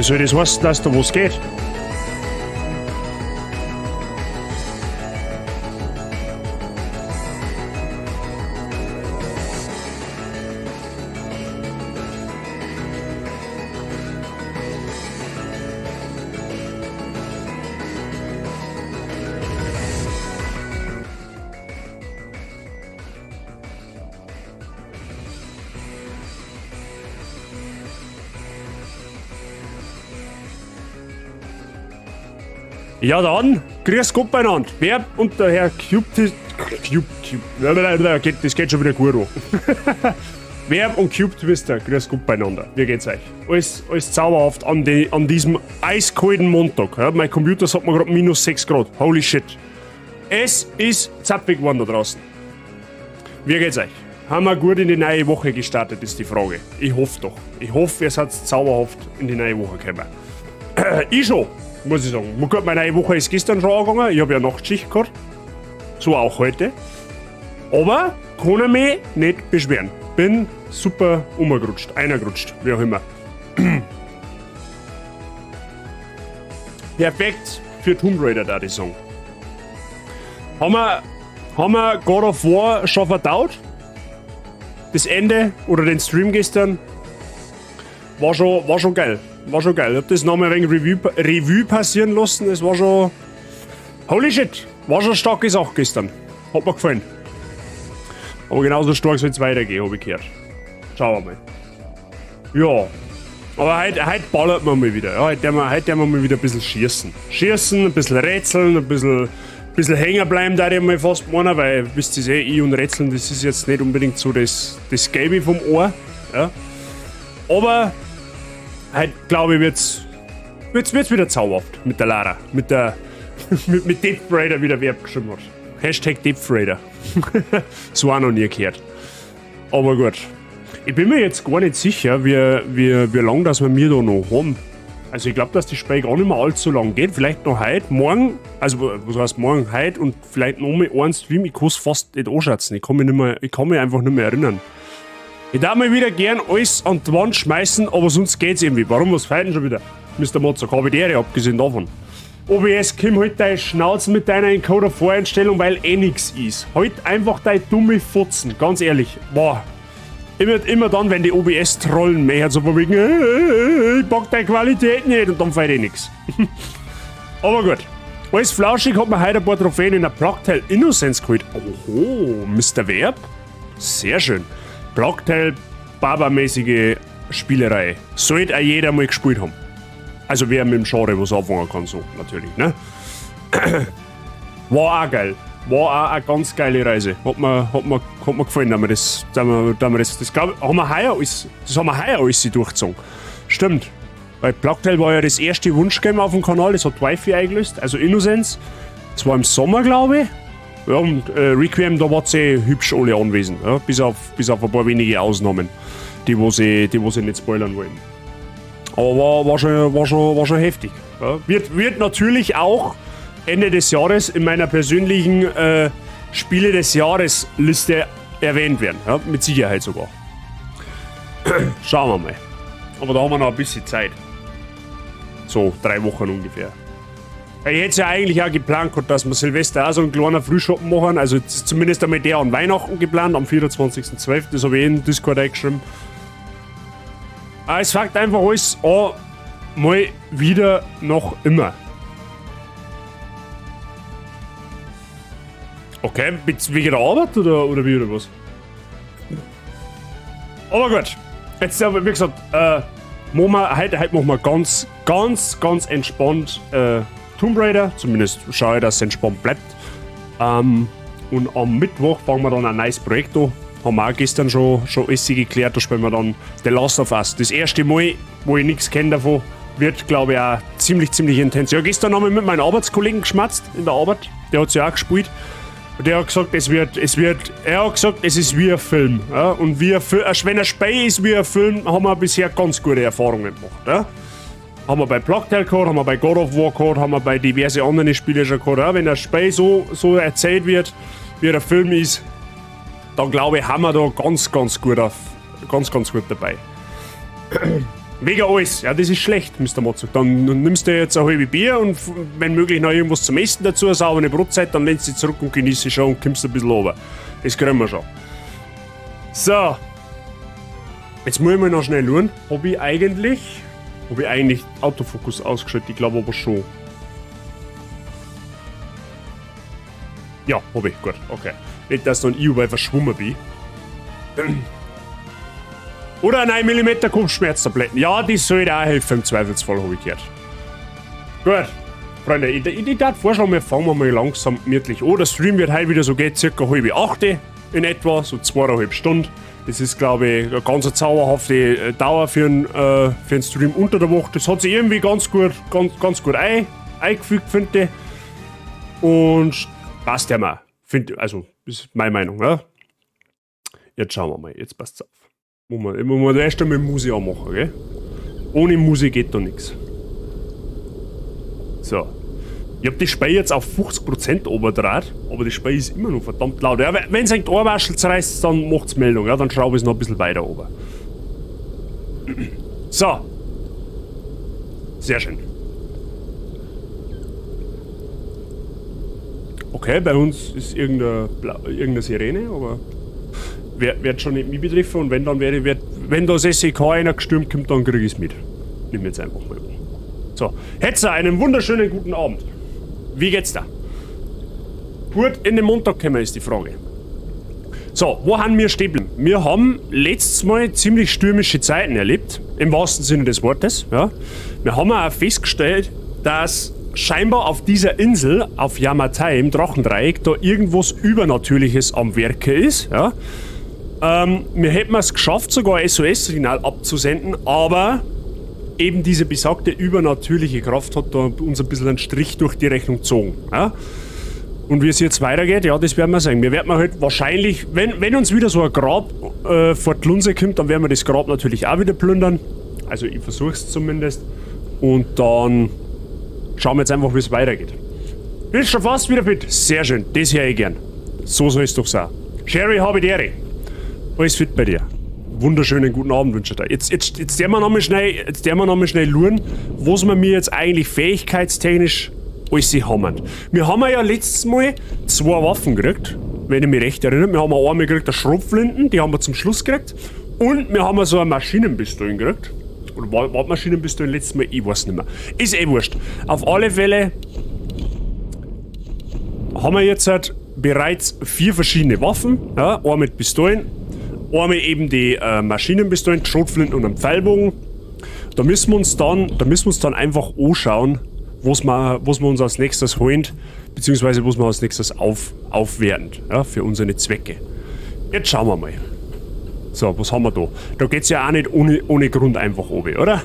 Soll das heißen, dass da was geht? Ja dann, grüß Gott beieinander. Wer und der Herr Cube, Cube, Cube, das geht schon wieder gut an. Verb und Cube Twister, grüß Gott beieinander. Wie geht's euch? Alles zauberhaft an diesem eiskalten Montag. Ja, mein Computer sagt mir grad minus 6 Grad. Holy shit. Es ist zapfig geworden da draußen. Wie geht's euch? Haben wir gut in die neue Woche gestartet, ist die Frage. Ich hoffe doch. Ich hoffe, ihr seid zauberhaft in die neue Woche gekommen. Ich schon, muss ich sagen. Gut, meine neue Woche ist gestern schon angegangen. Ich habe ja Nachtschicht gehabt. So auch heute. Aber kann ich mich nicht beschweren. Bin super umgerutscht, eingerutscht, wie auch immer. Perfekt für Tomb Raider, da die Song. Haben wir God of War schon verdaut? Das Ende oder den Stream gestern war schon geil. War schon geil. Ich hab das nochmal ein wenig Revue passieren lassen. Es war schon. Holy shit! War schon eine starke Sache gestern. Hat mir gefallen. Aber genauso stark soll es weitergehen, hab ich gehört. Schauen wir mal. Ja. Aber heute ballert man mal wieder. Ja, heute werden wir mal wieder ein bisschen schießen. Schießen, ein bisschen rätseln, ein bisschen hängen bleiben, da ich mal fast meinen, weil, wisst ihr eh, ich und Rätseln, das ist jetzt nicht unbedingt so das Gelbe vom Ohr. Ja. Aber heute, glaube ich, wird's wieder zauberhaft mit der Lara. Mit Death Raider, wie der Verb geschrieben hat. Hashtag Death Raider. So auch noch nie gehört. Aber gut. Ich bin mir jetzt gar nicht sicher, wie lang das wir mir da noch haben. Also ich glaub, dass das Spiel gar nicht mehr allzu lang geht. Vielleicht noch heute, morgen, also was heißt morgen, heute und vielleicht noch mal einen Stream. Ich kann's fast nicht anschätzen. Ich kann mich nicht mehr, ich kann mich einfach nicht mehr erinnern. Ich darf mal wieder gern alles an die Wand schmeißen, aber sonst geht's irgendwie. Warum, was feiern schon wieder? Mister Mozart, hab ich die Ehre, abgesehen davon. OBS, komm halt deine Schnauze mit deiner Encoder-Voreinstellung, weil eh nix ist. Halt einfach deine dumme Fotzen, ganz ehrlich. Boah. Immer dann, wenn die OBS trollen, mehr so von wegen, ich pack deine Qualität nicht und dann fällt eh nix. Aber gut. Alles flauschig hat man heute ein paar Trophäen in der Plague Tale Innocence geholt. Oho, Mister Verb. Sehr schön. Plague Tale, Baba-mäßige Spielerei. Sollte auch jeder mal gespielt haben. Also wer mit dem Genre was anfangen kann, so natürlich, ne? War auch geil. War auch eine ganz geile Reise. Hat mir gefallen, dass wir das, dass wir, dass wir das, das glaub, haben wir heuer alles, das haben wir heuer alles durchgezogen. Stimmt. Weil Plague Tale war ja das erste Wunschgame auf dem Kanal, das hat Wifi eingelöst, also Innocence. Das war im Sommer, glaub ich. Ja, und Requiem, da war sie hübsch alle anwesend, ja, bis auf ein paar wenige Ausnahmen, die wo sie nicht spoilern wollen. Aber war schon heftig. Ja. Wird natürlich auch Ende des Jahres in meiner persönlichen Spiele des Jahres Liste erwähnt werden. Ja, mit Sicherheit sogar. Schauen wir mal. Aber da haben wir noch ein bisschen Zeit. So, 3 Wochen ungefähr. Ich hätte es ja eigentlich auch geplant gehabt, dass wir Silvester auch so einen kleinen Frühschoppen machen. Also zumindest einmal der an Weihnachten geplant, am 24.12. Das habe ich eh in Discord eingeschrieben. Aber es fängt einfach alles an, mal wieder noch immer. Okay, wegen der Arbeit oder wie oder was? Aber gut. Jetzt, wie gesagt, machen wir, heute, heute machen wir ganz, ganz, ganz entspannt Tomb Raider. Zumindest schaue ich, dass es entspannt bleibt. Und am Mittwoch fangen wir dann ein neues Projekt an. Haben wir auch gestern schon alles geklärt. Da spielen wir dann The Last of Us. Das erste Mal, wo ich nichts kenne davon, wird, glaube ich, auch ziemlich, ziemlich intens. Ja, gestern haben wir mit meinem Arbeitskollegen geschmatzt in der Arbeit. Der hat's ja auch gespielt. Und der hat gesagt, es wird, es wird, er hat gesagt, es ist wie ein Film. Ja? Und wie ein also wenn ein Spiel ist wie ein Film, haben wir bisher ganz gute Erfahrungen gemacht. Ja? Haben wir bei Plague Tale gehabt, haben wir bei God of War gehabt, haben wir bei diversen anderen Spielen schon gehabt. Ja? Wenn ein Spiel so erzählt wird, wie der Film ist, dann glaube ich, haben wir da ganz, ganz gut auf, ganz, ganz gut dabei. Wegen alles. Ja, das ist schlecht, Mr. Motzok. Dann nimmst du jetzt ein halbe Bier und wenn möglich noch irgendwas zum Essen dazu, eine saubere Brotzeit, dann lehnst du dich zurück und genießt sie schon und kommst ein bisschen runter. Das kriegen wir schon. So. Jetzt muss ich mal noch schnell schauen. Hab ich eigentlich Autofokus ausgeschaltet? Ich glaube aber schon. Ja, hab ich. Gut, okay. Nicht, dass dann ich überall verschwommen bin. Oder 9 mm Kopfschmerztabletten. Ja, die soll auch helfen im Zweifelsfall, habe ich gehört. Gut. Freunde, ich darf vorschlagen, wir fangen mal langsam gemütlich an. Der Stream wird heute wieder so geht, circa 7:30 in etwa, so 2,5 Stunden. Das ist, glaube ich, eine ganz zauberhafte Dauer für einen Stream unter der Woche. Das hat sich irgendwie ganz gut, ganz gut eingefügt, finde ich. Und passt ja mal. Find, also, ist meine Meinung, ja. Jetzt schauen wir mal, jetzt passt's auf. Muss man erst einmal Musik anmachen, gell? Ohne Musik geht da nichts. So. Ich hab die Spiel jetzt auf 50% runtergedreht, aber die Spiel ist immer noch verdammt laut. Ja, wenn's ein Ohrwaschel zerreißt, dann macht's Meldung, ja, dann schraube ich's noch ein bisschen weiter runter. So. Sehr schön. Okay, bei uns ist irgendeine Sirene, aber wird schon nicht mich betreffen und wenn dann werde ich, wenn das SEK einer gestürmt kommt, dann krieg ich's mit. Nimm jetzt einfach mal an. So, Hetzer, einen wunderschönen guten Abend. Wie geht's da? Gut in den Montag kommen, ist die Frage. So, wo haben wir stehen geblieben? Wir haben letztes Mal ziemlich stürmische Zeiten erlebt, im wahrsten Sinne des Wortes. Ja. Wir haben auch festgestellt, dass scheinbar auf dieser Insel, auf Yamatai, im Drachendreieck, da irgendwas Übernatürliches am Werke ist. Ja. Wir hätten es geschafft, sogar ein SOS-Signal abzusenden, aber eben diese besagte übernatürliche Kraft hat da uns ein bisschen einen Strich durch die Rechnung gezogen. Ja? Und wie es jetzt weitergeht, ja, das werden wir sehen. Wir werden halt wahrscheinlich, wenn uns wieder so ein Grab vor die Lunse kommt, dann werden wir das Grab natürlich auch wieder plündern. Also ich versuch's zumindest. Und dann schauen wir jetzt einfach, wie es weitergeht. Bist schon fast wieder fit? Sehr schön, das höre ich gern. So soll es doch sein. Sherry, habe die Ehre. Alles fit bei dir. Wunderschönen guten Abend wünsche ich dir. Jetzt werden wir noch mal schnell, jetzt werden wir noch mal schnell schauen, was wir mir jetzt eigentlich fähigkeitstechnisch alles haben. Wir haben ja letztes Mal 2 Waffen gekriegt, wenn ich mich recht erinnere. Wir haben einmal gekriegt, eine Schrotflinten, die haben wir zum Schluss gekriegt. Und wir haben so eine Maschinenpistole gekriegt. Oder war die Maschinenpistole letztes Mal? Ich weiß nicht mehr. Ist eh wurscht. Auf alle Fälle haben wir jetzt halt bereits 4 verschiedene Waffen. Ja, einmal mit Pistolen, einmal eben die Maschinenpistolen, Schrotflinten und einen Pfeilbogen. Da müssen wir uns dann, da müssen wir uns dann einfach anschauen, was wir uns als nächstes holen, beziehungsweise was wir als nächstes aufwerten, ja, für unsere Zwecke. Jetzt schauen wir mal. So, was haben wir da? Da geht's ja auch nicht ohne Grund einfach runter, oder?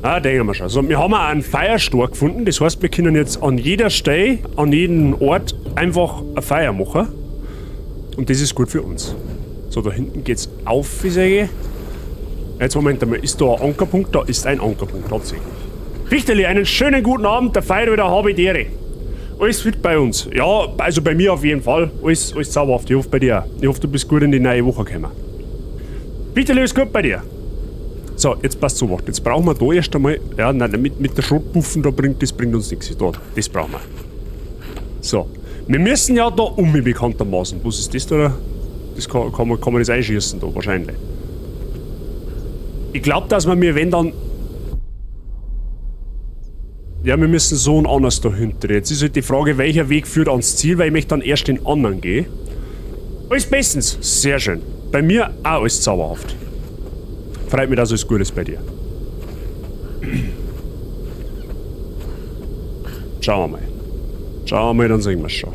Ah, denken wir schon. So, wir haben auch einen Feierstor gefunden. Das heißt, wir können jetzt an jeder Stelle, an jedem Ort einfach ein Feuer machen. Und das ist gut für uns. So, da hinten geht's auf, wie sage ich. Jetzt Moment einmal, ist da ein Ankerpunkt? Da ist ein Ankerpunkt, tatsächlich. Fichterli, einen schönen guten Abend, der Feier wieder habe ich die Ehre. Alles fit bei uns. Ja, also bei mir auf jeden Fall. Alles zauberhaft. Ich hoffe bei dir auch. Ich hoffe, du bist gut in die neue Woche gekommen. Fichterli, alles gut bei dir? So, jetzt passt so was. Jetzt brauchen wir da erst einmal. Ja, nein, mit der Schrotpuffen, das bringt uns nichts. Da, das brauchen wir. So. Wir müssen ja da um, bekanntermaßen. Was ist das da? Das kann man das einschießen da, wahrscheinlich. Ich glaub, dass wir mir, wenn dann. Ja, wir müssen so und anders dahinter. Jetzt ist halt die Frage, welcher Weg führt ans Ziel, weil ich möchte dann erst den anderen gehen. Alles bestens. Sehr schön. Bei mir auch alles zauberhaft. Freut mich, dass alles gut ist bei dir. Schauen wir mal. Schauen wir mal, dann sehen wir es schon.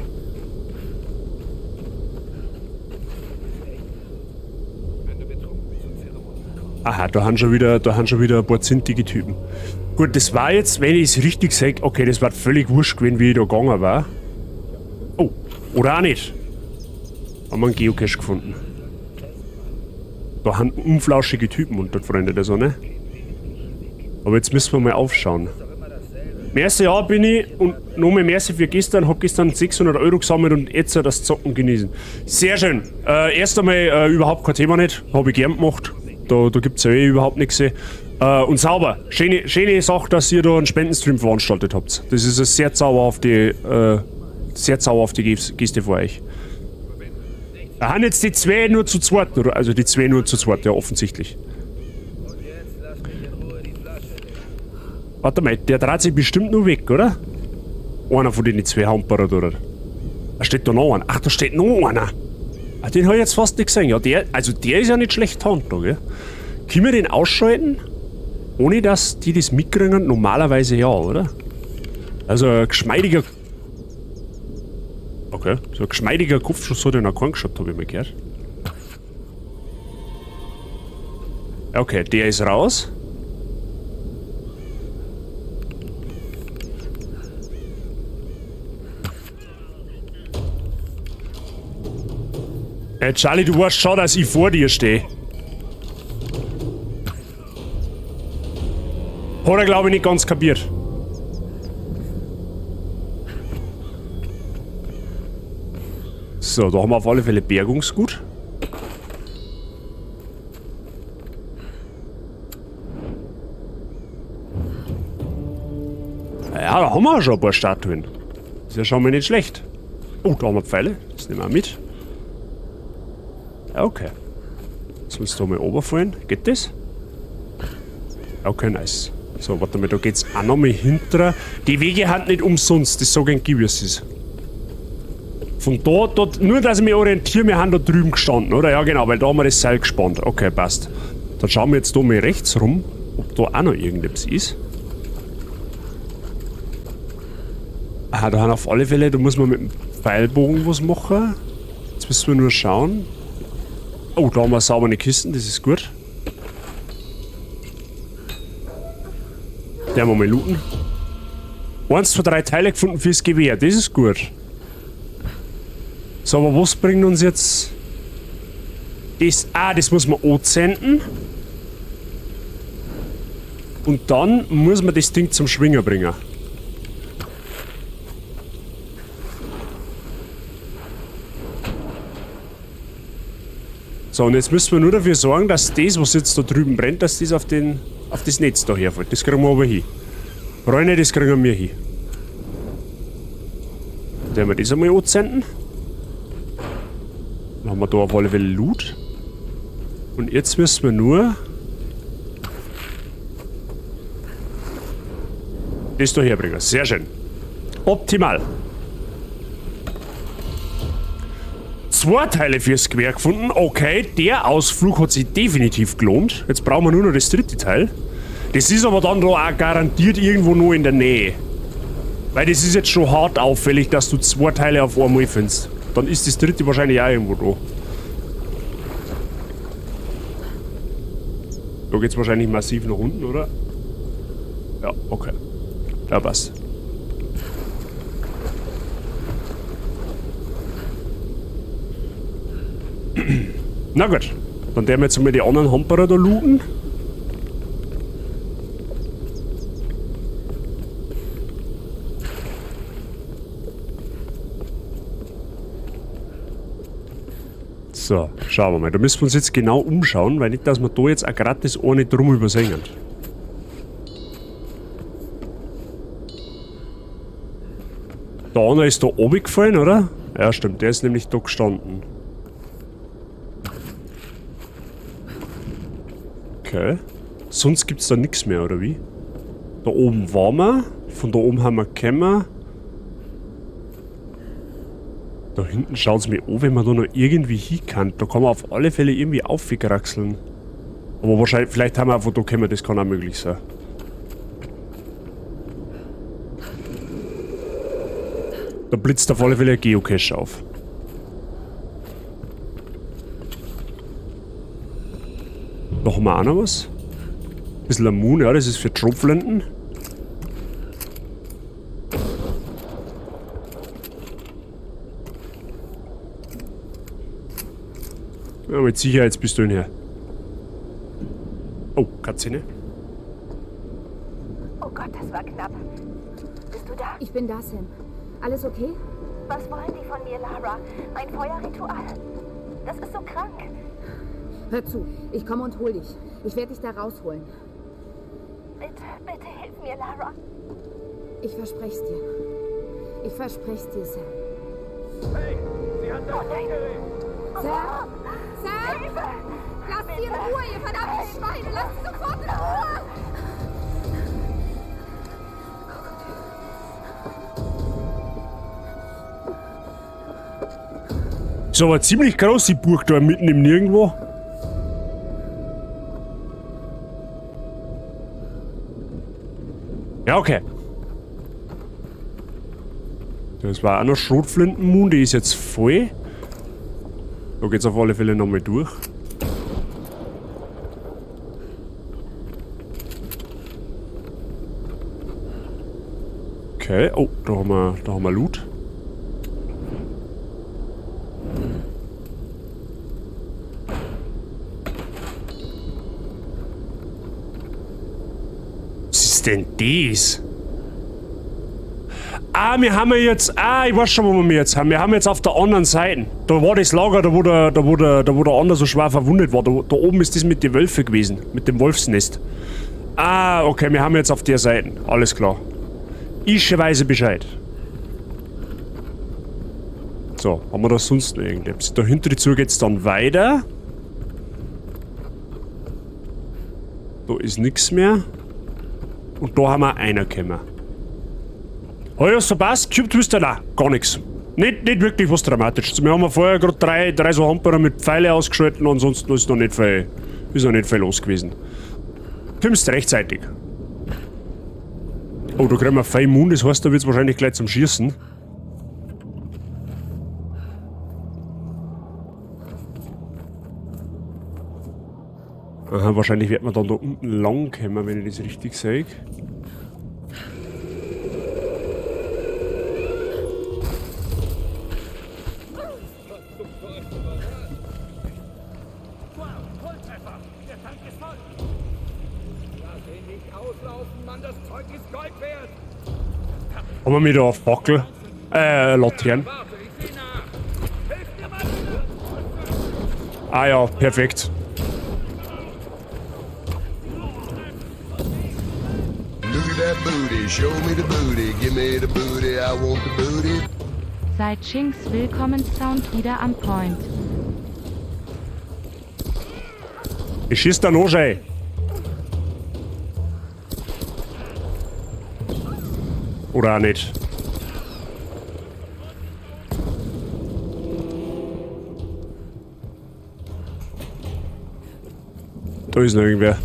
Aha, da haben schon wieder ein paar zintige Typen. Gut, das war jetzt, wenn ich es richtig sage, okay, das war völlig wurscht gewesen, wie ich da gegangen war. Oh, oder auch nicht. Haben wir einen Geocache gefunden. Da haben unflauschige Typen unter Freunde der Sonne. Aber jetzt müssen wir mal aufschauen. Merci, ja, bin ich. Und nochmal merci für gestern. Hab gestern 600 Euro gesammelt und jetzt das Zocken genießen. Sehr schön. Erst einmal überhaupt kein Thema nicht. Hab ich gern gemacht. Da gibt's ja eh überhaupt nichts. Und sauber. Schöne Sache, dass ihr da einen Spendenstream veranstaltet habt. Das ist eine sehr zauberhafte Geste von euch. Da haben jetzt die zwei nur zu zweit, oder? Also die zwei nur zu zweit, ja, offensichtlich. Warte mal, der dreht sich bestimmt nur weg, oder? Einer von den zwei Hamperer, oder? Da steht da noch einer. Ach, da steht noch einer. Ah, den hab ich jetzt fast nicht gesehen. Ja, der, also der ist ja nicht schlecht hand, da, gell? Können wir den ausschalten? Ohne dass die das mitkriegen? Normalerweise ja, oder? Also ein geschmeidiger... Okay, so ein geschmeidiger Kopfschuss hat ja noch keinen geschaut, hab ich mal gehört. Okay, der ist raus. Hey Charlie, du weißt schon, dass ich vor dir stehe. Hat er, glaube ich, nicht ganz kapiert. So, da haben wir auf alle Fälle Bergungsgut. Ja, da haben wir schon ein paar Statuen. Das ist ja schon mal nicht schlecht. Oh, da haben wir Pfeile. Das nehmen wir auch mit. Okay. Jetzt müssen wir da mal runterfallen. Geht das? Okay, nice. So, warte mal, da geht's auch noch mal hinter. Die Wege sind nicht umsonst, das sag ich wie es ist. Von da, dort, nur dass ich mich orientiere, wir haben da drüben gestanden, oder? Ja, genau, weil da haben wir das Seil gespannt. Okay, passt. Dann schauen wir jetzt da mal rechts rum, ob da auch noch irgendetwas ist. Aha, da haben auf alle Fälle, da muss man mit dem Pfeilbogen was machen. Jetzt müssen wir nur schauen. Oh, da haben wir saubere Kisten, das ist gut. Der wir mal looten. 1, 2, 3 Teile gefunden fürs Gewehr, das ist gut. So, aber was bringt uns jetzt das? Ah, das muss man anzünden. Und dann muss man das Ding zum Schwingen bringen. So, und jetzt müssen wir nur dafür sorgen, dass das, was jetzt da drüben brennt, dass das auf das Netz da herfällt. Das kriegen wir aber hin. Freunde, das kriegen wir hin. Dann werden wir das einmal anzünden. Dann haben wir da auf alle Fälle Loot. Und jetzt müssen wir nur das da herbringen. Sehr schön. Optimal. 2 Teile fürs Gewehr gefunden. Okay, der Ausflug hat sich definitiv gelohnt. Jetzt brauchen wir nur noch das dritte Teil. Das ist aber dann da auch garantiert irgendwo nur in der Nähe. Weil das ist jetzt schon hart auffällig, dass du 2 Teile auf einmal findest. Dann ist das dritte wahrscheinlich auch irgendwo da. Da geht's wahrscheinlich massiv nach unten, oder? Ja, okay. Ja, passt. Na gut, dann werden wir jetzt mal die anderen Hamperer da looten. So, schauen wir mal. Da müssen wir uns jetzt genau umschauen, weil nicht, dass wir da jetzt auch grad das eine drum übersehen. Der andere ist da oben gefallen, oder? Ja, stimmt. Der ist nämlich da gestanden. Okay. Sonst gibt's da nix mehr, oder wie? Da oben waren wir. Von da oben haben wir gekommen. Da hinten schaut's mir an, wenn man da noch irgendwie hin kann. Da kann man auf alle Fälle irgendwie aufkraxeln. Aber wahrscheinlich, vielleicht haben wir auch von da gekommen, das kann auch möglich sein. Da blitzt auf alle Fälle ein Geocache auf. Da haben wir auch noch was. Ein bisschen Moon, ja, das ist für Tropflenden. Ja, mit Sicherheitspistolen her. Oh, Katze, ne? Oh Gott, das war knapp. da? Ich bin da, Sam. Alles okay? Was wollen die von mir, Lara? Ein Feuerritual? Das ist so krank. Hör zu, ich komme und hol dich. Ich werde dich da rausholen. Bitte, bitte hilf mir, Lara. Ich versprech's dir. Ich versprech's dir, Sam. Hey, sie hat das Oh nein. Sam? Sam? Hilfe! Lasst sie in Ruhe, ihr verdammten Schweine! Lasst sie sofort in Ruhe! Ist aber ziemlich groß, die Burg da mitten im Nirgendwo. Ja, okay. Das war auch noch Schrotflintenmoon, die ist jetzt voll. Da geht's auf alle Fälle nochmal durch. Okay, oh, da haben wir Loot. Was ist denn das? Ah, wir haben ja jetzt... Ah, ich weiß schon, wo wir jetzt haben. Wir haben jetzt auf der anderen Seite. Da war das Lager, da wo der andere so schwer verwundet war. Da oben ist das mit den Wölfen gewesen. Mit dem Wolfsnest. Ah, okay, wir haben jetzt auf der Seite. Alles klar. Ich weiß Bescheid. So, haben wir da sonst noch irgendetwas? Da hinter die Tür geht's dann weiter. Da ist nix mehr. Und da haben wir einer gekommen. Hab ich was verpasst? Cube Twister? Nein, gar nix. Nicht wirklich was Dramatisches. Wir haben vorher grad drei so Hamperer mit Pfeile ausgeschalten, ansonsten ist noch nicht viel, ist noch nicht viel los gewesen. Kommst rechtzeitig. Oh, da kriegen wir Fey Moon, das heißt, da wird's wahrscheinlich gleich zum Schießen. Aha, wahrscheinlich wird man dann da unten lang kommen, wenn ich das richtig sehe. Haben wir wieder auf Fackel? Laterne. Ah ja, perfekt. Look at that booty, show me the booty, give me the booty, I want the booty. Seit Chinks Willkommenssound wieder am Point. Ich schieß da noch, ey. Oder auch nicht. Da ist noch irgendwer.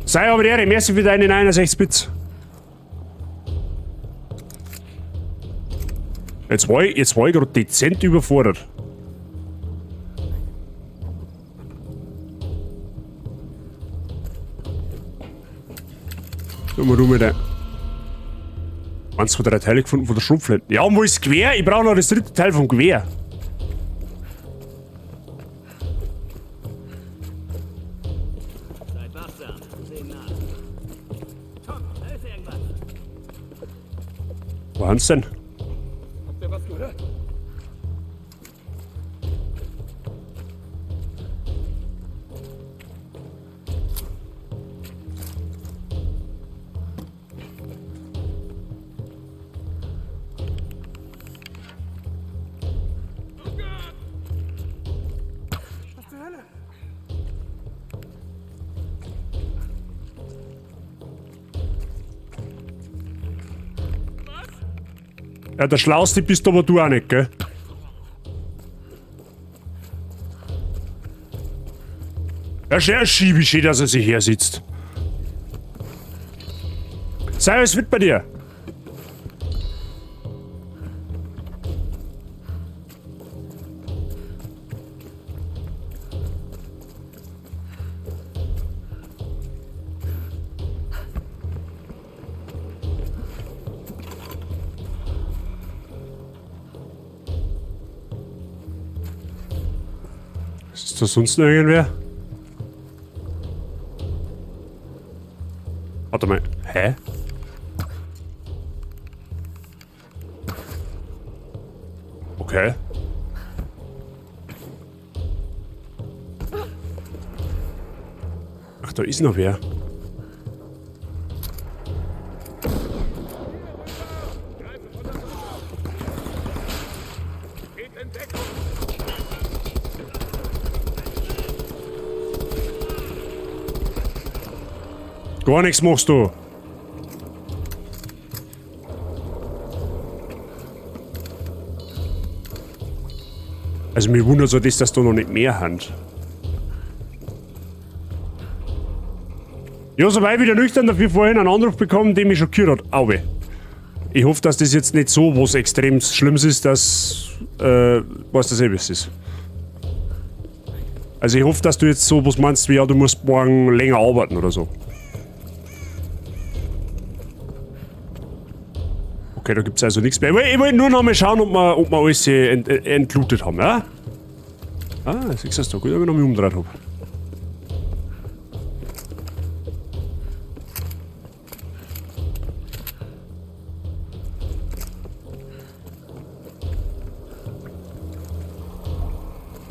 Sei aber der, merci für deine 69 Bits. Jetzt war ich grad dezent überfordert. So, mal du mit der. 1, 2, 3 Teile gefunden von der Schrotflinte. Ja, und wo ist das Gewehr? Ich brauche noch das dritte Teil vom Gewehr. Seid wachsam, sehen nach. Tom, da ist irgendwas. Wo haben's denn? Habt ihr was gehört? Ja, der Schlauste bist aber du auch nicht, gell? Ja, schön schiebe ich, dass er sich her sitzt. Sei alles fit bei dir. Ist da sonst noch irgendwer? Warte mal. Hä? Okay. Ach, da ist noch wer. Gar nichts machst du. Also mich wundert so das, dass da noch nicht mehr haben. Ja, soweit wieder nüchtern, dafür vorhin einen Anruf bekommen, der mich schockiert hat. Auwe. Ich hoffe, dass das jetzt nicht so was extrem Schlimmes ist, dass, was das eh ist. Also ich hoffe, dass du jetzt so was meinst wie, ja, du musst morgen länger arbeiten oder so. Okay, da gibt's also nichts mehr. Ich wollt nur noch mal schauen, ob wir alles entlootet haben, ja? Ah, siehst du das da? Gut, dass ich noch mal umgedreht hab.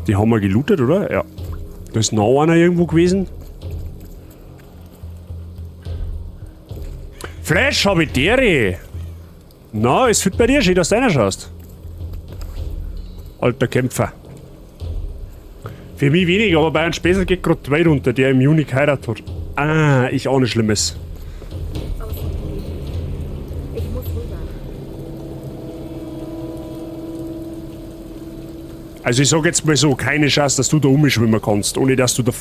Die haben wir gelootet, oder? Ja. Da ist noch einer irgendwo gewesen. Flash, hab ich dere! Na, es fit bei dir, schön, dass du reinschaust. Alter Kämpfer. Für mich wenig, aber bei einem Späßel geht grad die Welt unter, der im Juni geheiratet hat. Ah, ich ahne Schlimmes. Ich muss rüber. Also ich sag jetzt mal so, keine Chance, dass du da umschwimmen kannst, ohne dass du da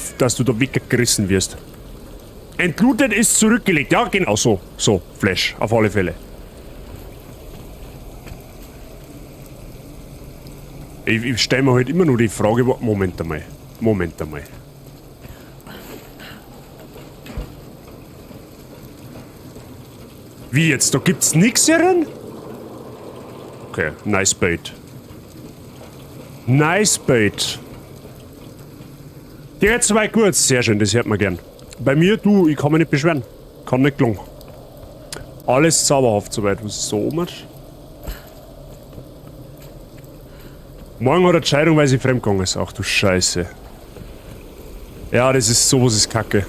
weggerissen wirst. Entlootet ist zurückgelegt. Ja, genau so. So, Flash, auf alle Fälle. Ich stell mir halt immer nur die Frage, Moment einmal. Moment einmal. Wie jetzt? Da gibt's nix hierin? Okay, nice bait. Nice bait. Der jetzt soweit gut. Sehr schön, das hört man gern. Bei mir, du, ich kann mich nicht beschweren. Kann nicht gelungen. Alles zauberhaft soweit. Was ist so oben? Morgen hat er Entscheidung, weil sie fremdgegangen ist. Ach du Scheiße. Ja, das ist sowas ist Kacke.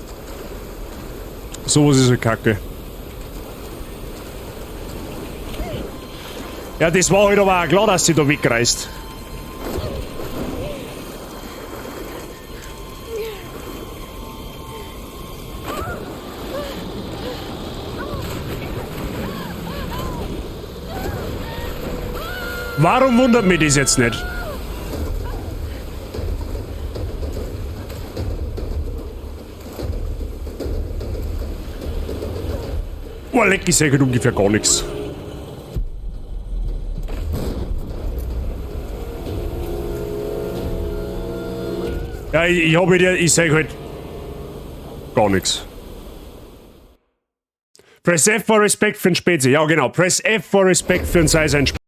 Sowas ist halt Kacke. Ja, das war halt aber auch klar, dass sie da wegreißt. Warum wundert mich das jetzt nicht? Oh, leck, ich seh halt ungefähr gar nichts. Ja, ich hab halt, ich seh halt gar nichts. Press F for Respect für den Spezi. Ja, genau. Press F for Respect für den Sei sein Spezi.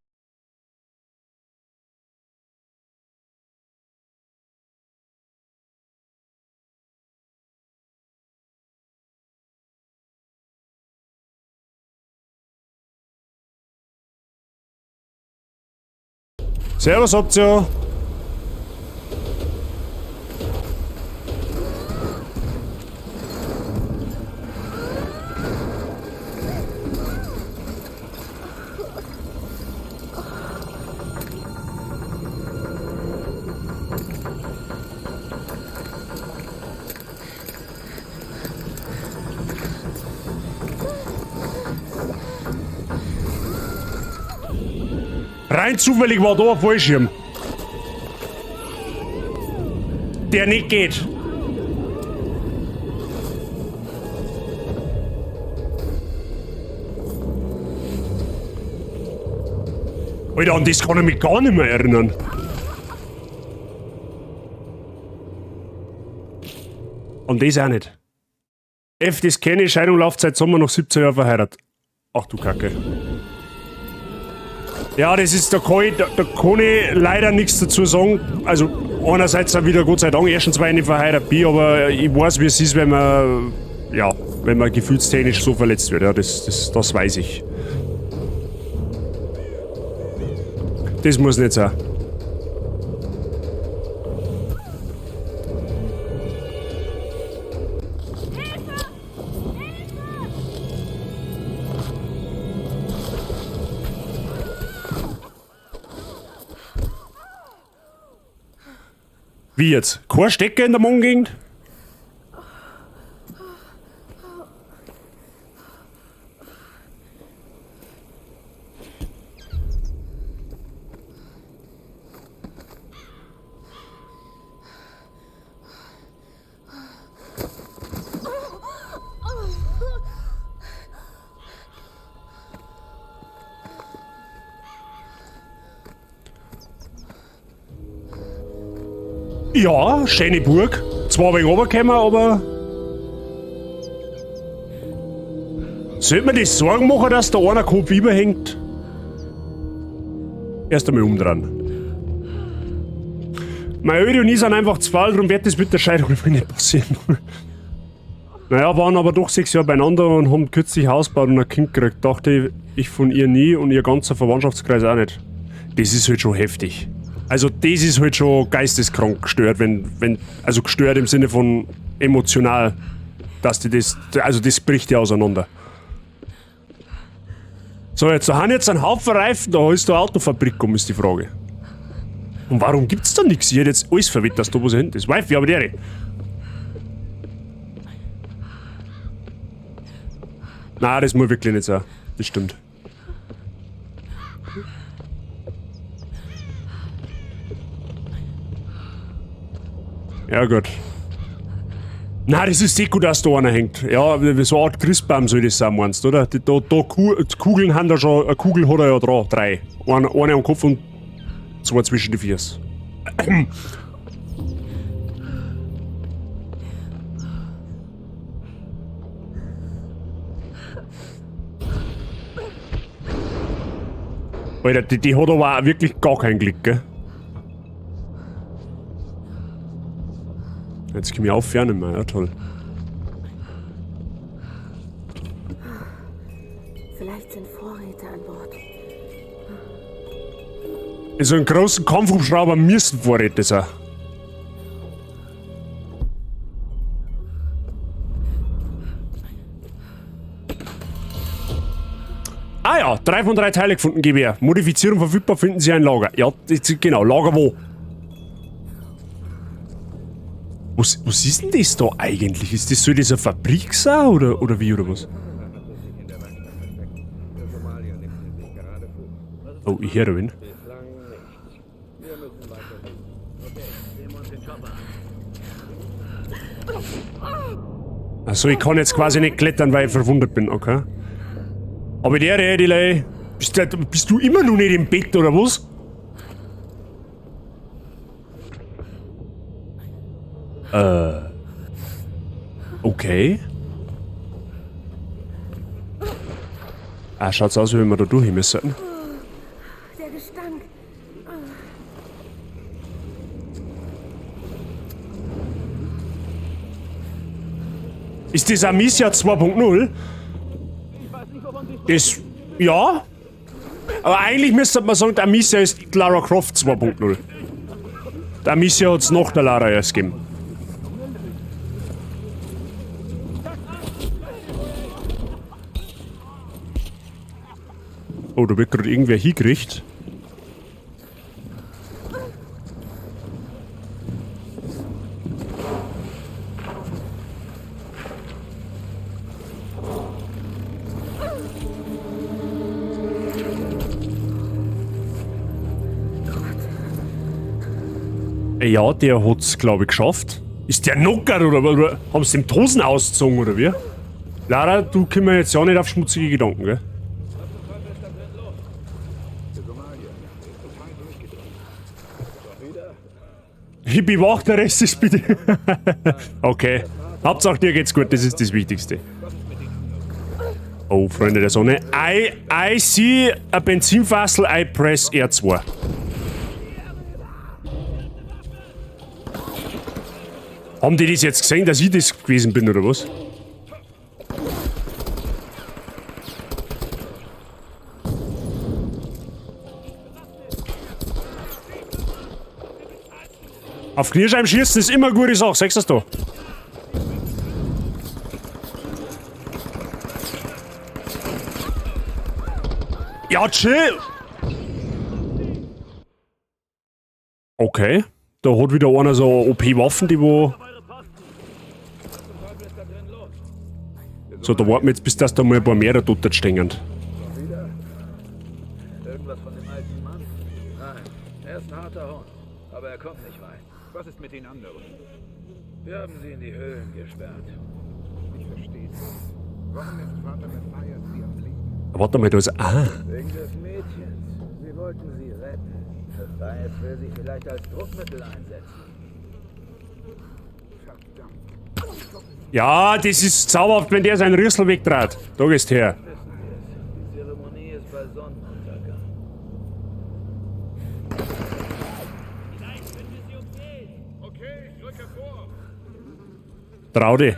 Servus, Optio. Rein zufällig war da ein Fallschirm. Der nicht geht. Alter, an das kann ich mich gar nicht mehr erinnern. An das auch nicht. F, das kenne ich, Scheidung läuft seit Sommer noch 17 Jahre verheiratet. Ach du Kacke. Ja, das ist, da kann ich leider nichts dazu sagen. Also einerseits auch wieder Gott sei Dank, erstens weil ich nicht verheiratet bin, aber ich weiß, wie es ist, wenn man, ja, wenn man gefühlstechnisch so verletzt wird. Ja, das weiß ich. Das muss nicht sein. Wie jetzt? Kein Stecker in der Mongegend? Ja, schöne Burg. Zwar wenig runtergekommen, aber. Sollte man das Sorgen machen, dass da einer Kopf überhängt? Erst einmal umdrehen. Meine Öde und ich sind einfach zu faul, darum wird das mit der Scheidung einfach nicht passieren. Naja, waren aber doch 6 Jahre beieinander und haben kürzlich Haus gebaut und ein Kind gekriegt. Dachte ich von ihr nie und ihr ganzer Verwandtschaftskreis auch nicht. Das ist halt schon heftig. Also das ist halt schon geisteskrank gestört, wenn, also gestört im Sinne von emotional, dass die das, also das bricht ja auseinander. So, jetzt da haben jetzt einen Haufen Reifen, da ist da Autofabrik um, ist die Frage. Und warum gibt's da nichts? Ich hätte jetzt alles verwettet, dass da was hinten ist. Wifi, aber der. Nein, das muss wirklich nicht sein. Das stimmt. Ja, gut. Nein, das ist sehr gut, dass da einer hängt. Ja, so eine Art Christbaum soll das sein, meinst du, oder? Die, da, da die Kugeln haben da schon, eine Kugel hat er ja dran, 3. Eine am Kopf und 2 zwischen die Füße. Alter, die hat aber auch wirklich gar keinen Glück, gell? Jetzt komm ich auf, ja nicht mehr. Ja, toll. Vielleicht sind Vorräte an Bord. In so einem großen Kampfhubschrauber müssen Vorräte sein. Ah ja, 3 von 3 Teile gefunden, GBR. Modifizierung verfügbar, finden Sie ein Lager. Ja, das, genau, Lager wo? Was ist denn das da eigentlich? Ist das so diese Fabrik sein oder wie oder was? Oh, ich höre wen. Achso, ich kann jetzt quasi nicht klettern, weil ich verwundet bin, okay. Aber der, die Lei, bist du immer noch nicht im Bett oder was? Okay. Ah, schaut's aus, wie wenn wir da durch müssen. Der Gestank. Ist das Amicia 2.0? Das, ja. Aber eigentlich müsste man sagen, die Amicia ist Lara Croft 2.0. Die Amicia hat's nach der Lara erst gegeben. Oh, da wird gerade irgendwer hingerichtet. Ja, der hat's, glaub ich, geschafft. Ist der Nocker oder was? Haben sie dem die Hosen ausgezogen oder wie? Lara, du kommst jetzt ja nicht auf schmutzige Gedanken, gell? Ich bewache der Rest ist bitte. Okay. Hauptsache dir geht's gut, das ist das Wichtigste. Oh, Freunde der Sonne. I see a Benzinfassel, I press R2. Haben die das jetzt gesehen, dass ich das gewesen bin, oder was? Auf Kniescheiben schießen ist immer eine gute Sache, sagst du das da? Ja, chill! Okay. Da hat wieder einer so OP-Waffen, die wo. So, da warten wir jetzt, bis das da mal ein paar mehr da dort stehen. Irgendwas von dem alten Mann? Nein, er ist ein harter Hund, aber er kommt nicht weit. Was ist mit den anderen? Wir haben sie in die Höhlen gesperrt. Ich verstehe nicht. Warum lässt Vater Matthias sie am Leben? Warte mal, da ist. Ah. Wegen des Mädchens. Sie wollten sie retten. Matthias will sie vielleicht als Druckmittel einsetzen. Verdammt. Ja, das ist zauberhaft, wenn der seinen Rüssel wegtrat. Da gehst her. Wissen wir es. Die Zeremonie ist bei Sonnenuntergang. Okay, ich rücke vor. Trau dich.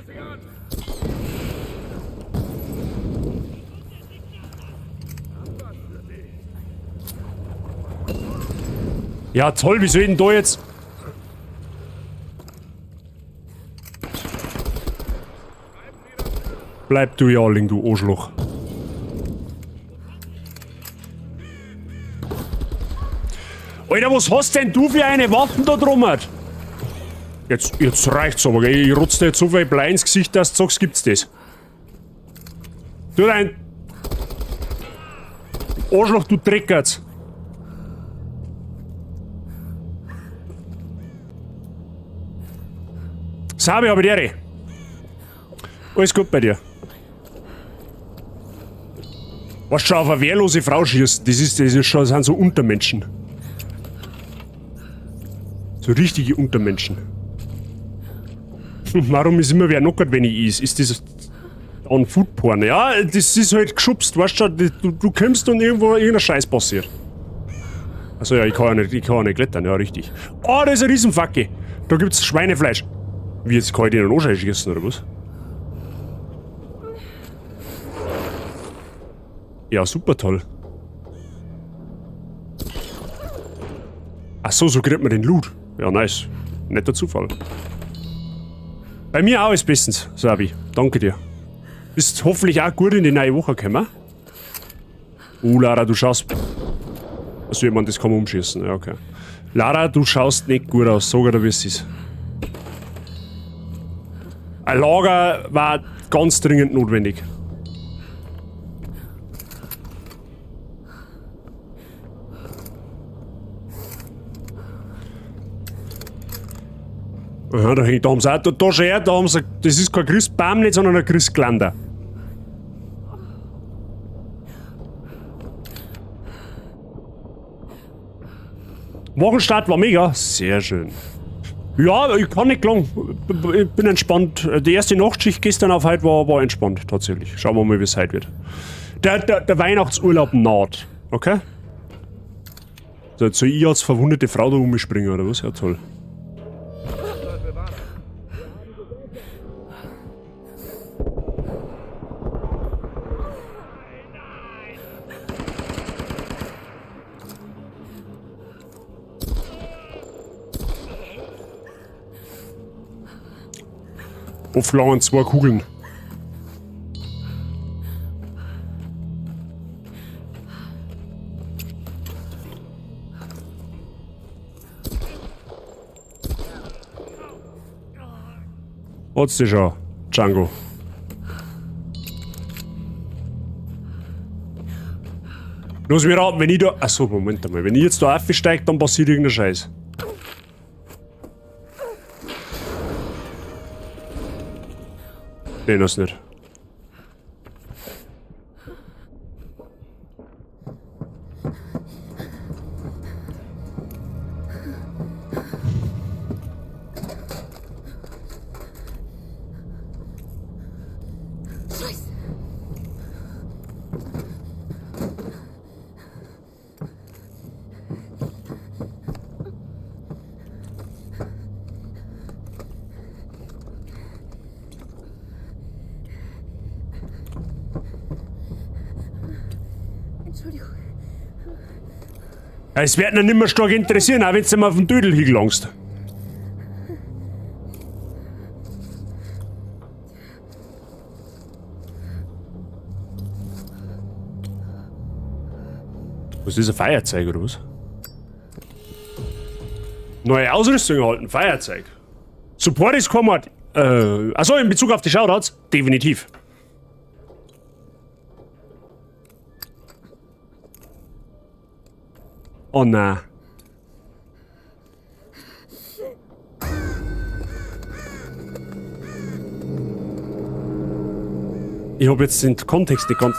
Ja, toll, wie soll ich denn da jetzt... Bleib du Jarling, du Arschloch. Alter, was hast denn du für eine Waffen da drum? Jetzt reicht's aber, gell? Ich rotz dir jetzt so viel Blei ins Gesicht, dass du sagst, gibt's das. Du dein Arschloch, du Dreckertz. Sabi, hab ich die. Alles gut bei dir. Was schon auf eine wehrlose Frau schießt, das ist schon, das sind so Untermenschen. So richtige Untermenschen. Warum ist immer wer knockert, wenn ich is? Ist das an Foodporn? Ja, das ist halt geschubst, weißt du, du kommst und irgendwo irgendein Scheiß passiert. Also ja, ich kann ja nicht klettern, ja richtig. Oh, da ist ein Riesenfacke. Da gibt's Schweinefleisch. Wie, jetzt kann ich den noch schießen, oder was? Ja, super toll. Ach so, so kriegt man den Loot. Ja, nice. Netter Zufall. Bei mir auch ist bestens, Sabi. Danke dir. Bist hoffentlich auch gut in die neue Woche gekommen. Lara, du schaust... Also, ich meine, das kann man umschießen. Ja, okay. Lara, du schaust nicht gut aus. Sag dir, wie es ist. Ein Lager war ganz dringend notwendig. Aha, da hängt, da haben sie auch, da schau her, da haben sie, das ist kein Christbaum nicht, sondern ein Christglander. Wochenstart war mega, sehr schön. Ja, ich kann nicht klagen. Ich bin entspannt. Die erste Nachtschicht gestern auf heute war entspannt, tatsächlich. Schauen wir mal, wie es heute wird. Der Weihnachtsurlaub naht, okay? So, jetzt soll ich als verwundete Frau da umspringen, oder was? Ja, toll. Auflangen 2 Kugeln. Hat's dich schon, Django. Los, wir raten, wenn ich da... Achso, Moment einmal. Wenn ich jetzt da aufsteige, dann passiert irgendein Scheiß. Nee, das nicht. Scheiße. Entschuldigung. Es wird ihn nicht mehr stark interessieren, auch wenn du mal auf den Dödel hingelangst. Was ist ein Feuerzeug oder was? Neue Ausrüstung erhalten, Feuerzeug. Support ist Kommod. Achso, in Bezug auf die Shoutouts? Definitiv. Oh na. Ich hab jetzt den Kontext nicht ganz.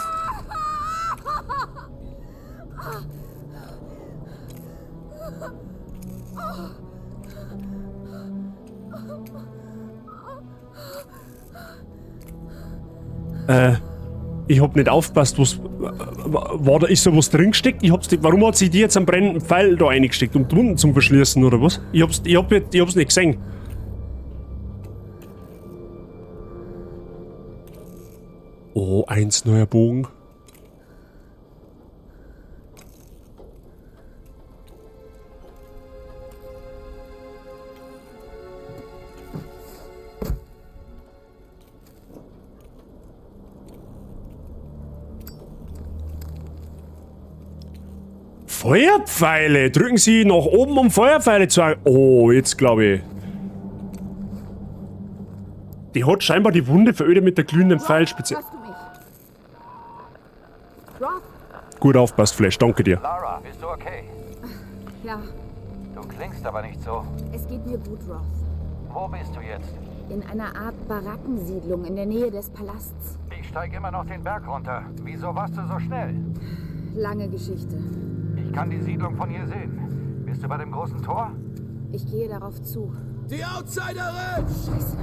Ich hab nicht aufgepasst, was war da, ist da was drin gesteckt? Ich hab's nicht, warum hat sie die jetzt einen brennenden Pfeil da reingesteckt, um die Wunden zum Verschließen oder was? Ich hab's nicht gesehen. Oh, 1 neuer Bogen. Feuerpfeile! Drücken Sie nach oben, um Feuerpfeile zu Oh, jetzt glaube ich. Die hat scheinbar die Wunde verödet mit der glühenden Pfeilspitze. Gut aufpasst, Flash, danke dir. Lara, bist du okay? Ja. Du klingst aber nicht so. Es geht mir gut, Roth. Wo bist du jetzt? In einer Art Barackensiedlung in der Nähe des Palasts. Ich steige immer noch den Berg runter. Wieso warst du so schnell? Lange Geschichte. Ich kann die Siedlung von hier sehen. Bist du bei dem großen Tor? Ich gehe darauf zu. Die Outsiderin! Scheiße.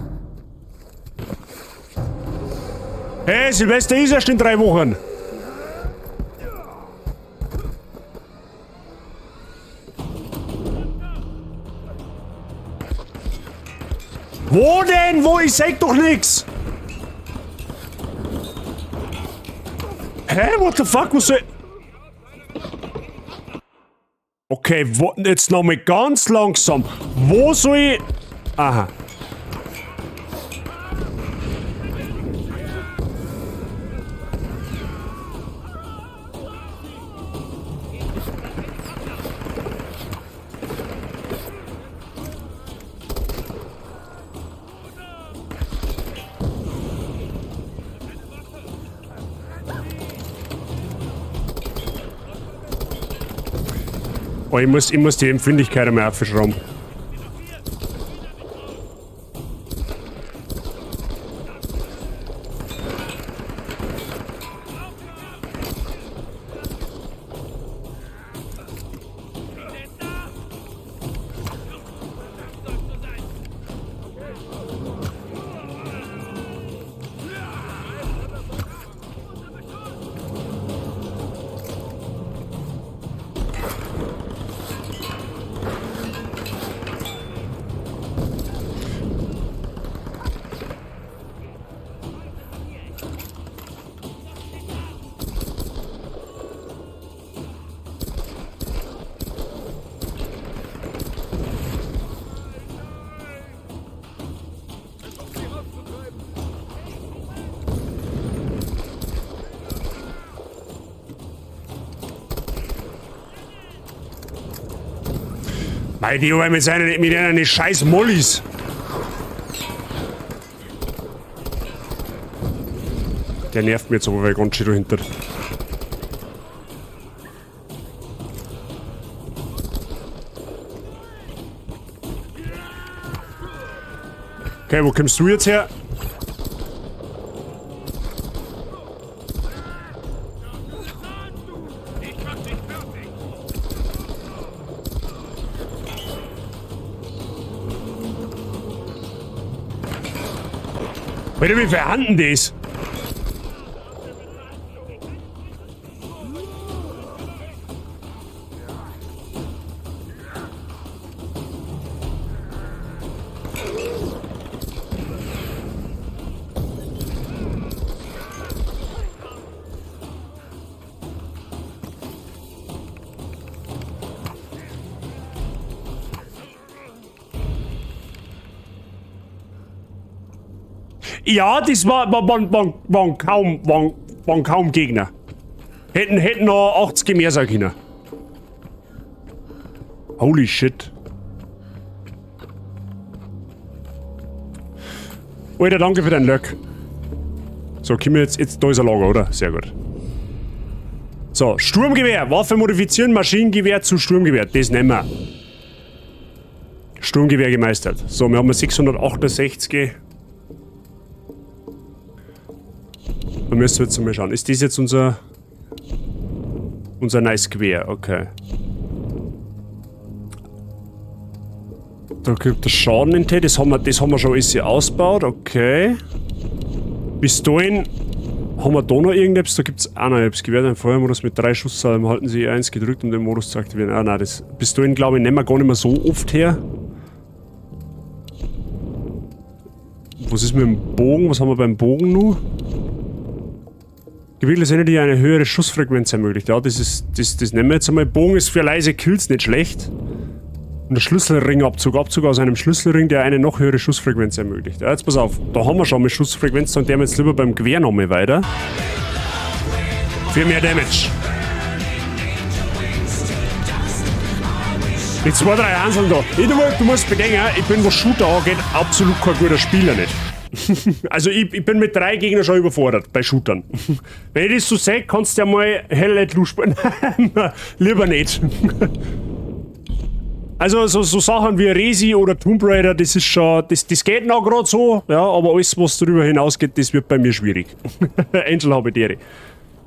Hey, Silvester ist erst in 3 Wochen. Wo denn? Wo? Ich sag doch nix! Hä? What the fuck? Was soll... Okay, wo, jetzt nochmal ganz langsam. Wo soll ich... Aha. Oh, ich muss die Empfindlichkeit einmal aufschrauben. Mei, die mit seinen, mit einer scheiß Mollys. Der nervt mir jetzt aber, weil ganz schön dahinter. Okay, wo kommst du jetzt her? Alter, wie viel haben denn das? Ja, das waren kaum Gegner. Hätten noch 80 mehr sein können. Holy shit. Alter, danke für deinen Lurk. So, können wir jetzt, da ist ein Lager, oder? Sehr gut. So, Sturmgewehr. Waffe modifizieren, Maschinengewehr zu Sturmgewehr. Das nehmen wir. Sturmgewehr gemeistert. So, wir haben 668. Da müssen wir jetzt mal schauen. Ist das jetzt unser nice Gewehr? Okay. Da gibt es Schaden in T. Das haben wir schon alles hier ausgebaut. Okay. Pistolen. Haben wir da noch irgendetwas? Da gibt es auch noch etwas. Gewährt ein Feuermodus mit 3 Schusssalven. Halten Sie E1 gedrückt, um den Modus zu aktivieren. Ah nein, das Pistolen, glaube ich, nehmen wir gar nicht mehr so oft her. Was ist mit dem Bogen? Was haben wir beim Bogen nun? Gewählte Sender, die eine höhere Schussfrequenz ermöglicht. Ja, das nehmen wir jetzt einmal. Bogen ist für leise Kills nicht schlecht. Und der Schlüsselringabzug. Abzug aus einem Schlüsselring, der eine noch höhere Schussfrequenz ermöglicht. Ja, jetzt pass auf. Da haben wir schon mal Schussfrequenz, dann der wir jetzt lieber beim Gewehr nochmal weiter. Für mehr Damage. Die 2, 3 Hanseln da. Du musst bedenken, ich bin, was Shooter angeht, absolut kein guter Spieler nicht. Also ich bin mit 3 Gegnern schon überfordert bei Shootern. Wenn ich das so sehe, kannst du ja mal Hell Let Loose spielen. Lieber nicht. Also so Sachen wie Resi oder Tomb Raider, das ist schon, das geht noch gerade so, ja, aber alles, was darüber hinausgeht, das wird bei mir schwierig. Angel habe ich die.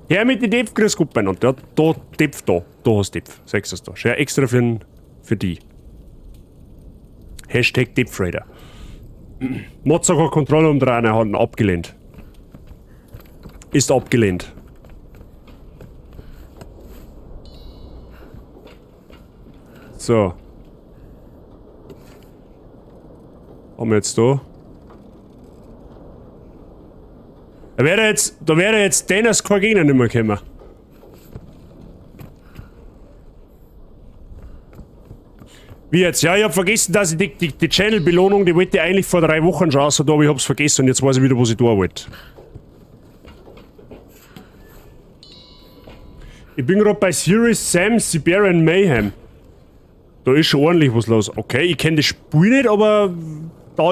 Her mit den Depf, grüß Gott beieinander. Ja, da, Depf da, da hast du Depf, sagst du das da. Schau extra für die. Hashtag Depf Raider. Mozart hat Kontrolle um 3 erhalten, abgelehnt. Ist abgelehnt. So. Haben wir jetzt da? Da wäre jetzt Dennis kein Gegner nicht mehr gekommen. Wie jetzt? Ja, ich hab vergessen, dass ich die Channel-Belohnung, die wollte ich eigentlich vor 3 Wochen schon raus, aber ich hab's vergessen und jetzt weiß ich wieder, was ich da wollte. Ich bin gerade bei Serious Sam Siberian Mayhem. Da ist schon ordentlich was los. Okay, ich kenn das Spiel nicht, aber da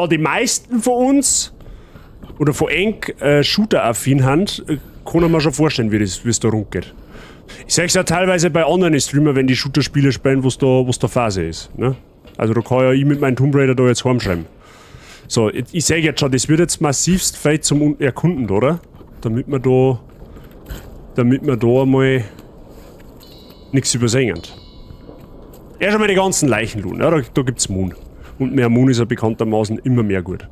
die meisten von uns oder von eng Shooter-affin sind, kann ich mir schon vorstellen, wie es da rund geht. Ich seh's ja teilweise bei anderen Streamer, wenn die Shooter-Spiele spielen, was da Phase ist. Ne? Also da kann ja ich mit meinem Tomb Raider da jetzt heimschreiben. So, ich seh jetzt schon, das wird jetzt massivst fett zum Erkunden, oder? Damit wir da einmal nichts übersehen. Erst einmal die ganzen Leichen looten. Ja, da gibt's Moon. Und mehr Moon ist ja bekanntermaßen immer mehr gut.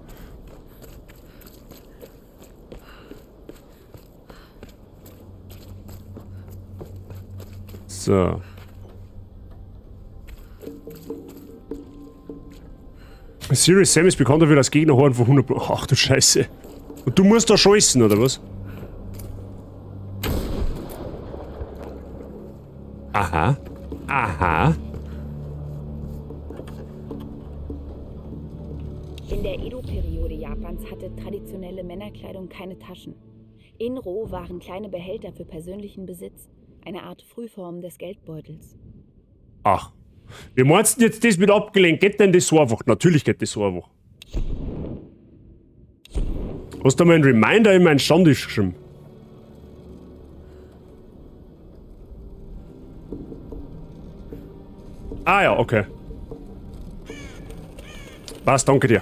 So. Serious Sam ist bekannt dafür, dass Gegnerhorden von 100... Ach du Scheiße. Und du musst da scheißen, oder was? Aha. Aha. In der Edo-Periode Japans hatte traditionelle Männerkleidung keine Taschen. Inro waren kleine Behälter für persönlichen Besitz, eine Art Frühform des Geldbeutels. Ach, wie meinst du jetzt das mit abgelenkt? Geht denn das so einfach? Natürlich geht das so einfach. Hast du mal einen Reminder in meinen Stammtisch geschrieben? Ah ja, okay. Passt, danke dir.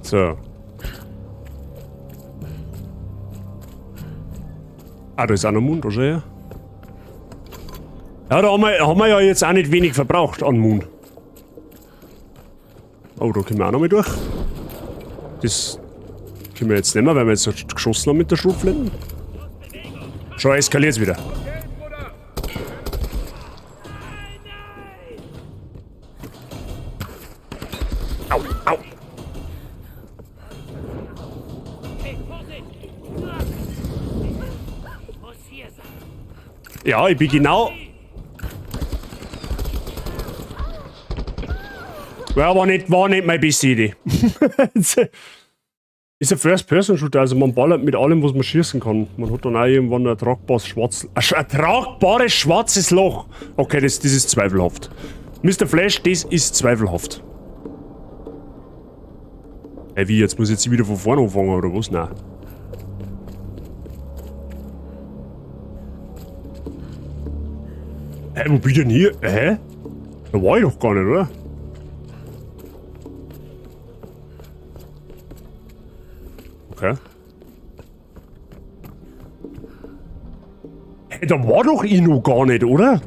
So. Ah, da ist auch noch Mund, oder? Ja, da haben wir ja jetzt auch nicht wenig verbraucht an Mund. Oh, da können wir auch noch mal durch. Das können wir jetzt nicht mehr, weil wir jetzt geschossen haben mit der Schrotflinte. Schon eskaliert's wieder. Au, au. Ja, ich bin genau... Ja, war nicht meine beste Idee. Ist ein First-Person-Shooter, also man ballert mit allem, was man schießen kann. Man hat dann auch irgendwann ein tragbares schwarzes Loch. Okay, das ist zweifelhaft. Mr. Flash, das ist zweifelhaft. Ey, wie, jetzt muss ich jetzt wieder von vorne anfangen, oder was? Nein. Hä, wo bin ich denn hier? Hä? Da war ich doch gar nicht, oder? Okay. Hey, da war doch ich noch gar nicht, oder?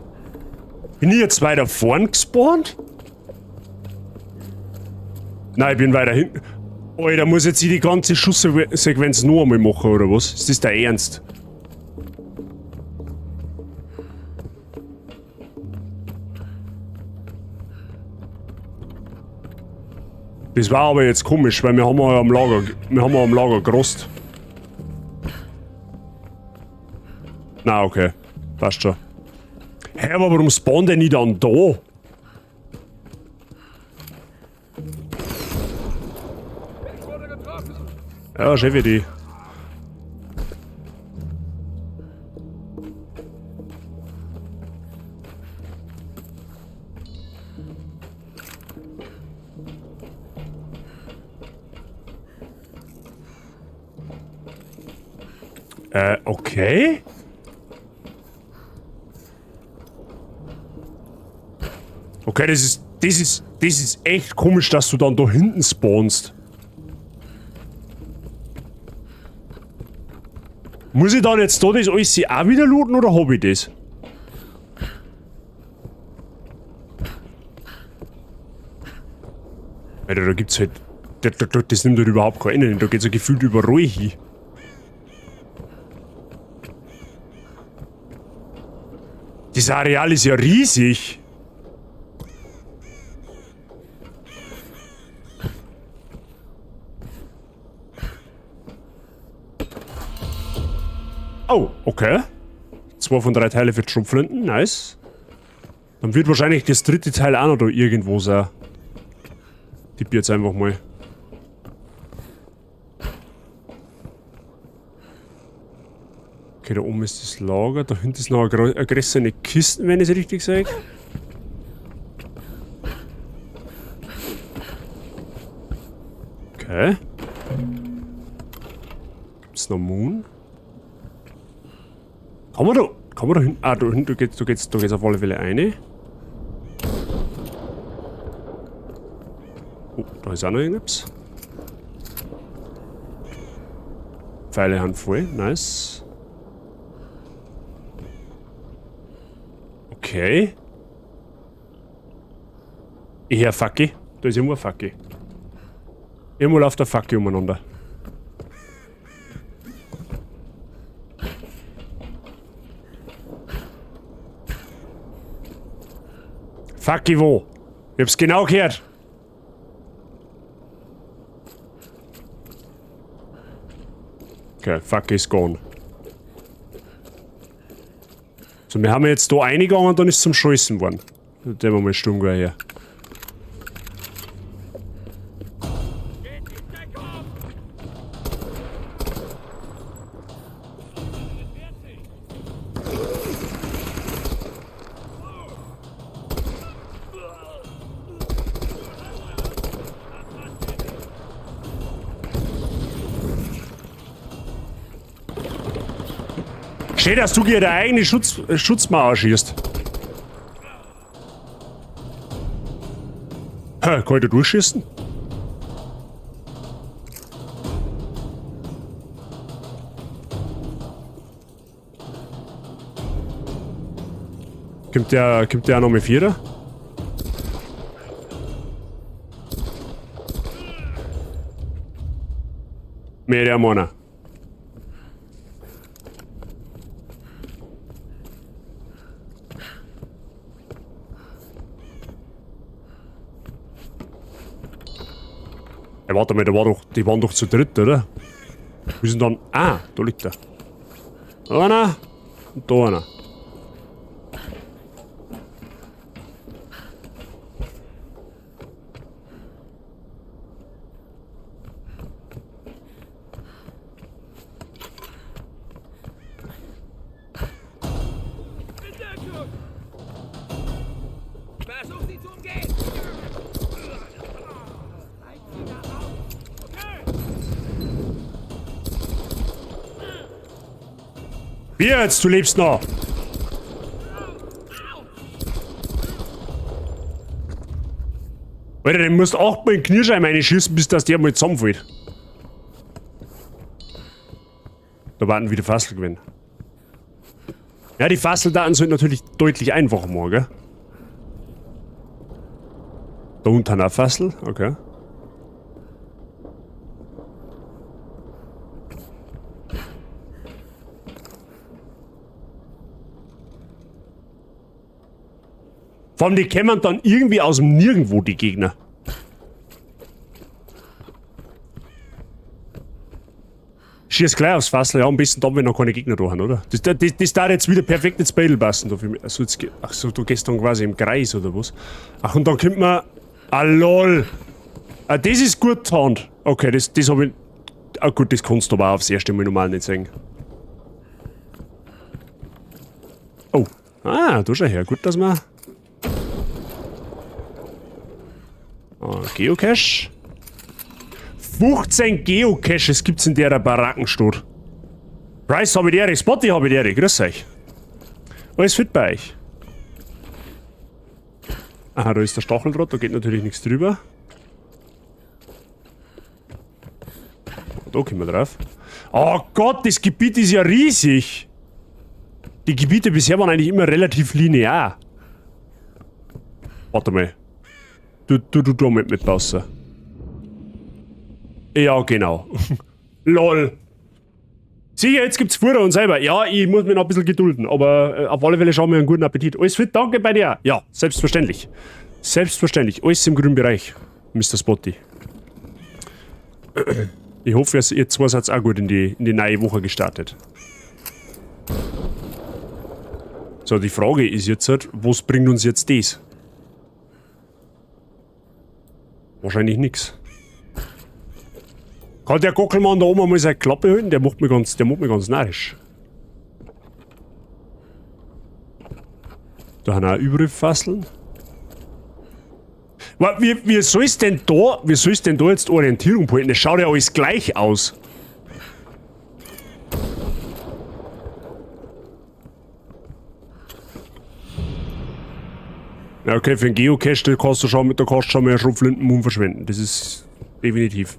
Bin ich jetzt weiter vorn gespawnt? Nein, ich bin weiter hinten. Alter, muss jetzt ich die ganze Schusssequenz noch einmal machen, oder was? Ist das der Ernst? Das war aber jetzt komisch, weil wir haben ja am Lager, wir haben ja am Lager gerost. Na, okay. Passt schon. Hä, aber warum spawnt der nicht dann da? Ja, schön für die. Okay. Okay, das ist echt komisch, dass du dann da hinten spawnst. Muss ich dann jetzt da das alles auch wieder looten oder hab ich das? Alter, da gibt's halt... Das nimmt halt überhaupt kein Ende, da geht's ja gefühlt überall hin. Das Areal ist ja riesig. Oh, okay. 2 von 3 Teile für die Schrotflinten, nice. Dann wird wahrscheinlich das dritte Teil auch noch da irgendwo sein. Tipp jetzt einfach mal. Okay, da oben ist das Lager. Da hinten ist noch eine größere Kiste, wenn ich es richtig sehe. Okay. Gibt's noch Moon? Kann man da, kann man da hinten? Ah, da hinten, da geht's auf alle Fälle rein. Oh, da ist auch noch irgendwas. Pfeile haben voll, nice. Okay. Ich hör Facki. Da ist irgendwo ein Facki. Irgendwo läuft der Facki umeinander. Facki wo? Ich hab's genau gehört. Okay, Facki is gone. So, wir haben jetzt da reingegangen und dann ist es zum Scheißen geworden. Da nehmen wir mal Sturmgewehr her. Schön, dass du dir deine eigene Schutzmauer schießt. Hä, kann ich da durchschießen? Kommt der auch noch mit Vierer? Mehr der Mann. Ey, warte mal, die waren doch zu dritt, oder? Wir sind dann. Ah, da liegt er. Da einer und da einer. Wie jetzt? Du lebst noch! Alter, den musst 8-mal in den Kniescheiben reinschießen, bis das der mal zusammenfällt. Da warten wieder Fassel gewinnen. Ja, die Fasseldaten sind natürlich deutlich einfacher machen, gell? Da unten auch Fassel, okay. Vor allem, die kämen dann irgendwie aus dem Nirgendwo, die Gegner. Schieß gleich aufs Fassel, ja, am besten dann, wenn noch keine Gegner da haben, oder? Das darf jetzt wieder perfekt ins Battle passen. Da für mich. Also jetzt, ach so, du gehst dann quasi im Kreis, oder was? Ach, und dann kommt man... Ah, lol! Ah, das ist gut getarnt. Okay, das hab ich... Ah gut, das kannst du aber auch aufs erste Mal normal nicht sehen. Oh. Ah, da schau her. Gut, dass wir... Ah, Geocache. 15 Geocaches gibt's in der Barackenstadt. Price hab ich die Ehre, Spotty hab ich die Ehre. Grüß euch. Alles fit bei euch. Aha, da ist der Stacheldraht, da geht natürlich nichts drüber. Da kommen wir drauf. Oh Gott, das Gebiet ist ja riesig. Die Gebiete bisher waren eigentlich immer relativ linear. Warte mal. Du, mit passen. Ja, genau. Lol. Sicher, jetzt gibt's Futter und selber. Ja, ich muss mich noch ein bisschen gedulden, aber auf alle Fälle schauen wir einen guten Appetit. Alles fit, danke bei dir. Ja, selbstverständlich. Selbstverständlich. Alles im grünen Bereich, Mister Spotty. Ich hoffe, ihr zwei seid auch gut in die neue Woche gestartet. So, die Frage ist jetzt halt, was bringt uns jetzt das? Wahrscheinlich nix. Kann der Gockelmann da oben mal seine Klappe halten? Der macht mich ganz narrisch. Da haben auch überall Fasseln. Wie soll's denn da, wie soll's denn da jetzt Orientierung halten? Das schaut ja alles gleich aus. Ja, okay, für einen Geocache, da kannst du schon, da kannst du schon mal eine Schrotflintenmumm verschwenden. Das ist definitiv.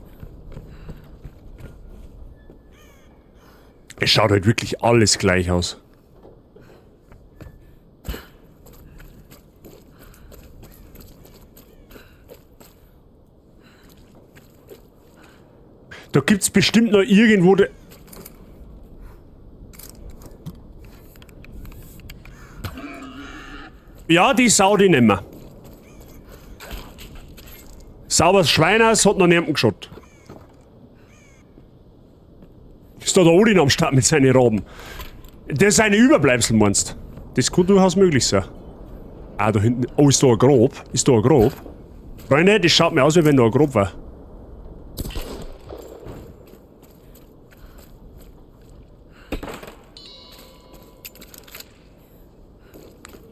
Es schaut halt wirklich alles gleich aus. Da gibt's bestimmt noch irgendwo de- Ja, die Sau, die nehmen wir. Sauberes Schweinhaus hat noch niemanden geschaut. Ist da der Odin am Start mit seinen Raben? Das ist eine Überbleibsel, meinst du? Das kann durchaus möglich sein. Ah, da hinten. Oh, ist da ein Grab? Ist da ein Grab? Freunde, das schaut mir aus, wie wenn da ein Grab war.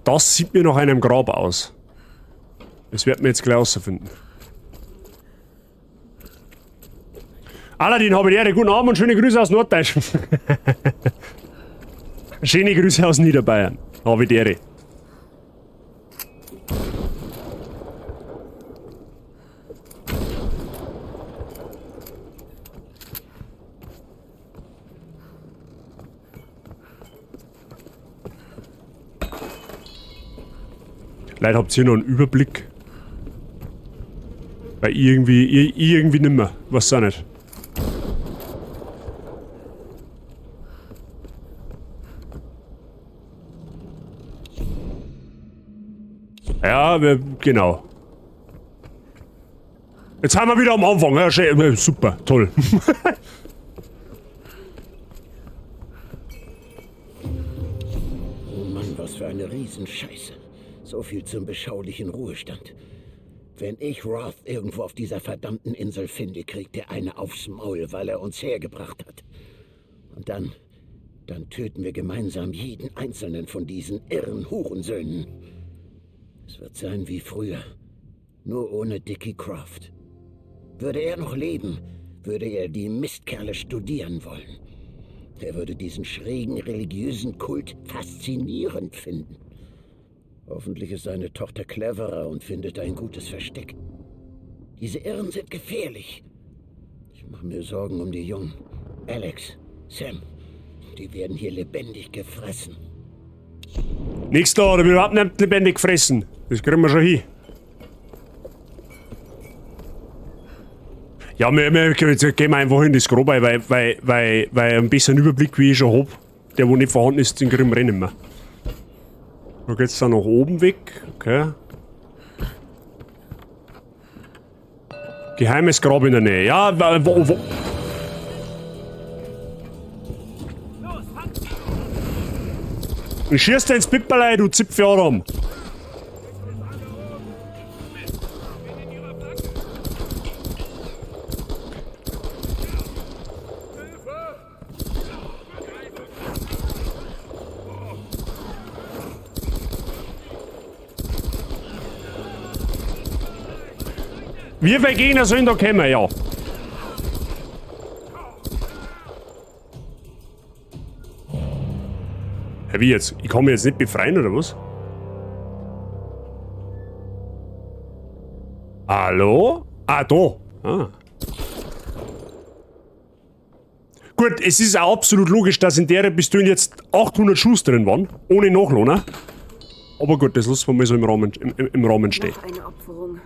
Das sieht mir nach einem Grab aus. Das werden wir jetzt gleich rausfinden. Aladdin, habe die Ehre. Guten Abend und schöne Grüße aus Norddeutschland. Schöne Grüße aus Niederbayern. Habe die Ehre. Leute, habt ihr noch einen Überblick? Weil irgendwie nimmer. Weiß auch nicht. Ja, wir, genau. Jetzt haben wir wieder am Anfang. Ja, schön, super, toll. Oh Mann, was für eine Riesenscheiße. So viel zum beschaulichen Ruhestand. Wenn ich Roth irgendwo auf dieser verdammten Insel finde, kriegt er eine aufs Maul, weil er uns hergebracht hat. Und dann töten wir gemeinsam jeden einzelnen von diesen irren Hurensöhnen. Es wird sein wie früher, nur ohne Dickie Croft. Würde er noch leben, würde er die Mistkerle studieren wollen. Er würde diesen schrägen religiösen Kult faszinierend finden. Hoffentlich ist seine Tochter cleverer und findet ein gutes Versteck. Diese Irren sind gefährlich. Ich mache mir Sorgen um die Jungen. Alex, Sam, die werden hier lebendig gefressen. Nix da, da wird überhaupt nicht lebendig gefressen. Das kriegen wir schon hin. Ja, wir gehen einfach in das Grab rein, weil ein bisschen Überblick, wie ich schon hab, der wo nicht vorhanden ist, den kriegen wir eh nicht mehr. Da geht's dann nach oben weg, okay. Geheimes Grab in der Nähe. Ja, wo? Ich schieß dir ins Pipperlei, du Zipfeladam. Wie viele Gegner sollen da kommen? Ja. Hä, wie jetzt? Ich kann mich jetzt nicht befreien, oder was? Hallo? Ah, da. Ah. Gut, es ist auch absolut logisch, dass in der Pistole jetzt 800 Schuss drin waren. Ohne Nachlohner. Aber gut, das lassen wir mal so im Rahmen stehen. Noch eine Opferung.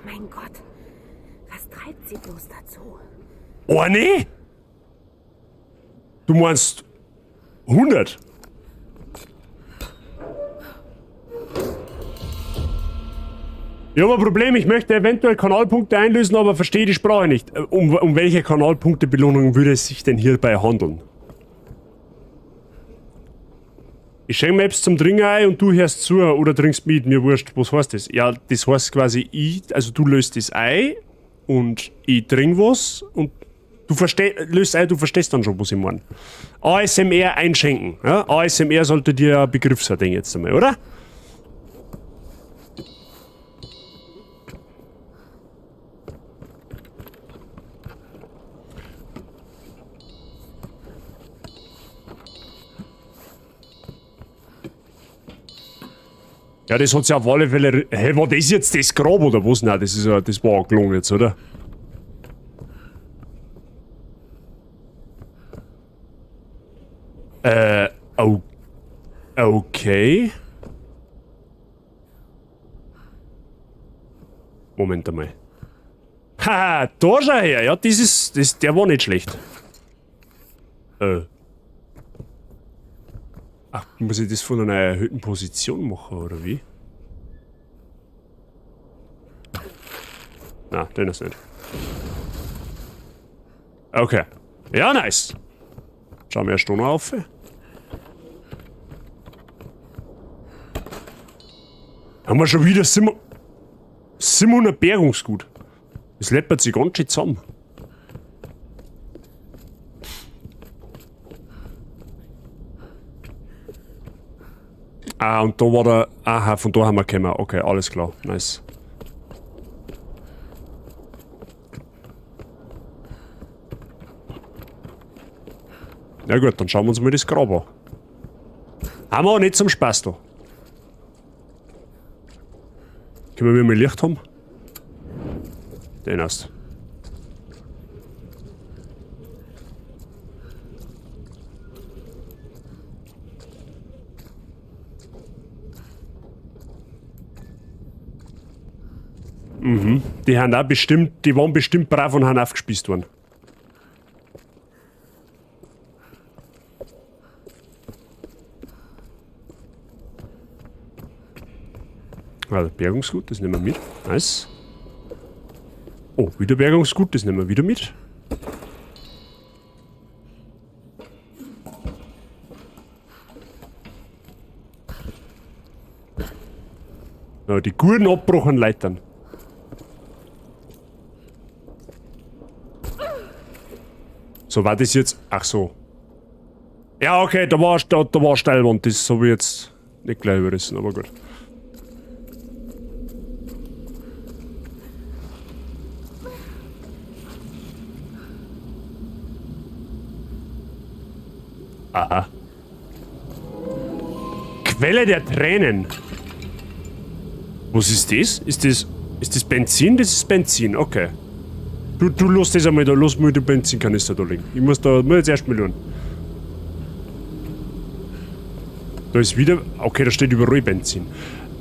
Mein Gott, was treibt sie bloß dazu? Eine? Du meinst 100? Ich habe ein Problem, ich möchte eventuell Kanalpunkte einlösen, aber verstehe die Sprache nicht. Um welche Kanalpunktebelohnung würde es sich denn hierbei handeln? Ich schenke mir Apps zum Trinken ein und du hörst zu oder trinkst mit, mir wurscht. Was heißt das? Ja, das heißt quasi, ich, also du löst das ein und ich trink was und du löst ein, du verstehst dann schon, was ich meine. ASMR einschenken. Ja? ASMR sollte dir ein Begriff sein, denke ich jetzt einmal, oder? Ja, das hat's ja auf alle Fälle hä, war das jetzt das Grab oder was? Nein, das ist ja, das war gelogen jetzt, oder? Okay. Moment einmal. Haha, da schau her. Ja, das ist, das, der war nicht schlecht. Ach, muss ich das von einer erhöhten Position machen, oder wie? Na, den ist nicht. Okay. Ja, nice. Schauen wir erst noch auf. Haben wir schon wieder 700 Bergungsgut. Das läppert sich ganz schön zusammen. Ah, und da war der... Aha, von da haben wir gekommen. Okay, alles klar. Nice. Na gut, dann schauen wir uns mal das Grab an. Haben wir auch nicht zum Spaß da. Können wir mal Licht haben? Den hast. Die haben auch bestimmt, die waren bestimmt brav und haben aufgespießt worden. Also Bergungsgut, das nehmen wir mit. Nice. Oh, wieder Bergungsgut, das nehmen wir wieder mit. Ja, die guten abbrochenen Leitern. So, war das jetzt... Ach so. Ja, okay, da war Steilwand. Das hab ich jetzt nicht gleich überrissen, aber gut. Aha. Quelle der Tränen. Was ist das? Ist das Benzin? Das ist Benzin, okay. Du lass das einmal da, lass mal den Benzinkanister da liegen. Ich muss da, muss jetzt erst mal schauen. Da ist wieder, okay, da steht überall Benzin.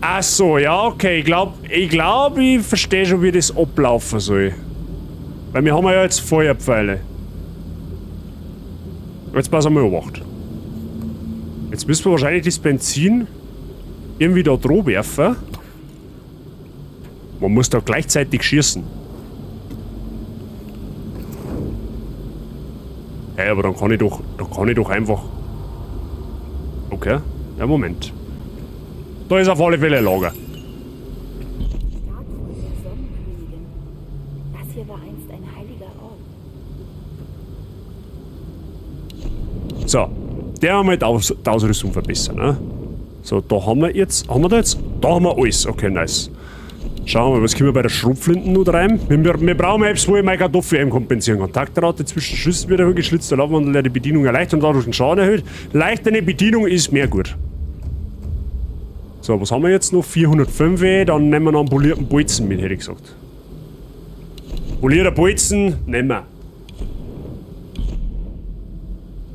Ach so, ja, okay, ich glaub, ich verstehe schon, wie das ablaufen soll. Weil wir haben ja jetzt Feuerpfeile. Jetzt pass einmal auf. Jetzt müssen wir wahrscheinlich das Benzin irgendwie da drauf werfen. Man muss da gleichzeitig schießen. Hey, aber dann kann ich doch, da kann ich doch einfach... Okay, ja, Moment. Da ist auf alle Fälle ein Lager. Statue der Sonnenkönigin. Das hier war einst ein heiliger Ort. So, der haben wir die Ausrüstung verbessern, ne? So, da haben wir jetzt, haben wir da jetzt? Da haben wir alles. Okay, nice. Schauen wir mal, was können wir bei der Schrotflinten noch rein? Wir brauchen etwas, wo ich meine Kartoffel eben kompensieren kann. Taktrate zwischen Schüssen wird erhöht, geschlitzter Laufwandel, der die Bedienung erleichtert und dadurch den Schaden erhöht. Leichtere Bedienung ist mehr gut. So, was haben wir jetzt noch? 405, dann nehmen wir noch einen polierten Bolzen mit, hätte ich gesagt. Polierter Bolzen, nehmen wir.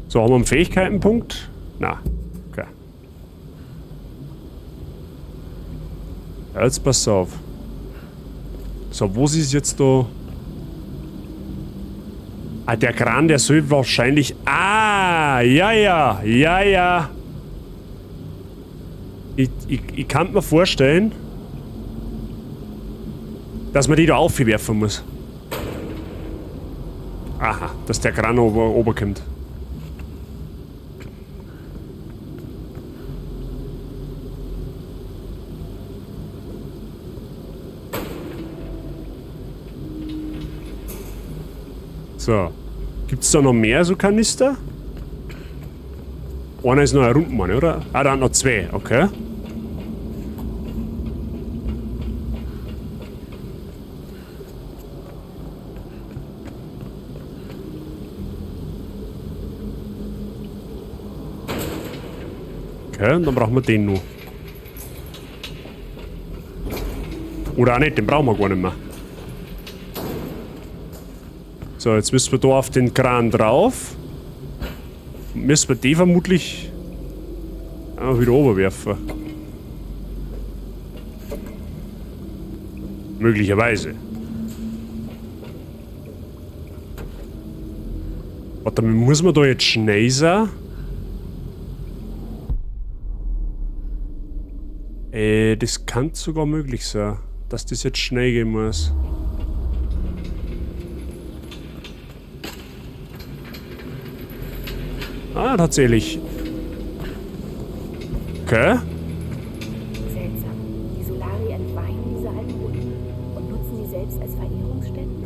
So, haben wir einen Fähigkeitenpunkt? Na, okay. Ja, jetzt pass auf. So, wo ist jetzt da? Ah, der Kran, der soll wahrscheinlich... Ah, ja, ja, ja, ja. Ich kann mir vorstellen, dass man die da aufwerfen muss. Aha, dass der Kran oberkommt. So. Gibt's da noch mehr so Kanister? Einer ist noch herunten, oder? Ah, da sind noch zwei, okay. Okay, und dann brauchen wir den noch. Oder auch nicht, den brauchen wir gar nicht mehr. So, jetzt müssen wir da auf den Kran drauf. Müssen wir die vermutlich auch wieder runterwerfen. Möglicherweise. Warte, muss man da jetzt schnell sein? Das kann sogar möglich sein, dass das jetzt schnell gehen muss. Ah, tatsächlich. Okay. Seltsam. Die Solari entweihen diese alten Ruinen und nutzen sie selbst als Verehrungsstätten?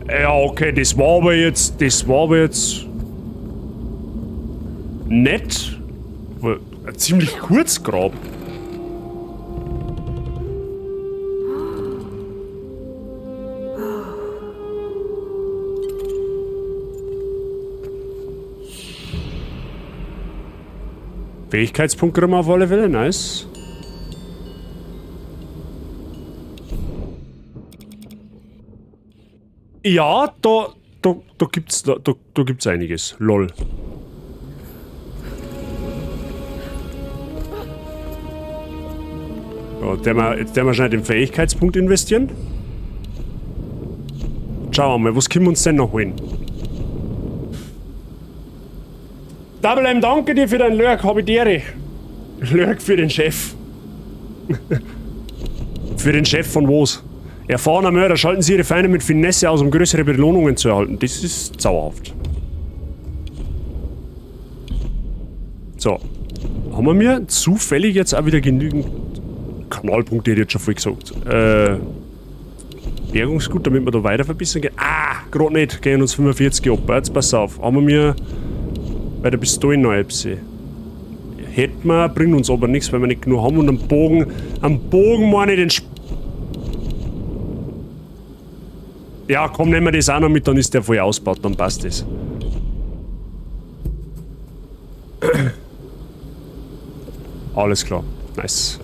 Ja, okay, das war aber jetzt... nett. Ziemlich kurz grad. Fähigkeitspunkt kriegen wir auf alle Fälle, nice. Ja, da gibt's einiges. Lol. So, jetzt werden wir schnell den Fähigkeitspunkt investieren. Schauen wir mal, was können wir uns denn noch holen? Double M, danke dir für deinen Lurk, hab ich die. Lurk für den Chef. Für den Chef von was? Erfahrener Mörder, schalten Sie Ihre Feinde mit Finesse aus, um größere Belohnungen zu erhalten. Das ist zauberhaft. So. Haben wir mir zufällig jetzt auch wieder genügend Kanalpunkte, hätte ich jetzt schon voll gesagt. Bergungsgut, damit wir da weiter verbessern gehen. Ah, grad nicht. Gehen uns 45 ab. Jetzt pass auf. Haben wir mir bei der Pistole noch etwas. Hätten wir, bringt uns aber nichts, weil wir nicht genug haben. Und am Bogen meine ich den Ja, komm, nehmen wir das auch noch mit, dann ist der voll ausgebaut, dann passt das. Alles klar. Nice.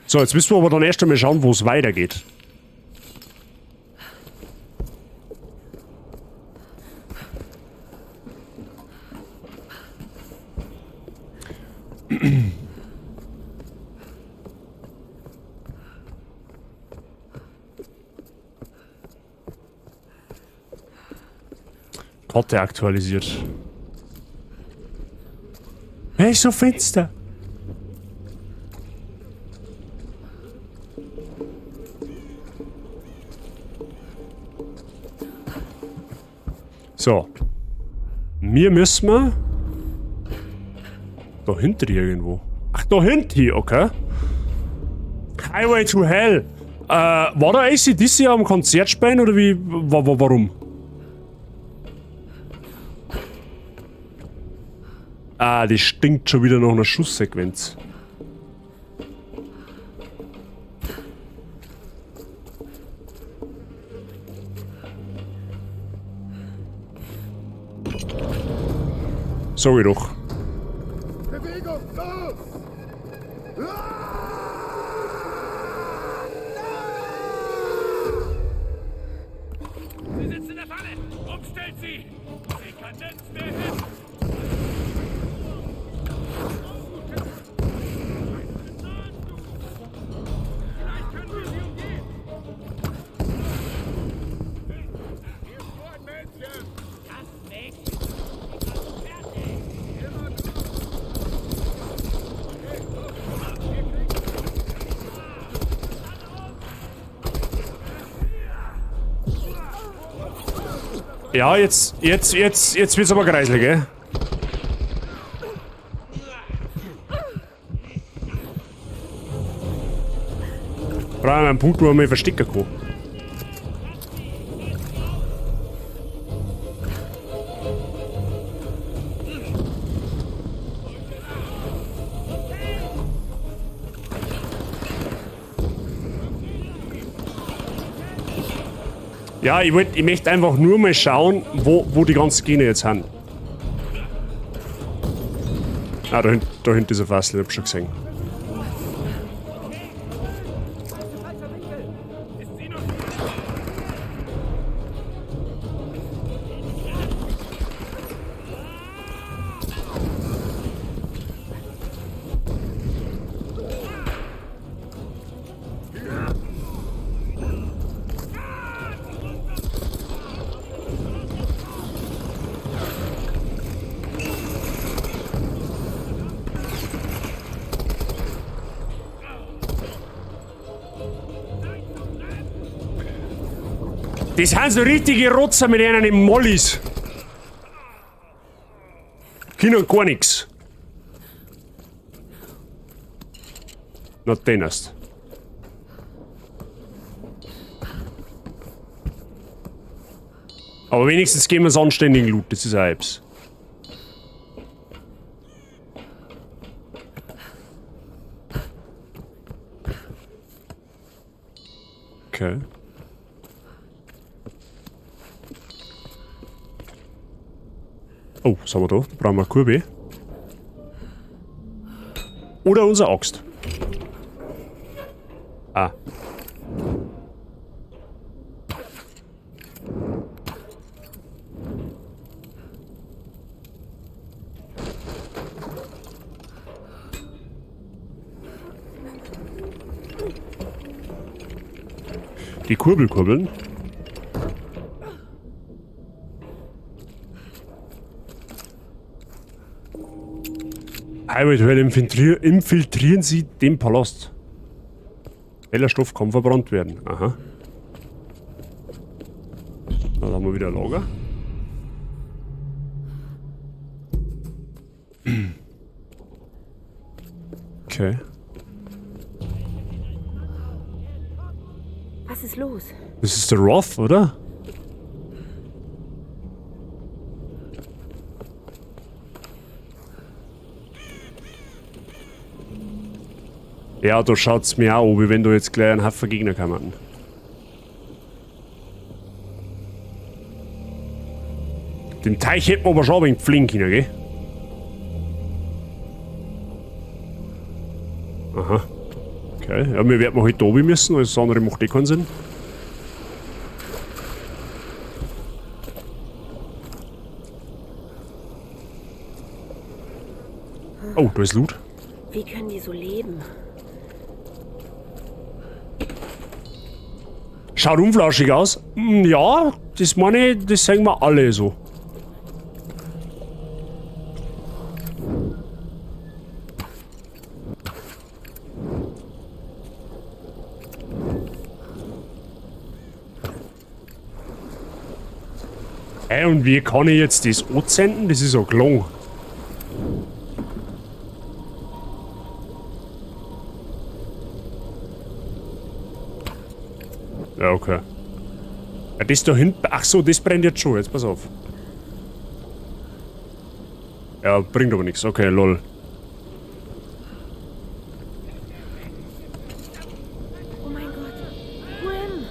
So, jetzt müssen wir aber dann erst einmal schauen, wo es weitergeht. Karte aktualisiert. Hey, ist so finster. So. Mir müssen wir... Da hinter irgendwo. Ach, da hinten, okay. Highway to Hell. War da AC/DC am Konzert spielen oder wie? Warum? Ah, das stinkt schon wieder nach einer Schusssequenz. Sag ich doch. Bewegung, los! Sie sitzt in der Falle! Umstellt sie! Sie kann nirgends mehr hin! Vielleicht können wir sie umgehen! Hier ist nur ein Mädchen! Das Mädchen! Fertig! Immer du! Okay, los! Wir kriegen Ja, jetzt wird's aber kreislig, gell? Brauchen wir einen Punkt, wo man mich verstecken kann. Ja, ich möchte einfach nur mal schauen, wo die ganzen Gegner jetzt sind. Ah, da hinten ist ein Fassel, ich hab schon gesehen. Das sind so richtige Rotzer mit einem Mollis. Können gar nix. Na, den erst. Aber wenigstens geben wir uns anständigen Loot, das ist auch etwas. Okay. Oh, was haben wir da? Da brauchen wir eine Kurve. Oder unsere Axt. Ah. Die Kurbel kurbeln. Highway to Hell, infiltrieren Sie den Palast. Heller Stoff kann verbrannt werden. Aha. Dann haben wir wieder ein Lager. Okay. Was ist los? Das ist der Roth, oder? Ja, da schaut's mir auch an, wie wenn du jetzt gleich einen Haufen Gegner kommen. Den Teich hätten wir aber schon ein wenig pflegen können, gell? Aha. Okay, ja, wir werden halt da oben müssen, alles andere macht eh keinen Sinn. Oh, da ist Loot. Wie können die so leben? Schaut unflauschig aus. Ja, das meine ich, das sagen wir alle so. Ey, und wie kann ich jetzt das anzünden? Das ist ja gelungen. Ja, okay. Ja, das da hinten. Ach so, das brennt jetzt schon. Jetzt pass auf. Ja, bringt aber nichts. Okay, lol. Oh mein Gott. Grim!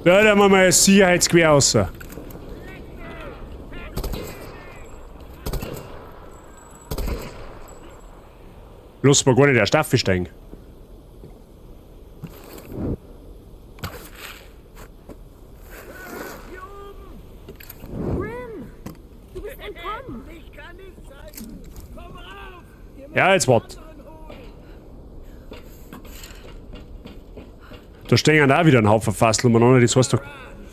Ja, da machen wir jetzt Sicherheitsquer raus. Lass mal gar nicht erst aufsteigen. Grim! Du bist entkommen! Ja, jetzt wart. Da stehen auch wieder ein Haufen Fassel umeinander, das heißt,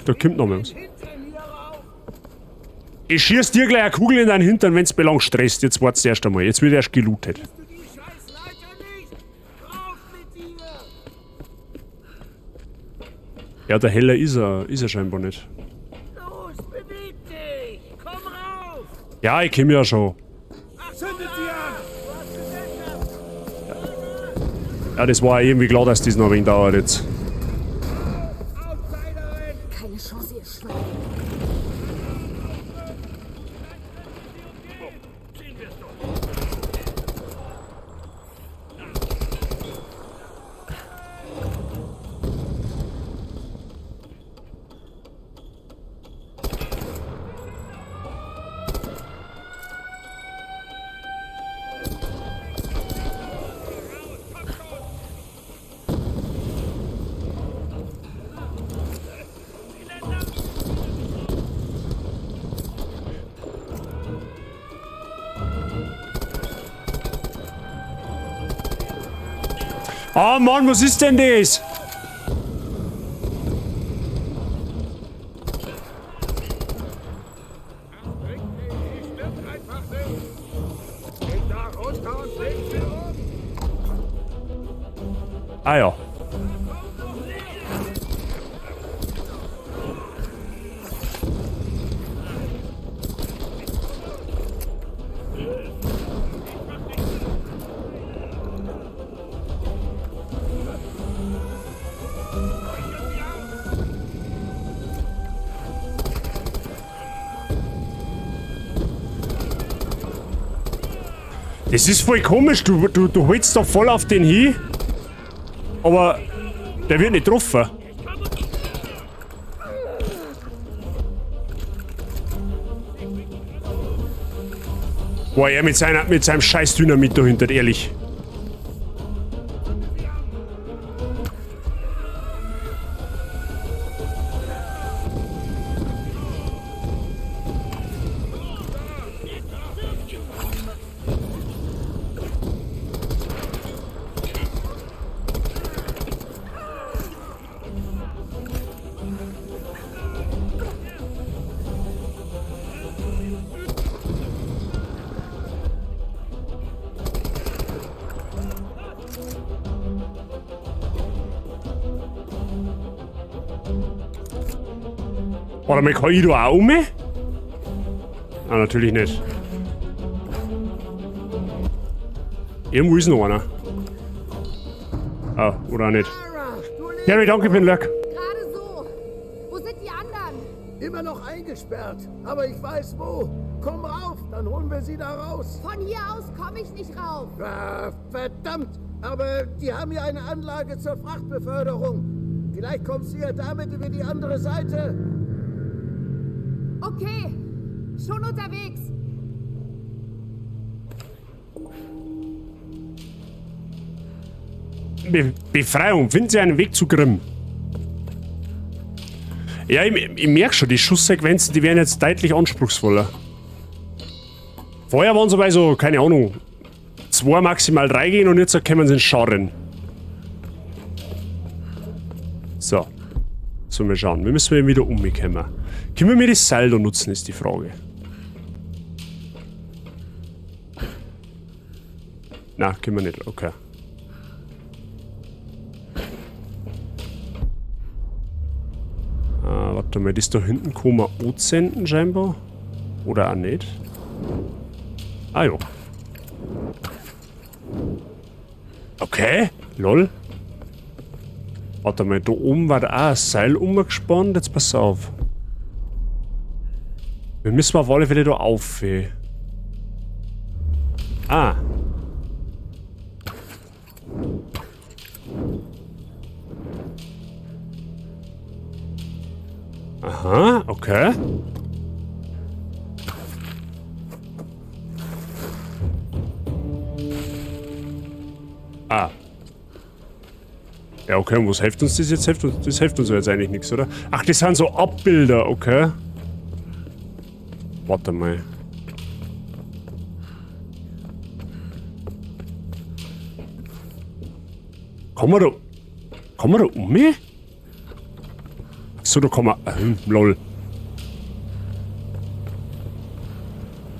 da kommt noch mehr was. Ich schieß dir gleich eine Kugel in deinen Hintern, wenn's belang stresst. Jetzt wart's erst einmal. Jetzt wird erst gelootet. Ja, der Heller ist er scheinbar nicht. Los, beweg dich! Komm rauf! Ja, ich komm ja schon. Zündet sie an! Ja, das war irgendwie klar, dass das noch ein wenig dauert jetzt. Keine Chance, ihr Schweine. Ah, Mann, was ist denn das? Ah ja. Das ist voll komisch, du holst da voll auf den hin, aber der wird nicht getroffen. Boah, er mit seinem scheiß Dynamit dahinter, ehrlich. Warte mal, kann ich da auch um? Ah, natürlich nicht. Irgendwo ist noch einer. Ah, oder auch nicht. Jerry, danke für den Lurk. Gerade so. Wo sind die anderen? Immer noch eingesperrt, aber ich weiß wo. Komm rauf, dann holen wir sie da raus. Von hier aus komme ich nicht rauf. Ah, verdammt! Aber die haben ja eine Anlage zur Frachtbeförderung. Vielleicht kommst du ja damit über die andere Seite. Okay, schon unterwegs. Befreiung. Finden Sie einen Weg zu Grim. Ja, ich merke schon, die Schusssequenzen, die werden jetzt deutlich anspruchsvoller. Vorher waren sie bei so, keine Ahnung, 2, maximal 3 gehen und jetzt kommen sie in Scharen. So. So, mal schauen. Wir müssen wieder umkommen. Können wir das Seil da nutzen, ist die Frage. Na, können wir nicht. Okay. Ah, warte mal, das da hinten kann man anzünden scheinbar. Oder auch nicht. Ah jo. Okay, lol. Warte mal, da oben war da auch ein Seil umgespannt. Jetzt pass auf. Wir müssen auf alle Fälle da auf. Ah. Aha, okay. Ah. Ja, okay, und was hilft uns das jetzt? Das hilft uns ja jetzt eigentlich nichts, oder? Ach, das sind so Abbilder, okay. Warte mal. Kann man da um mich? Achso, da kann man... lol.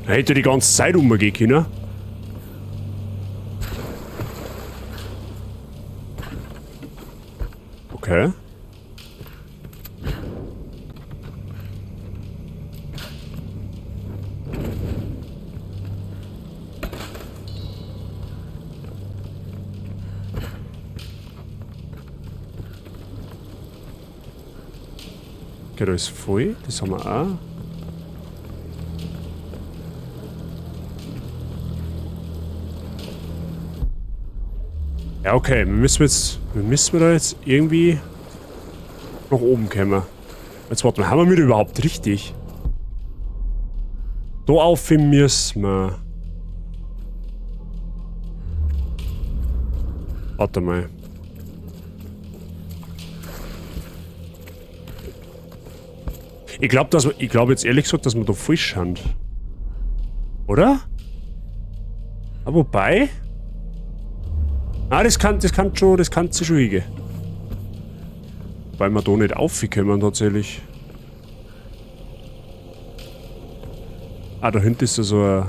Da hätte die ganze Zeit umgehen können. Okay. Okay, da ist voll. Das haben wir auch. Ja, okay. Wir müssen da jetzt irgendwie nach oben kommen. Jetzt warte mal, haben wir wieder überhaupt richtig? Da auf müssen wir. Warte mal. Ich glaub, jetzt ehrlich gesagt, dass wir da falsch sind. Oder? Ah, wobei. Ah, das kann sich schon hingehen. Weil wir da nicht aufkommen tatsächlich. Ah, da hinten ist da so ein...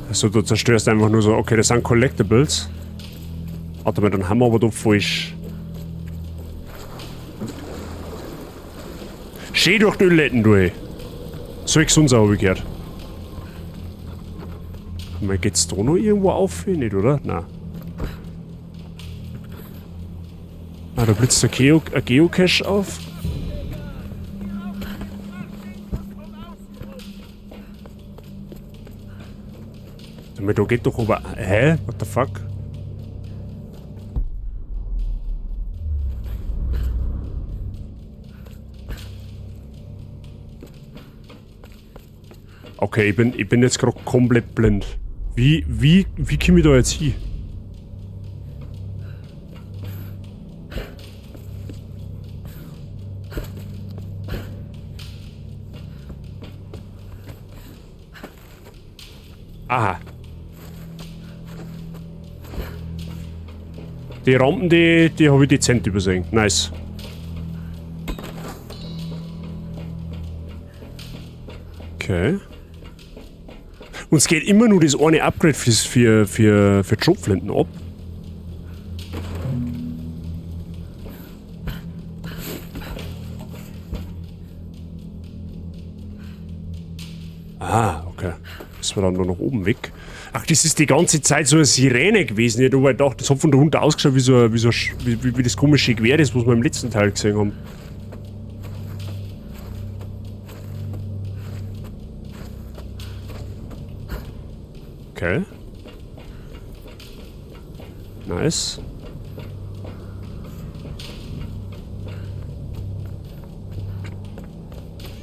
Also du zerstörst einfach nur so, okay, das sind Collectibles. Warte mal, dann haben wir aber da falsch. Schön durch die Ölläden durch. So ich sonst auch gehört. Mal geht's da noch irgendwo auf? Nicht, oder? Nein. Ah, da blitzt ein Geocache auf. Da geht doch aber... Hä? What the fuck? Okay, ich bin jetzt gerade komplett blind. Wie komme ich da jetzt hin? Aha. Die Rampen, die habe ich dezent übersehen. Nice. Okay. Und es geht immer nur das eine Upgrade für Schrotflinten ab. Ah, okay. Das war dann nur noch oben weg. Ach, das ist die ganze Zeit so eine Sirene gewesen. Ich hab aber gedacht, das hat von da unten ausgeschaut wie, so, wie, so, wie, wie, wie das komische Gewehr, das was wir im letzten Teil gesehen haben. Okay. Nice.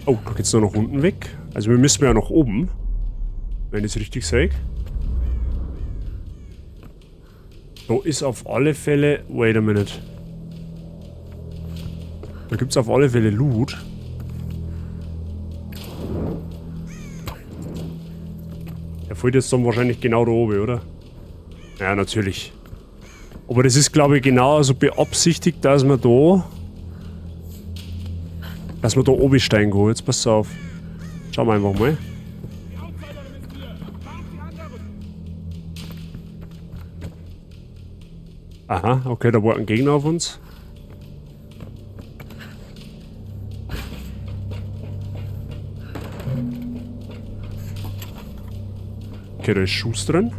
Oh, da geht's nur noch unten weg. Also wir müssen ja nach oben. Wenn ich es richtig sehe. Da ist auf alle Fälle... Wait a minute. Da gibt's auf alle Fälle Loot. Der fällt jetzt dann wahrscheinlich genau da oben, oder? Ja, natürlich. Aber das ist, glaube ich, genauso beabsichtigt, dass wir da... Dass wir da oben steigen gehen. Jetzt pass auf. Schauen wir einfach mal. Aha, okay, da war ein Gegner auf uns. Okay, da ist Schuss drin.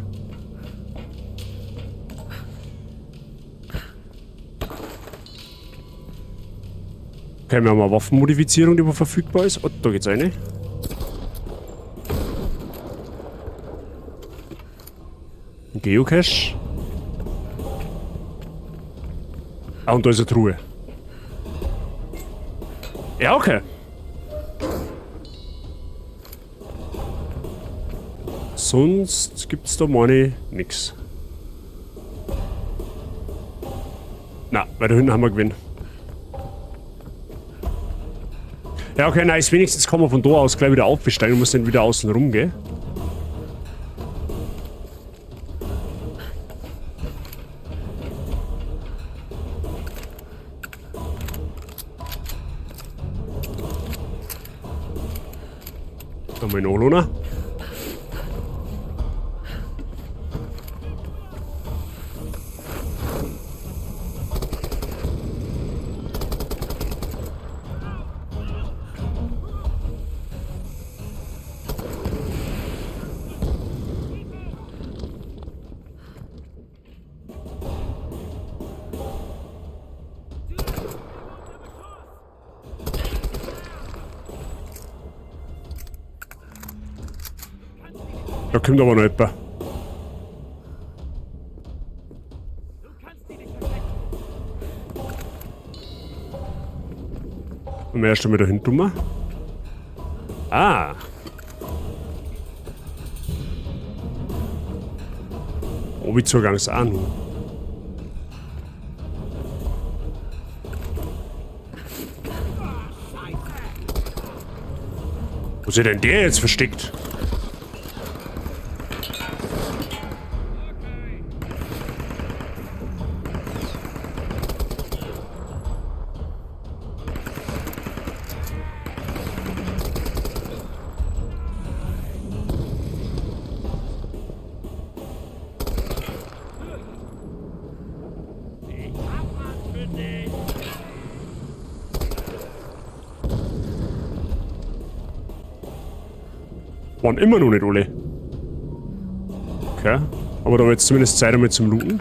Okay, wir haben eine Waffenmodifizierung, die verfügbar ist. Oh, da geht's rein. Ein Geocache. Ah, und da ist eine Truhe. Ja, okay. Sonst gibt's da meine nix. Na, weil da hinten haben wir Gewinn. Ja, okay, nice. Wenigstens kann man von da aus gleich wieder aufbesteigen und muss dann wieder außen rum, gell? Haben wir ihn auch? Da kommt aber noch jemand. Und erst einmal da hinten rum. Ah. Obi-Zugang ist auch noch. Wo ist denn der jetzt versteckt? Waren immer noch nicht alle. Okay. Aber da war jetzt zumindest Zeit einmal zum Looten.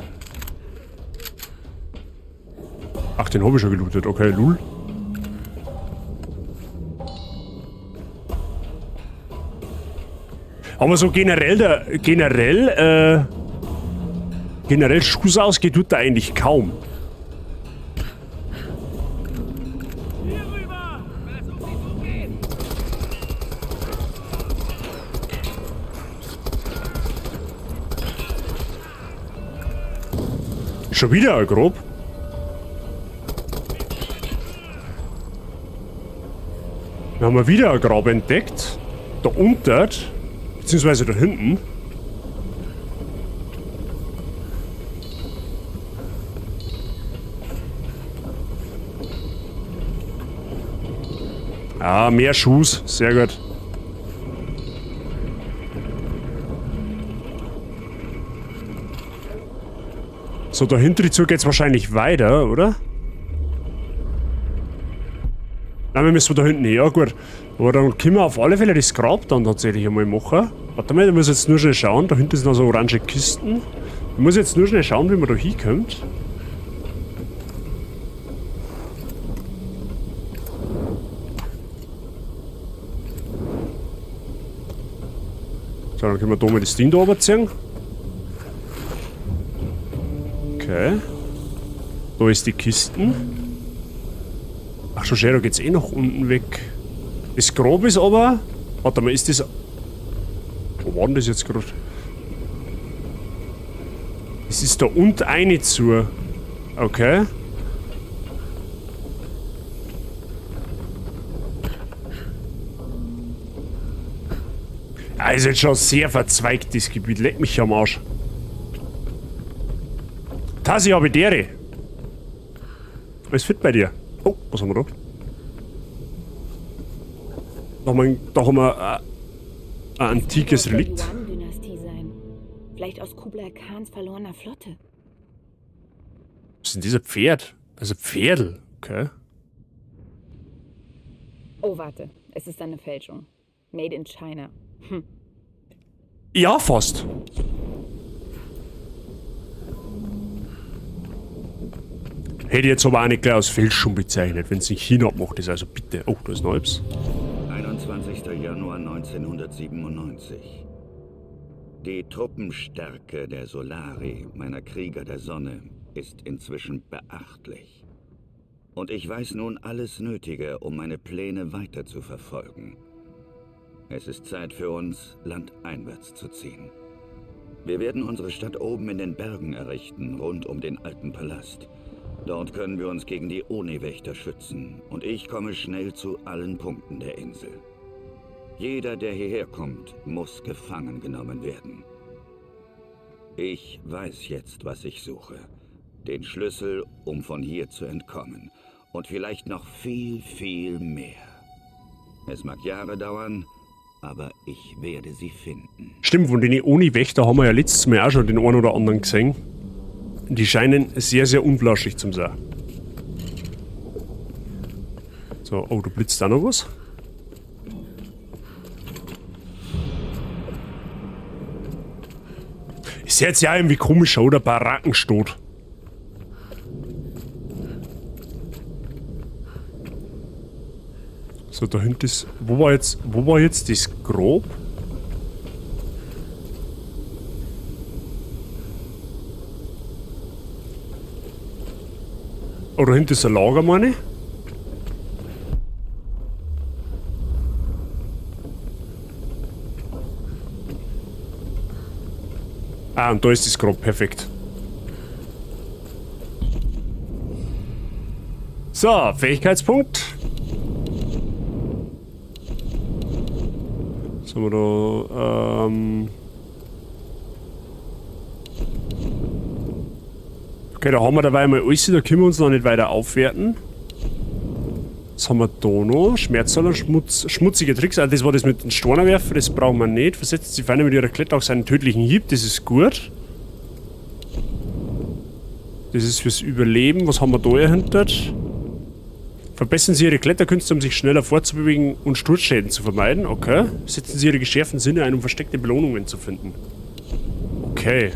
Ach, den hab ich schon gelootet. Okay, lul. Aber so generell, generell Schuss ausgeht, tut da eigentlich kaum. Schon wieder grob. Dann haben wir wieder ein Grab entdeckt. Da unten, beziehungsweise da hinten. Ah, mehr Schuss. Sehr gut. So, da hinten zu geht's wahrscheinlich weiter, oder? Nein, wir müssen da hinten hin. Ja, gut. Aber dann können wir auf alle Fälle das Grab dann tatsächlich einmal machen. Warte mal, da muss ich jetzt nur schnell schauen. Da hinten sind noch so orange Kisten. Ich muss jetzt nur schnell schauen, wie man da hinkommt. So, dann können wir da mal das Ding da runterziehen. Okay. Da ist die Kisten. Ach schon, schön, da geht's eh nach unten weg. Das Grab ist aber... Warte mal, ist das... Wo war denn das jetzt gerade? Es ist da unten eine zu. Okay. Ah, ist jetzt schon sehr verzweigt, das Gebiet. Leck mich am Arsch. Tassi, habe ich dere. Alles fit bei dir? Oh, was haben wir da? Da haben wir ein antikes Das muss Relikt. der Yuan-Dynastie sein. Vielleicht aus Kublai Khans verlorener Flotte. Was ist denn dieser Pferd? Also Pferdl, okay. Oh, warte. Es ist eine Fälschung. Made in China. Ja, fast. Hätte ich jetzt aber auch nicht gleich als Fälschung bezeichnet, wenn es in China abgemacht ist. Also bitte. Oh, da ist noch etwas. 21. Januar 1997. Die Truppenstärke der Solari, meiner Krieger der Sonne, ist inzwischen beachtlich. Und ich weiß nun alles Nötige, um meine Pläne weiter zu verfolgen. Es ist Zeit für uns, landeinwärts zu ziehen. Wir werden unsere Stadt oben in den Bergen errichten, rund um den alten Palast. Dort können wir uns gegen die Oni-Wächter schützen und ich komme schnell zu allen Punkten der Insel. Jeder, der hierher kommt, muss gefangen genommen werden. Ich weiß jetzt, was ich suche. Den Schlüssel, um von hier zu entkommen. Und vielleicht noch viel, viel mehr. Es mag Jahre dauern, aber ich werde sie finden. Stimmt, von den Oni-Wächter haben wir ja letztes Mal auch schon den einen oder anderen gesehen. Die scheinen sehr, sehr unflauschig zu sein. So, oh, da blitzt auch noch was. Ist jetzt ja irgendwie komisch, oder? Barackenstadt. So, da hinten ist... Wo war jetzt das Grab? Oh, da hinten ist ein Lager, meine ich. Ah, und da ist das Grab. Perfekt. So, Fähigkeitspunkt. Was haben wir da? Okay, da haben wir dabei mal alles, da können wir uns noch nicht weiter aufwerten. Was haben wir da noch? Schmerzsaler, schmutzige Tricks. Ah, das war das mit den Steinen werfen, das brauchen wir nicht. Versetzt die Feinde mit ihrer Klettachse einen tödlichen Hieb, das ist gut. Das ist fürs Überleben. Was haben wir da dahinter? Verbessern Sie Ihre Kletterkünste, um sich schneller fortzubewegen und Sturzschäden zu vermeiden. Okay. Setzen Sie Ihre geschärften Sinne ein, um versteckte Belohnungen zu finden. Okay.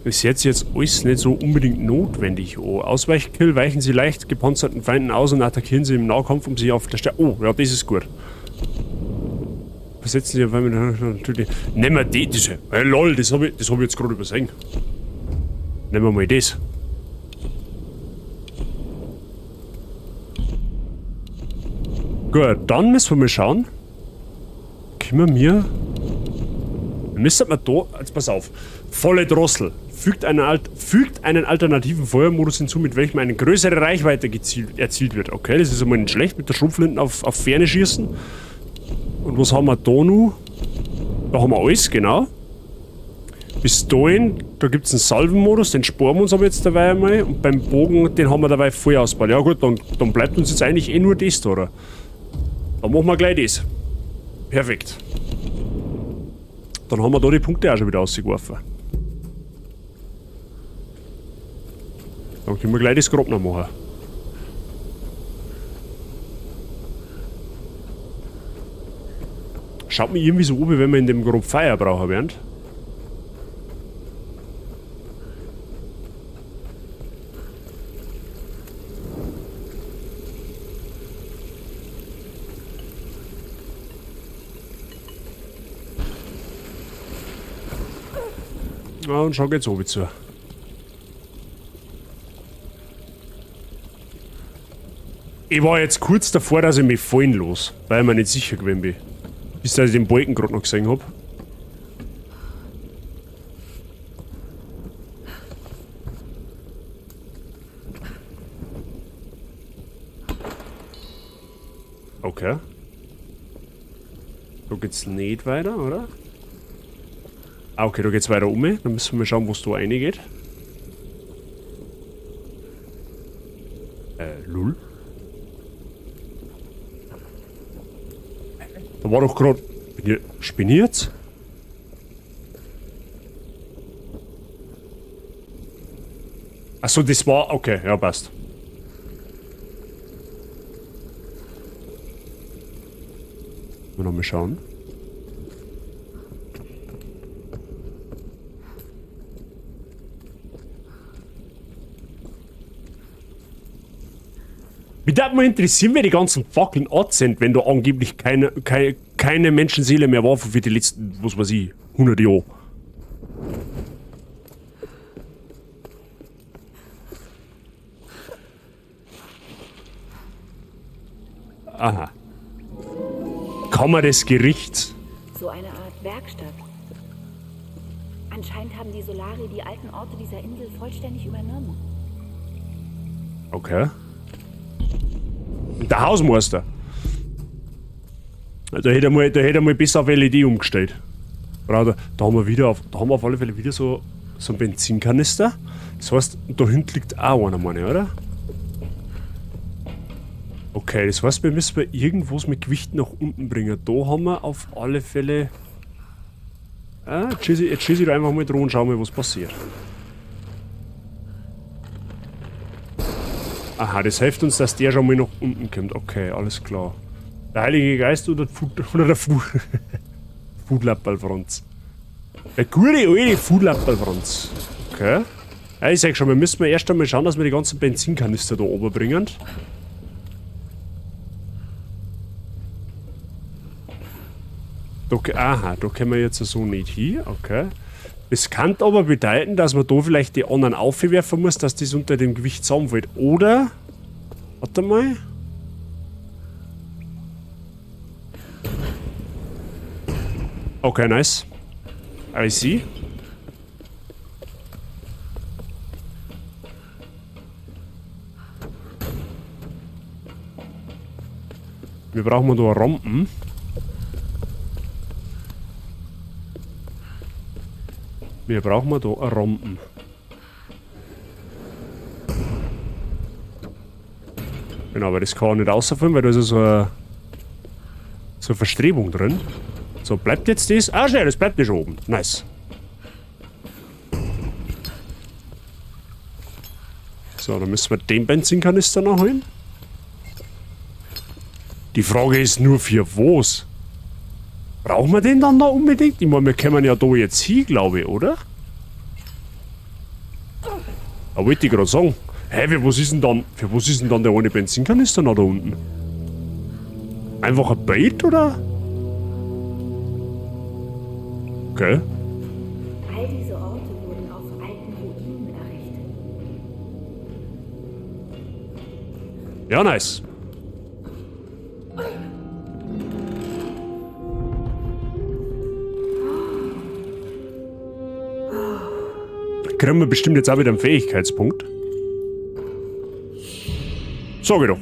Ist jetzt alles nicht so unbedingt notwendig. Oh, Ausweichkill, weichen Sie leicht gepanzerten Feinden aus und attackieren Sie im Nahkampf, um sie auf der Stelle... Oh, ja, das ist gut. Versetzen Sie auf einmal natürlich... Nehmen wir die, diese... Hey, lol, das hab ich jetzt gerade übersehen. Nehmen wir mal das. Gut, dann müssen wir mal schauen. Können wir mir... Müssen wir da... Jetzt pass auf. Volle Drossel. Fügt einen alternativen Feuermodus hinzu, mit welchem eine größere Reichweite erzielt wird. Okay, das ist einmal nicht schlecht. Mit der Schrotflinte auf Ferne schießen. Und was haben wir da noch? Da haben wir alles, genau. Pistolen, da gibt's einen Salvenmodus, den sparen wir uns aber jetzt dabei einmal. Und beim Bogen, den haben wir dabei voll ausgebaut. Ja gut, dann bleibt uns jetzt eigentlich eh nur das da, oder? Dann machen wir gleich das. Perfekt. Dann haben wir da die Punkte auch schon wieder rausgeworfen. Dann können wir gleich das Grab noch machen. Schaut mir irgendwie so an, wie wenn wir in dem Grab Feuer brauchen werden. Ja, und schon geht's oben zu. Ich war jetzt kurz davor, dass ich mich fallen los, weil ich mir nicht sicher gewesen bin. Bis dass ich den Balken gerade noch gesehen hab. Okay. Da geht's nicht weiter, oder? Ah, okay, da geht's weiter um. Dann müssen wir mal schauen, wo es da reingeht. Lul. Da war doch grad... Bin ich... Spinne ich jetzt? Achso, das war... Okay, ja, passt. Mal nochmal schauen. Mich würde mal interessieren, wer die ganzen Fackeln anzündet, wenn da angeblich keine Menschenseele mehr war für die letzten, was weiß ich, 100 Jahre. Aha. Kammer des Gerichts. So eine Art Werkstatt. Anscheinend haben die Solari die alten Orte dieser Insel vollständig übernommen. Okay. Und der Hausmeister. Da hätte er mal, da hätte er mal besser auf LED umgestellt. Da, da haben wir wieder auf, da haben wir auf alle Fälle wieder so einen Benzinkanister. Das heißt, da hinten liegt auch einer, meine ich, oder? Okay, das heißt, wir müssen irgendwas mit Gewicht nach unten bringen. Da haben wir auf alle Fälle... Ah, jetzt schieße ich da einfach mal dran und schau mal, was passiert. Aha, das hilft uns, dass der schon mal nach unten kommt. Okay, alles klar. Der Heilige Geist oder der Foodlappal Franz. Der gute alte Foodlappal Franz. Okay. Ja, ich sag schon, wir müssen erst einmal schauen, dass wir die ganzen Benzinkanister da oben bringen. Da, aha, da können wir jetzt so nicht hin. Okay. Das kann aber bedeuten, dass man da vielleicht die anderen aufwerfen muss, dass das unter dem Gewicht zusammenfällt. Oder? Warte mal. Okay, nice. I see. Wir brauchen da Rampen. Wir brauchen da Rampen. Genau, aber das kann nicht rausfallen, weil da ist ja so eine Verstrebung drin. So, bleibt jetzt das? Ah, schnell, das bleibt ja schon oben. Nice. So, dann müssen wir den Benzinkanister noch holen. Die Frage ist nur, für was? Brauchen wir den dann da unbedingt? Ich meine, wir kommen ja da jetzt hin, glaube ich, oder? Da wollte ich gerade sagen. Hä, für was ist denn dann, für was ist denn dann der eine Benzinkanister noch da unten? Einfach ein Bait, oder? Okay. All diese Orte wurden auf alten Ruinen errichtet. Ja, nice. Kriegen wir bestimmt jetzt auch wieder einen Fähigkeitspunkt. Sag ich doch.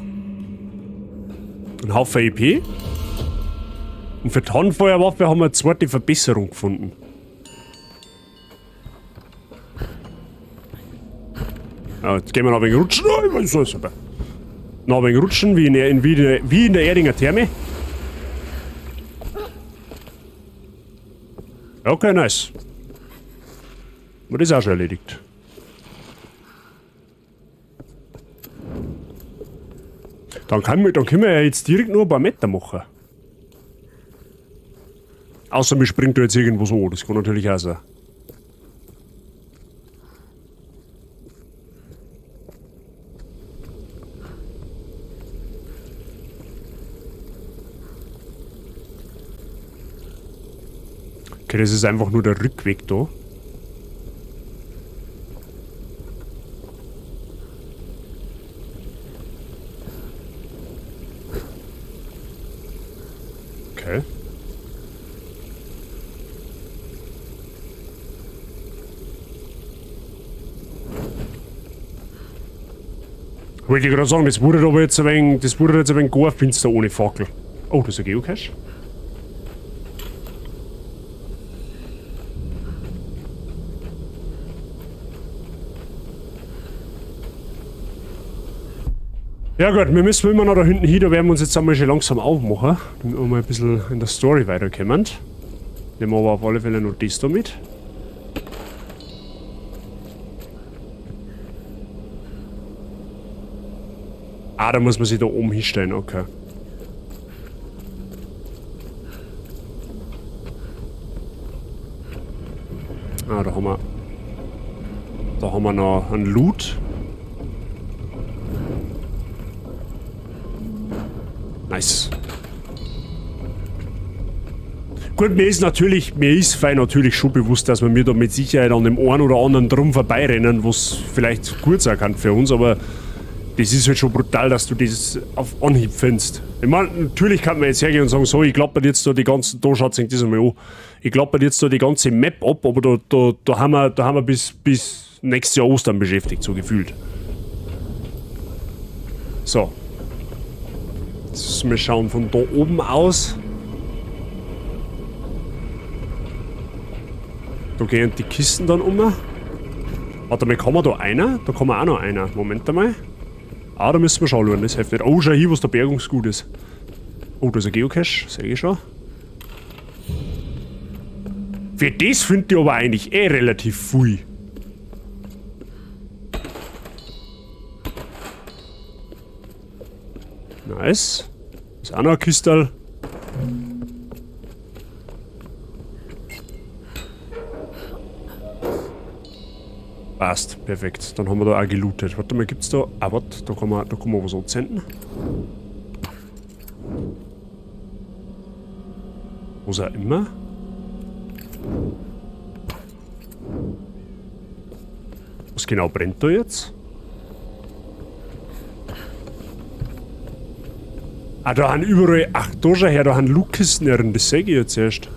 Ein Haufen EP. Und für die Handfeuerwaffe haben wir eine zweite Verbesserung gefunden. Ja, jetzt gehen wir noch ein wenig rutschen. Oh, ich weiß, so ist super. Noch ein wenig rutschen, wie in der Erdinger Therme. Okay, nice. Aber das ist auch schon erledigt. Dann, dann können wir ja jetzt direkt nur ein paar Meter machen. Außer mir springt da jetzt irgendwo so, das kann natürlich auch sein. Okay, das ist einfach nur der Rückweg da. Okay. Wollte ich gerade sagen, das wurde aber jetzt ein wenig, das wurde jetzt ein wenig gar finster ohne Fackel. Oh, das ist ein Geocache. Ja gut, wir müssen immer noch da hinten hin, da werden wir uns jetzt einmal schon langsam aufmachen, damit wir mal ein bisschen in der Story weiterkommen. Nehmen wir aber auf alle Fälle noch das da mit. Ah, da muss man sich da oben hinstellen, okay. Ah, da haben wir noch einen Loot. Nice. Gut, mir ist fein natürlich schon bewusst, dass wir mir da mit Sicherheit an dem einen oder anderen drum vorbeirennen, was vielleicht gut sein kann für uns, aber das ist halt schon brutal, dass du das auf Anhieb findest. Ich mein, natürlich kann man jetzt hergehen und sagen, so, ich klappe jetzt da die ganzen, da schaut sich das einmal an. Ich klappe jetzt da die ganze Map ab, aber da haben wir bis nächstes Jahr Ostern beschäftigt, so gefühlt. So. Jetzt wir schauen von da oben aus. Da gehen die Kisten dann um. Warte mal, kann man da einer? Da kann man auch noch einer. Moment einmal. Ah, da müssen wir schauen, das hilft nicht. Oh, schau hier, was der Bergungsgut ist. Oh, da ist ein Geocache, seh ich schon. Für das finde ich aber eigentlich eh relativ viel. Nice. Ist auch noch ein Kistal. Passt, perfekt. Dann haben wir da auch gelootet. Warte mal, gibt's da... Ah, warte, da kann man was anzünden. Was auch immer. Was genau brennt da jetzt? Ah, da haben überall... Ach, da schau her, da haben Lootkisten drin. Das seh ich jetzt erst.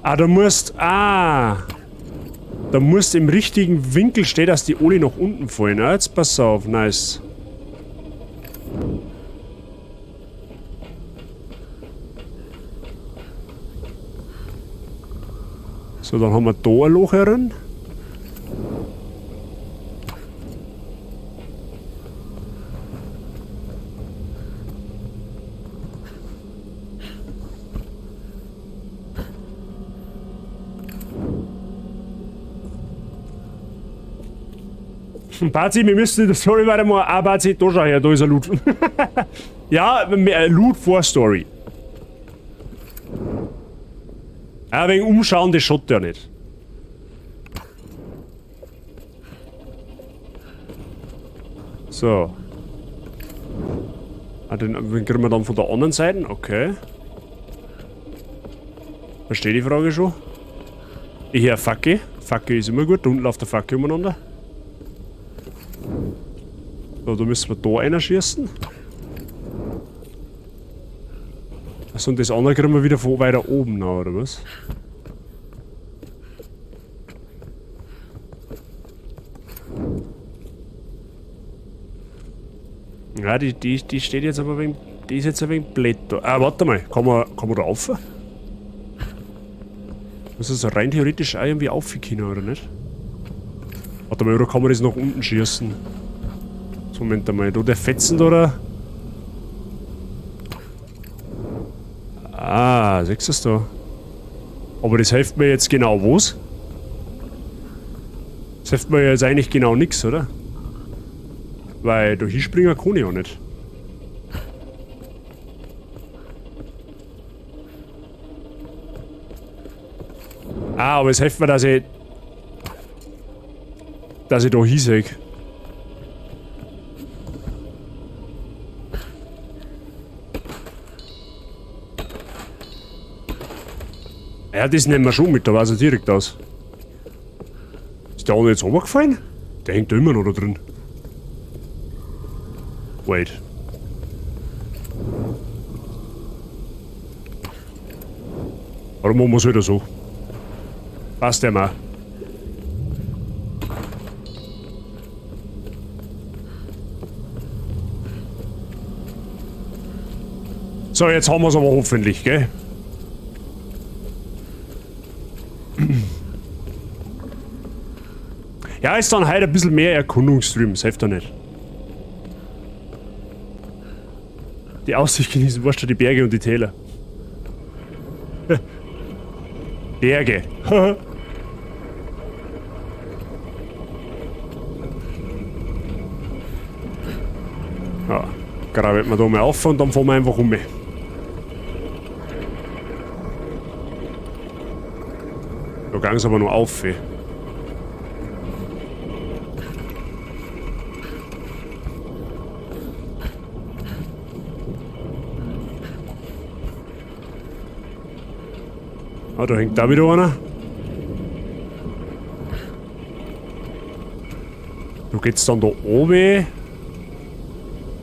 Ah, da musst... Ah! Da musst im richtigen Winkel stehen, dass die alle nach unten fallen. Ah, jetzt pass auf, nice. So, dann haben wir da ein Loch herin. Bazi, wir müssen in der Story weitermachen. Ah, Bazi, da schau her, da ist ein Loot. Ja, mehr Loot vor Story. Ja, wegen Umschauen, das schaut ja nicht. So. Ah, den kriegen wir dann von der anderen Seite. Okay. Verstehe die Frage schon. Ich höre Fackel. Fackel ist immer gut. Da unten läuft der Fackel umeinander. So, da müssen wir da einer schießen. Achso, und das andere kriegen wir wieder von weiter oben nach, oder was? Ja, die steht jetzt aber wegen, die ist jetzt ein wenig blöd da. Ah, warte mal, kann man da rauf? Muss das rein theoretisch auch irgendwie rauf können, oder nicht? Warte mal, oder kann man das nach unten schießen? So, Moment einmal, da der Fetzen da, oder? Ah, siehst du das da? Aber das hilft mir jetzt genau was? Das hilft mir jetzt eigentlich genau nix, oder? Weil da hinspringen kann ich ja nicht. Ah, aber es hilft mir, dass ich da hinsehe. Ja, das nehmen wir schon mit, da weiß er direkt aus. Ist der andere jetzt runtergefallen? Der hängt da immer noch da drin. Wait. Warum machen wir es wieder so? Passt der mal. So, jetzt haben wir es aber hoffentlich, gell? Ja, ist dann heute ein bisschen mehr Erkundungsstream, das hilft doch nicht. Die Aussicht genießen, weißt du, die Berge und die Täler. Berge. Ja, graben wir da mal auf und dann fahren wir einfach um. Da gang's aber noch auf. Ey. Ah, da hängt da wieder einer. Da geht's dann da oben.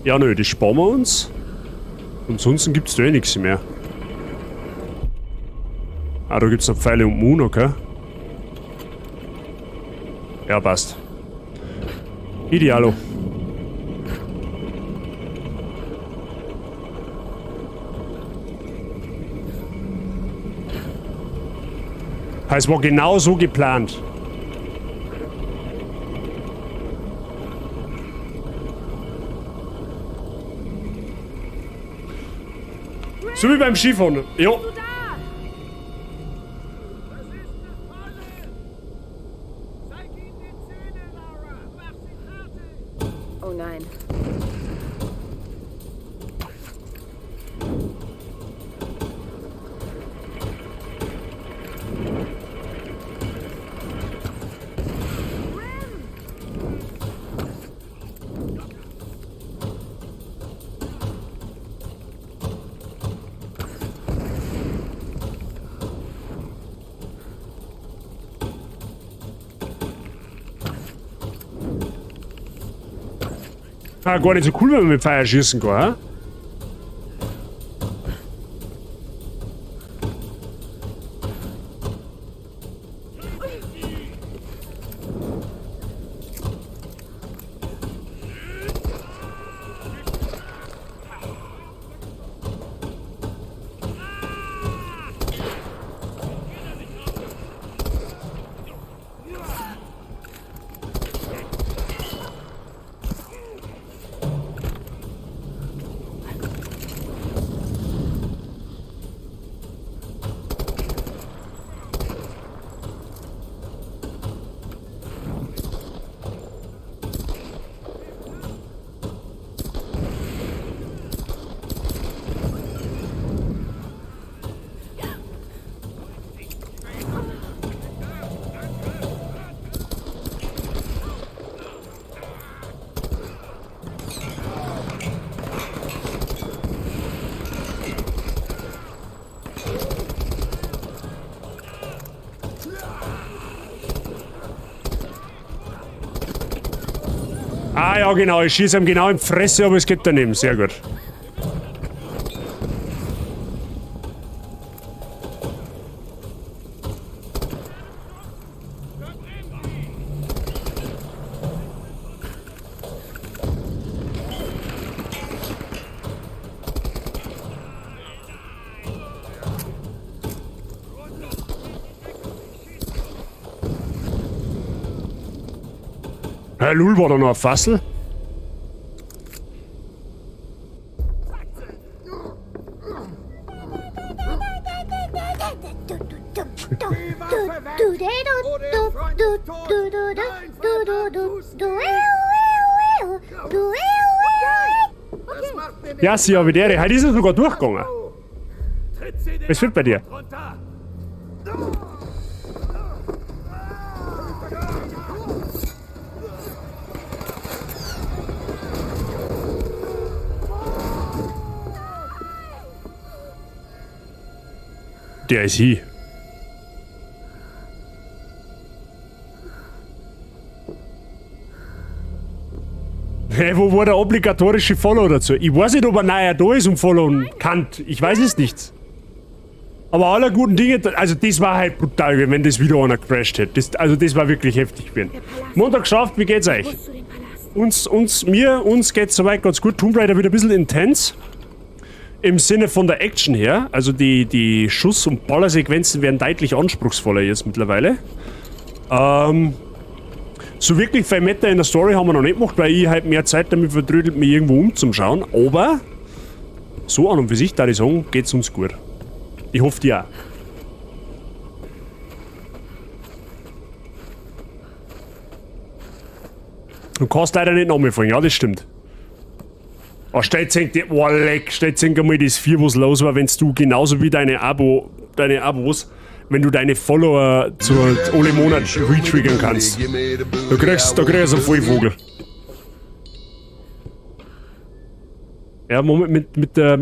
Ja, nö, das sparen wir uns. Ansonsten gibt's da eh nichts mehr. Ah, da gibt's noch Pfeile und Moon, okay. Ja, passt. Idealo. Es war genau so geplant. So wie beim Skifahren. Jo. Oh nein. Ah, gar nicht so cool, wenn man mit Pfeil schießen kann, hä? Ah ja, genau, ich schieße ihm genau in die Fresse, aber es geht daneben. Sehr gut. Herr Lul, war da noch ein Fassel? Ja, sie habe die. Heute ist er sogar durchgegangen. Was wird bei dir? Der ist hier. Hey, wo war der obligatorische Follow dazu? Ich weiß nicht, ob er neuer da ist und followen kann. Ich weiß es nicht. Aber aller guten Dinge, also das war halt brutal, wenn das wieder einer gecrashed hätte. Das, also das war wirklich heftig gewesen. Montag geschafft, wie geht's euch? Uns geht's soweit ganz gut. Tomb Raider wieder ein bisschen intens. Im Sinne von der Action her. Also die Schuss- und Ballersequenzen werden deutlich anspruchsvoller jetzt mittlerweile. So wirklich viel Meta in der Story haben wir noch nicht gemacht, weil ich halt mehr Zeit damit verdrödelt, mich irgendwo umzuschauen. Aber so an und für sich, da ich sagen, geht's uns gut. Ich hoffe dir auch. Du kannst leider nicht nochmal folgen, ja, das stimmt. Oh, stellt sich, oh, leck, stellt sich einmal das vier, was los war, wenn du genauso wie deine Abos, wenn du deine Follower zu alle Monat retriggern kannst. Da kriegst du einen Vollvogel. Ja, Moment, mit der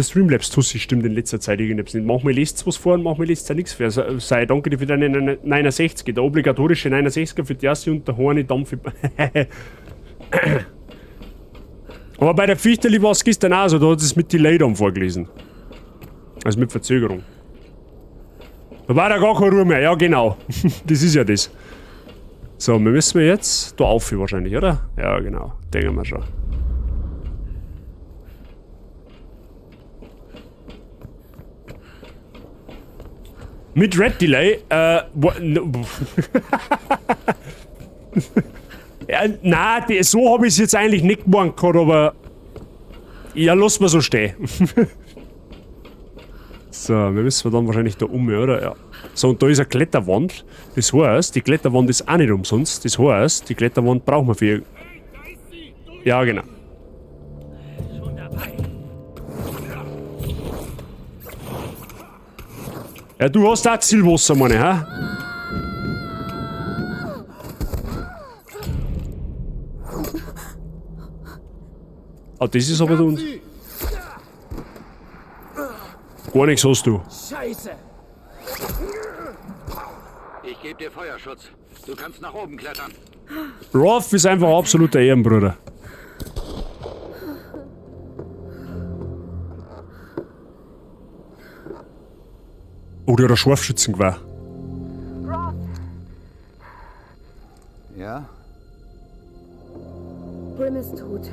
Streamlabs-Tussi stimmt in letzter Zeit irgendetwas nicht. Manchmal liest es was vor und manchmal liest es auch nichts vor. Sei danke dir für deine 69, der obligatorische 69er für die erste und der Horny Dampf. Aber bei der Fichterli war es gestern auch so, da hat es mit Delay dann vorgelesen. Also mit Verzögerung. Da war da gar keine Ruhe mehr, ja genau. Das ist ja das. So, wir müssen jetzt da auf wahrscheinlich, oder? Ja, genau. Denken wir schon. Mit Red Delay, ja, nein, so habe ich es jetzt eigentlich nicht gemacht gehabt, aber ja, lass mal so stehen. So, wir müssen dann wahrscheinlich da um, oder? Ja. So, und da ist eine Kletterwand. Das heißt, die Kletterwand ist auch nicht umsonst. Das heißt, die Kletterwand brauchen wir für... Ja, genau. Ja, du hast auch Zielwasser, meine ich, hä? Ah, das ist aber da unten. Gar nichts hast du. Scheiße! Ich gebe dir Feuerschutz. Du kannst nach oben klettern. Roth ist einfach absoluter Ehrenbruder. Oh, der hat ein Scharfschützengewehr. Roth! Ja? Grim ist tot.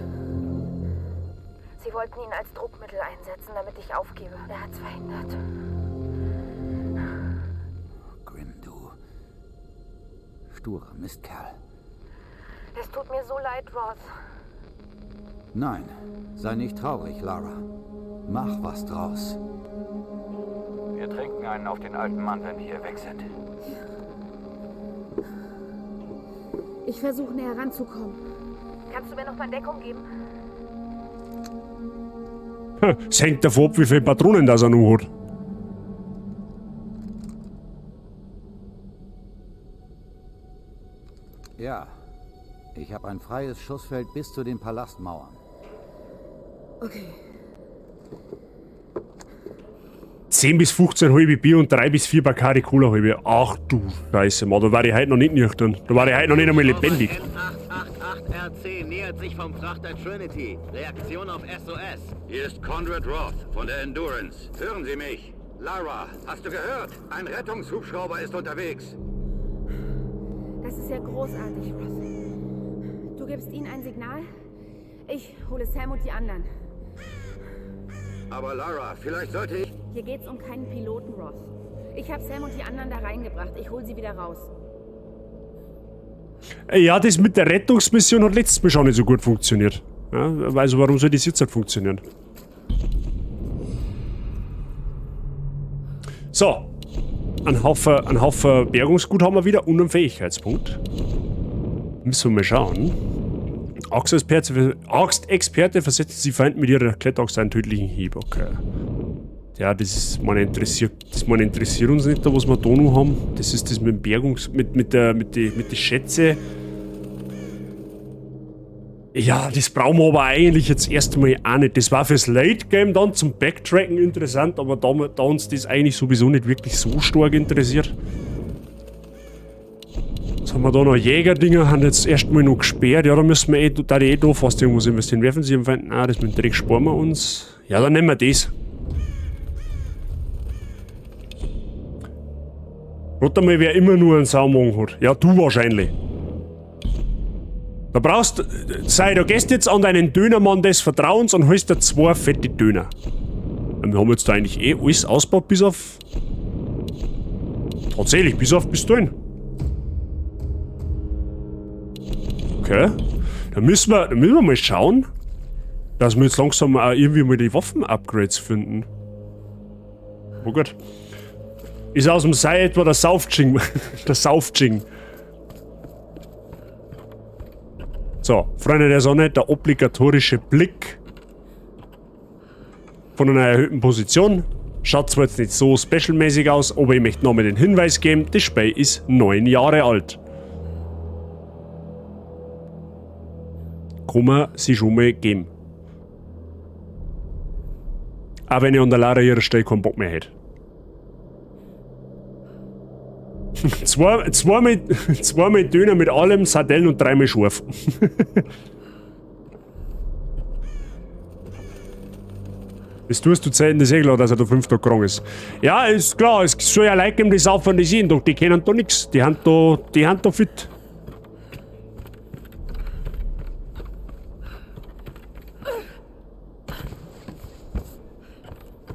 Sie wollten ihn als Druckmittel einsetzen, damit ich aufgebe. Er hat's verhindert. Grim, du sturer Mistkerl. Es tut mir so leid, Roth. Nein, sei nicht traurig, Lara. Mach was draus. Wir trinken einen auf den alten Mann, wenn wir hier weg sind. Ich versuche näher ranzukommen. Kannst du mir noch mal Deckung geben? Es hängt davon ab, wie viele Patronen das er noch hat. Ja, ich habe ein freies Schussfeld bis zu den Palastmauern. Okay. 10 bis 15 halbe Bier und 3 bis 4 Bacardi Cola halbe. Ach du Scheiße, Mann, da war ich heute noch nicht nüchtern. Da war ich heute noch nicht einmal lebendig. N888RC nähert sich vom Frachter Trinity. Reaktion auf SOS. Hier ist Conrad Roth von der Endurance. Hören Sie mich? Lara, hast du gehört? Ein Rettungshubschrauber ist unterwegs. Das ist ja großartig, Roth. Du gibst ihnen ein Signal? Ich hole Sam und die anderen. Aber Lara, vielleicht sollte ich... Hier geht's um keinen Piloten, Roth. Ich habe Sam und die anderen da reingebracht. Ich hole sie wieder raus. Ja, das mit der Rettungsmission hat letztes Mal schon nicht so gut funktioniert. Ja, also warum soll das jetzt halt funktionieren? So. Ein Haufen Bergungsgut haben wir wieder und einen Fähigkeitspunkt. Müssen wir mal schauen. Axtexperte, Axtexperte versetzen sie Feinden mit ihrer Kletteraxt einen tödlichen Hieb. Okay. Ja, das ist, man interessiert, das man interessiert uns nicht, da was wir da noch haben. Das ist das mit dem Bergungs, mit der, mit die, mit die Schätze. Ja, das brauchen wir aber eigentlich jetzt erstmal auch nicht. Das war fürs Late Game dann zum Backtracken interessant, aber da uns das eigentlich sowieso nicht wirklich so stark interessiert. Was haben wir da noch? Jägerdinger haben jetzt erstmal noch gesperrt. Ja, da müssen wir eh, da die eh da fast irgendwas investieren. Werfen sie im Feind. Nein, das mit dem Dreck sparen wir uns. Ja, dann nehmen wir das. Warte mal, wer immer nur einen Saumagen hat. Ja, du wahrscheinlich. Da brauchst sei, du gehst jetzt an deinen Dönermann des Vertrauens und holst dir 2 fette Döner. Und wir haben jetzt da eigentlich eh alles ausgebaut, bis auf... Tatsächlich, bis auf Pistolen. Okay. Da müssen wir mal schauen, dass wir jetzt langsam auch irgendwie mal die Waffen-Upgrades finden. Oh Gott. Ist aus dem Sei etwa der Saufjing. Der Saufjing. So, Freunde der Sonne, der obligatorische Blick von einer erhöhten Position. Schaut zwar jetzt nicht so specialmäßig aus, aber ich möchte nochmal den Hinweis geben, das Spiel ist 9 Jahre alt. Kann man sich schon mal geben. Auch wenn ich an der Lara ihrer Stelle keinen Bock mehr hätte. Zweimal Döner mit allem, Sardellen und 3-mal scharf. Das tust du Zeiten, das ist eh klar, dass er da 5 Tage krank ist. Ja, ist klar, es soll ja Leute geben, die saufen das jeden Tag, die kennen da nix. Die haben da fit.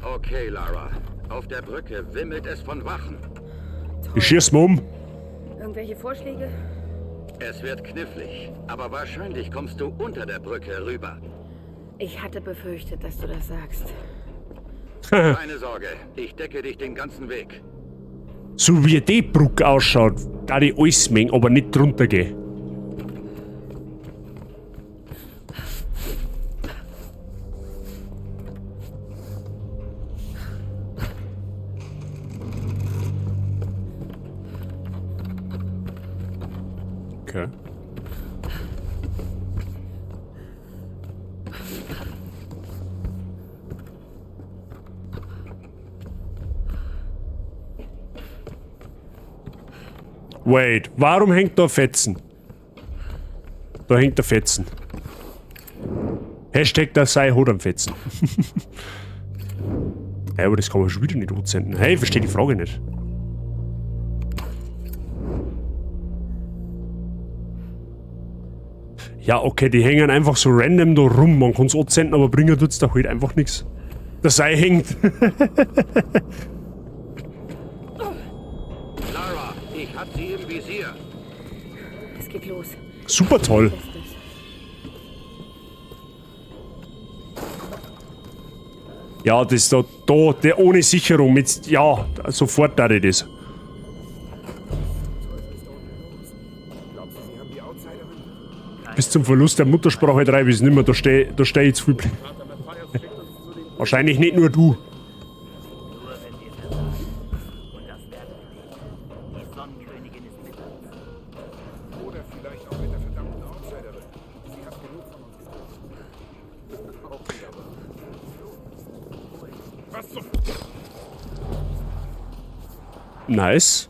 Okay, Lara. Auf der Brücke wimmelt es von Wachen. Ich schieß mal um. Irgendwelche Vorschläge? Es wird knifflig, aber wahrscheinlich kommst du unter der Brücke rüber. Ich hatte befürchtet, dass du das sagst. Keine Sorge, ich decke dich den ganzen Weg. So wie die Brücke ausschaut, da die alles mengen, aber nicht drunter gehen. Okay. Wait, warum hängt da Fetzen? Da hängt der Fetzen. Hashtag der sei hat am Fetzen. Hey, aber das kann man schon wieder nicht ansenden. Hey, ich verstehe die Frage nicht. Ja, okay, die hängen einfach so random da rum. Man kann's ansenden, aber bringen tut's da halt einfach nix. Der Sei hängt. Lara, ich hab sie im Visier. Es geht los. Super toll. Ja, das da, da, der ohne Sicherung mit, ja, sofort da ich das. Bis zum Verlust der Muttersprache 3 bis nimmer, da steh ich zu viel. Wahrscheinlich nicht nur du. Nice.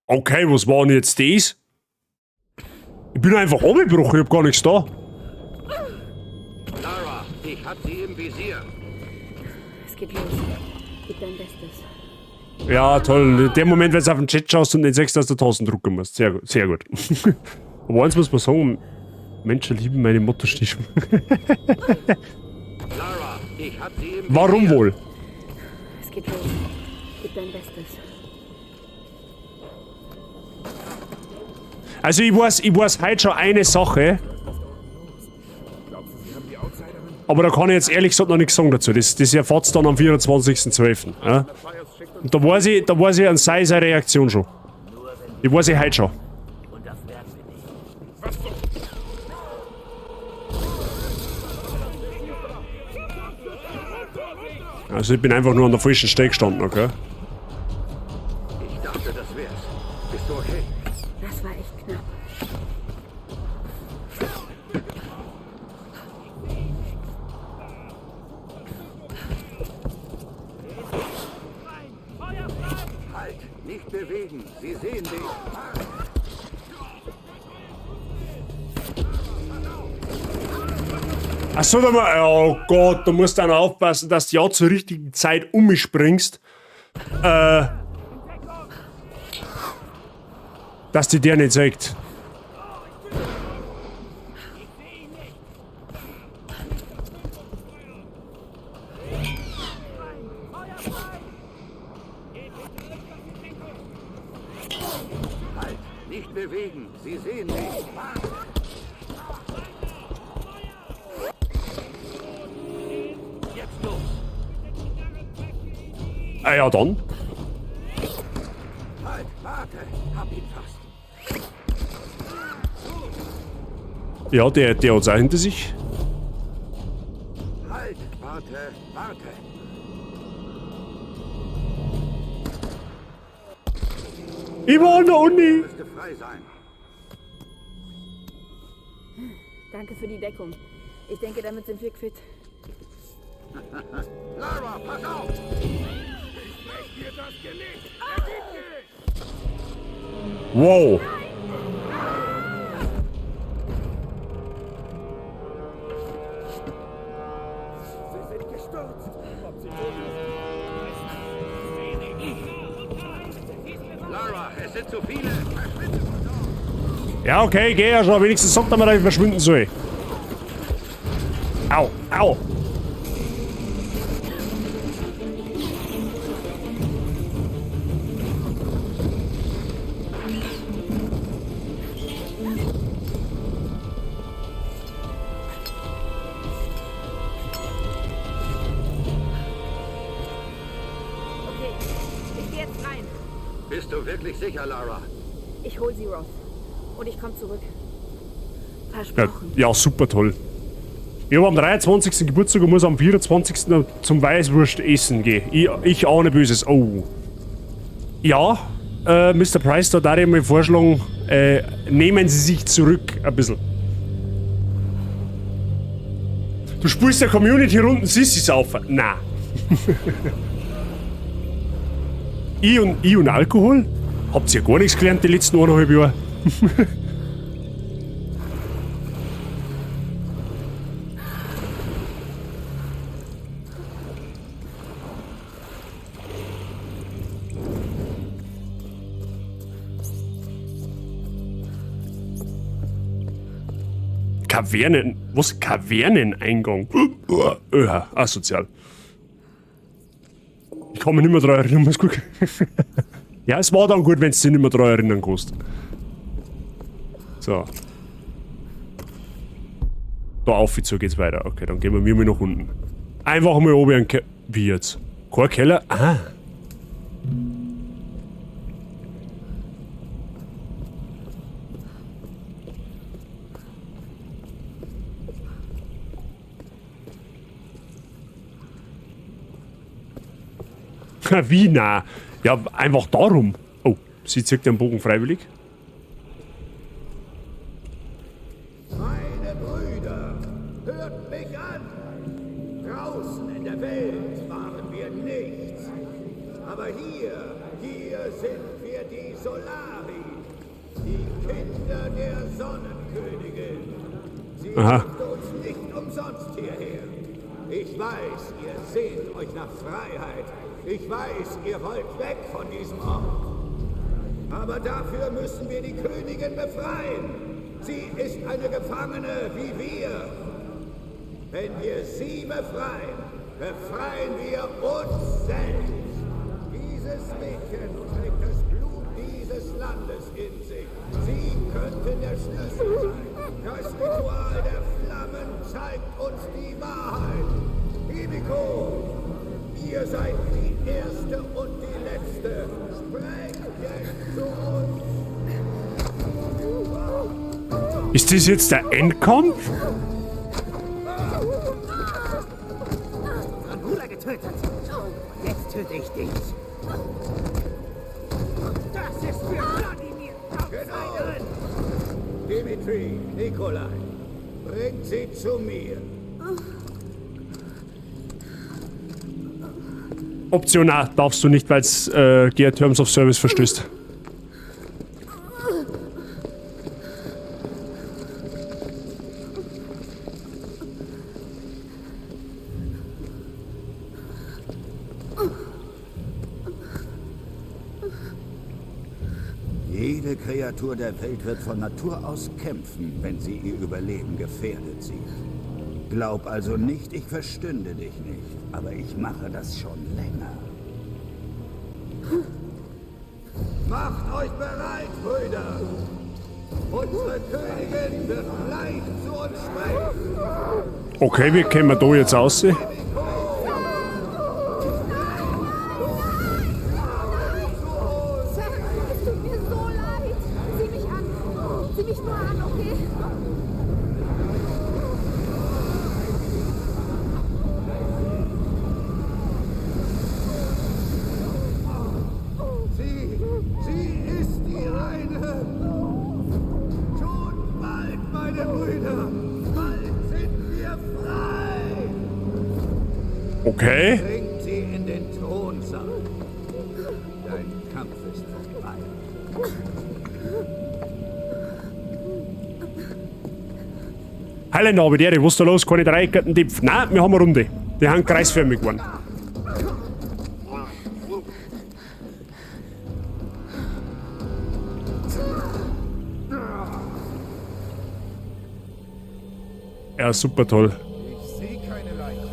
Okay, was war denn jetzt das? Ich bin einfach abgebrochen, ich hab gar nichts da. Lara, ich hab sie im Visier. Es geht los. Gib dein Bestes. Ja, toll. In dem Moment, wenn du auf den Chat schaust und nicht siehst, dass du Tasten drucken musst. Sehr gut, sehr gut. Aber eins muss man sagen, Menschen lieben meine Mottostiefel. Lara, ich hab sie im Warum Visier. wohl? Es geht los. Gib dein Bestes. Also ich weiß heute schon eine Sache. Aber da kann ich jetzt ehrlich gesagt noch nichts sagen dazu. Das erfahrt's dann am 24.12. Ja? Und da weiß ich an seine Reaktion schon. Die weiß ich heute schon. Also ich bin einfach nur an der falschen Stelle gestanden, okay? Ich dachte, das wär's. Bist du okay? Das war echt knapp. Halt! Nicht bewegen! Sie sehen dich! Achso, da mal. Oh Gott, da musst du auch noch aufpassen, dass du ja zur richtigen Zeit um mich springst. Dass die der nicht zeigt. Halt! Nicht bewegen! Sie sehen dich! Jetzt los! Ah ja, dann. Halt! Warte! Hab ihn fast! Ja, der hat's auch hinter sich. Halt! Warte! Warte! Ich war an der Uni. Müsste frei sein. Danke für die Deckung. Ich denke, damit sind wir quitt. Lara, pass auf! Ich brech dir das Genick! Ergib dich! Wow. Sie sind gestürzt! Ob sie tot ist? Lara, es sind zu viele! Verschwinde von dort! Ja, okay, geh ja schon. Wenigstens sagt er mir, dass ich verschwinden soll. Au, au. Okay, ich gehe jetzt rein. Bist du wirklich sicher, Lara? Ich hol sie, Roth. Und ich komme zurück. Ja, Versprochen. ja, super toll. Ich habe am 23. Geburtstag und muss am 24. zum Weißwurst essen gehen. Ich ahne Böses. Oh. Ja, Mr. Price, da darf ich mal vorschlagen, nehmen Sie sich zurück ein bisschen. Du spielst der Community runden Sissis auf. Na. Ich und Alkohol? Habt ihr gar nichts gelernt die letzten 1,5 Jahre? Kavernen. Was? Kaverneneingang? Öha, asozial. Ich kann mich nicht mehr daran erinnern, was gut. Ja, es war dann gut, wenn du dich nicht mehr daran erinnern kannst. So. Da auf zu geht's weiter. Okay, dann gehen wir mal nach unten. Einfach mal oben in den Wie jetzt? Kein Keller? Ah. Wie nah? Ja, einfach darum. Oh, sie zieht den Bogen freiwillig. Meine Brüder, hört mich an! Draußen in der Welt waren wir nichts. Aber hier sind wir die Solari, die Kinder der Sonnenkönigin. Sie brachte uns nicht umsonst hierher. Ich weiß, ihr sehnt euch nach Freiheit. Ich weiß, ihr wollt weg von diesem Ort. Aber dafür müssen wir die Königin befreien. Sie ist eine Gefangene wie wir. Wenn wir sie befreien, befreien wir uns selbst. Dieses Mädchen trägt das Blut dieses Landes in sich. Sie könnte der Schlüssel sein. Das Ritual der Flammen zeigt uns die Wahrheit. Himiko, ihr seid die Erste und die Letzte. Ist das jetzt der Endkampf? Unseren Bruder getötet. Und jetzt töte ich dich. Das ist für Wladimir. Genau. Dimitri, Nikolai, bringt sie zu mir. Option A darfst du nicht, weil es gegen Terms of Service verstößt. Jede Kreatur der Welt wird von Natur aus kämpfen, wenn sie ihr Überleben gefährdet sieht. Glaub also nicht, ich verstünde dich nicht, aber ich mache das schon länger. Macht euch bereit, Brüder! Unsere Königin wird gleich zu uns sprechen! Okay, wie kommen wir da jetzt raus? Es tut mir so leid. Sieh mich an. Sieh mich nur an, okay? Sie ist die eine! Schon bald, meine Brüder! Bald sind wir frei! Okay. Bringt sie in den Thronsaal. Dein Kampf ist vorbei. Heiland, aber der, was ist da los? Keine Dreieckerten Dipf. Nein, wir haben eine Runde. Die haben kreisförmig geworden. Ja, super toll. Ich sehe keine Leiche.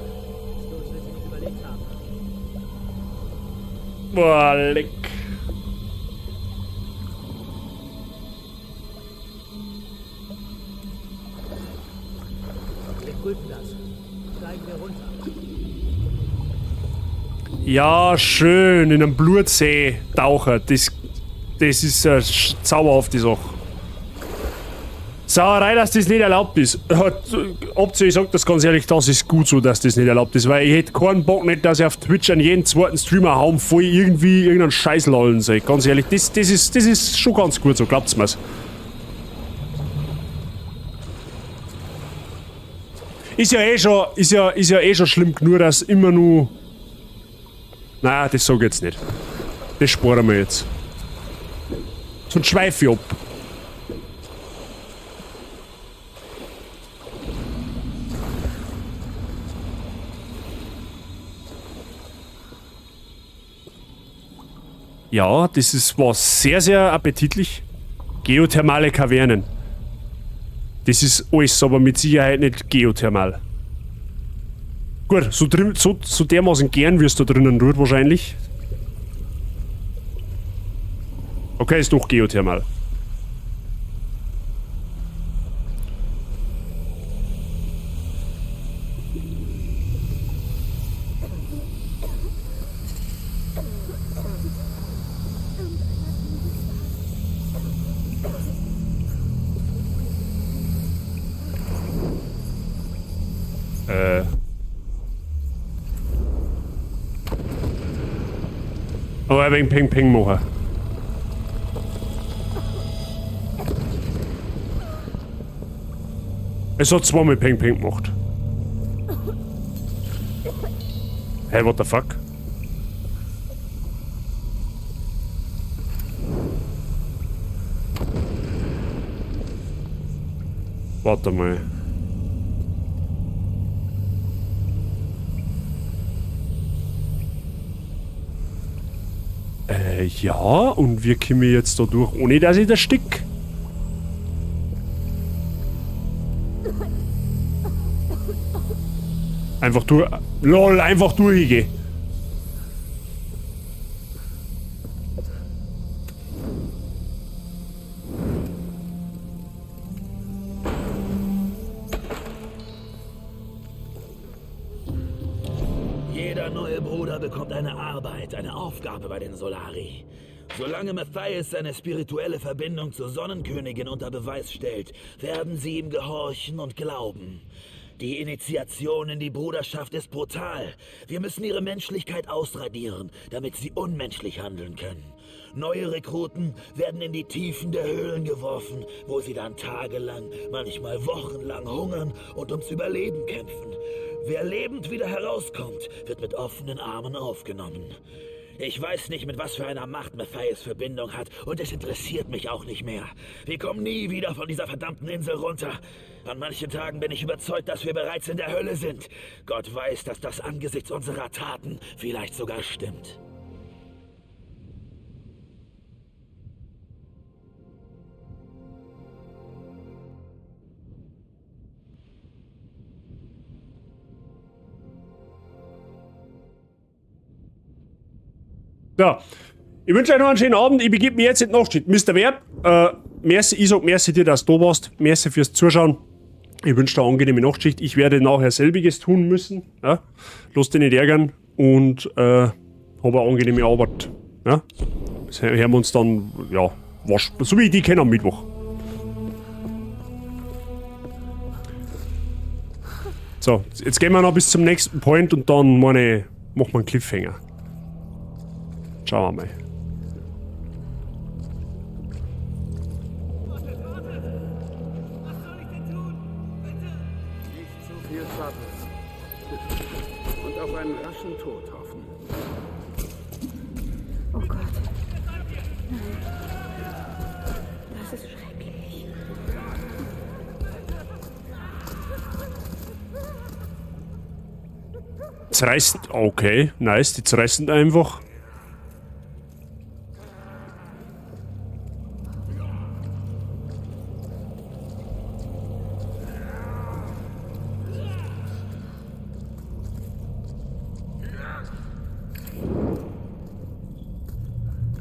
Boah, leck. Wir prüfen das. Steigen wir runter. Ja, schön, in einem Blutsee tauchen. Das ist eine zauberhafte Sache. Sauerei, dass das nicht erlaubt ist. Option, ich sag das ganz ehrlich, das ist gut so, dass das nicht erlaubt ist, weil ich hätte keinen Bock nicht, dass ich auf Twitch an jeden zweiten Streamer hauen voll irgendwie irgendeinen Scheiß lallen soll. Ganz ehrlich, das ist schon ganz gut so, glaubt's mir's. Ist ja eh schon, ist ja eh schon schlimm genug, dass immer nur. Naja, das sag ich jetzt nicht. Das sparen wir jetzt. Sonst schweife ich ab. Ja, das war sehr, sehr appetitlich. Geothermale Kavernen. Das ist alles, aber mit Sicherheit nicht geothermal. Gut, so dermaßen gern wirst du da drinnen tut wahrscheinlich. Okay, ist doch geothermal. Aber ein wenig Ping Ping machen. Es hat zweimal Ping Ping gemacht. Hey, what the fuck? Warte mal. Ja, und wir kommen jetzt da durch, ohne dass ich da stick. Einfach durch. LOL, einfach durchgehen. Jeder neue Jeder Bruder bekommt eine Arbeit, eine Aufgabe bei den Solari. Solange Matthias seine spirituelle Verbindung zur Sonnenkönigin unter Beweis stellt, werden sie ihm gehorchen und glauben. Die Initiation in die Bruderschaft ist brutal. Wir müssen ihre Menschlichkeit ausradieren, damit sie unmenschlich handeln können. Neue Rekruten werden in die Tiefen der Höhlen geworfen, wo sie dann tagelang, manchmal wochenlang hungern und ums Überleben kämpfen. Wer lebend wieder herauskommt, wird mit offenen Armen aufgenommen. Ich weiß nicht, mit was für einer Macht Matthias Verbindung hat, und es interessiert mich auch nicht mehr. Wir kommen nie wieder von dieser verdammten Insel runter. An manchen Tagen bin ich überzeugt, dass wir bereits in der Hölle sind. Gott weiß, dass das angesichts unserer Taten vielleicht sogar stimmt. So, ich wünsche euch noch einen schönen Abend. Ich begebe mich jetzt in die Nachtschicht. Mr. Werb, merci, ich sag merci dir, dass du da warst. Merci fürs Zuschauen. Ich wünsche dir eine angenehme Nachtschicht. Ich werde nachher selbiges tun müssen. Ja? Lass dich nicht ärgern und hab eine angenehme Arbeit. Ja? Das hören wir uns dann, ja, wasch, so wie ich die kenne am Mittwoch. So, jetzt gehen wir noch bis zum nächsten Point und dann meine, machen wir einen Cliffhanger. Schauen wir mal. Nicht zu viel zappeln. Und auf einen raschen Tod hoffen. Oh Gott. Nein. Das ist schrecklich. Zerreißen. Okay, nice. Die zerreißen einfach.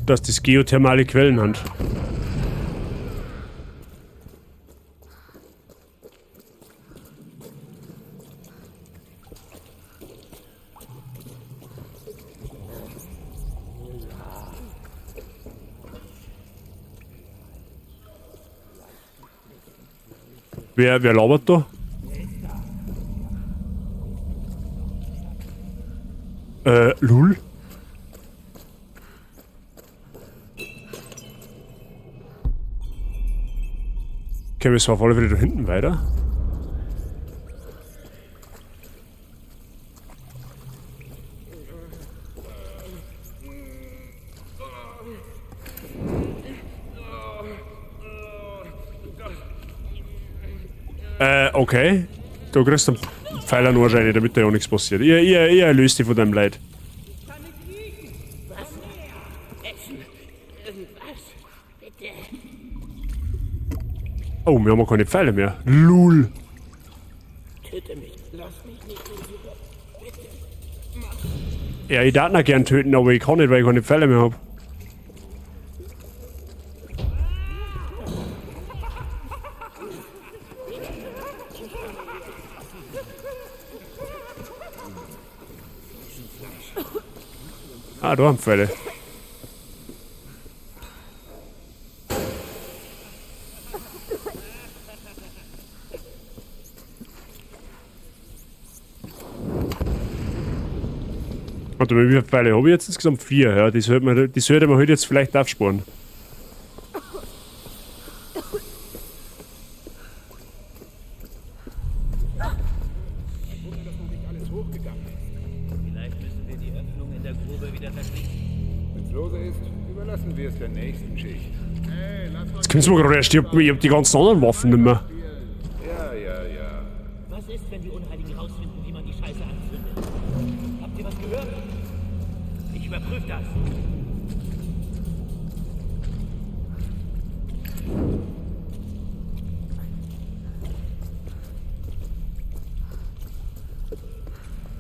Dass das geothermale Quellen hat. Wer labert da? Lul? Okay, wir sind auf alle Fälle da hinten weiter. Okay. Da kriegst du einen Pfeiler nur rein, damit da ja nichts passiert. Ich erlöse dich von deinem Leid. Oh, wir haben keine Pfeile mehr. Lul. Töte mich. Lass mich nicht in Ruhe. Bitte. Ja, ich darf noch gern töten, aber ich kann nicht, weil ich keine Pfeile mehr hab. Ah, da haben Pfeile. Warte mal, wie viele Pfeile habe ich jetzt insgesamt? 4, ja. Die sollte man heute jetzt vielleicht aufsparen. Vielleicht müssen wir die Öffnung in der Grube wieder verschließen. Wenn's lose ist, überlassen wir es der nächsten Schicht. Hey, lass Jetzt kommt's mir gerade erst, ich hab die ganzen anderen Waffen nicht mehr. Ja, ja, ja. Was ist, wenn die Unheiligen rausfinden, wie man die Scheiße anzündet? Habt ihr was gehört? Ich überprüfe das.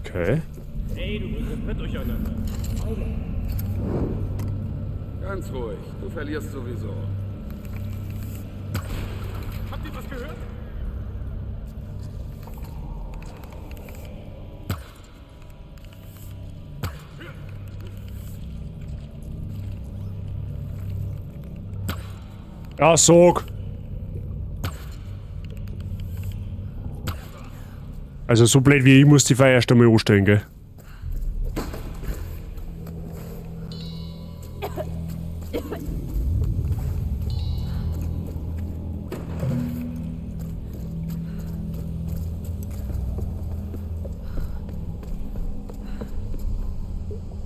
Okay. Hey, du bist ein Fett durcheinander. Ganz ruhig, du verlierst sowieso. Habt ihr was gehört? Ja, sag. Also so blöd wie ich muss die Feier erst einmal anstellen, gell?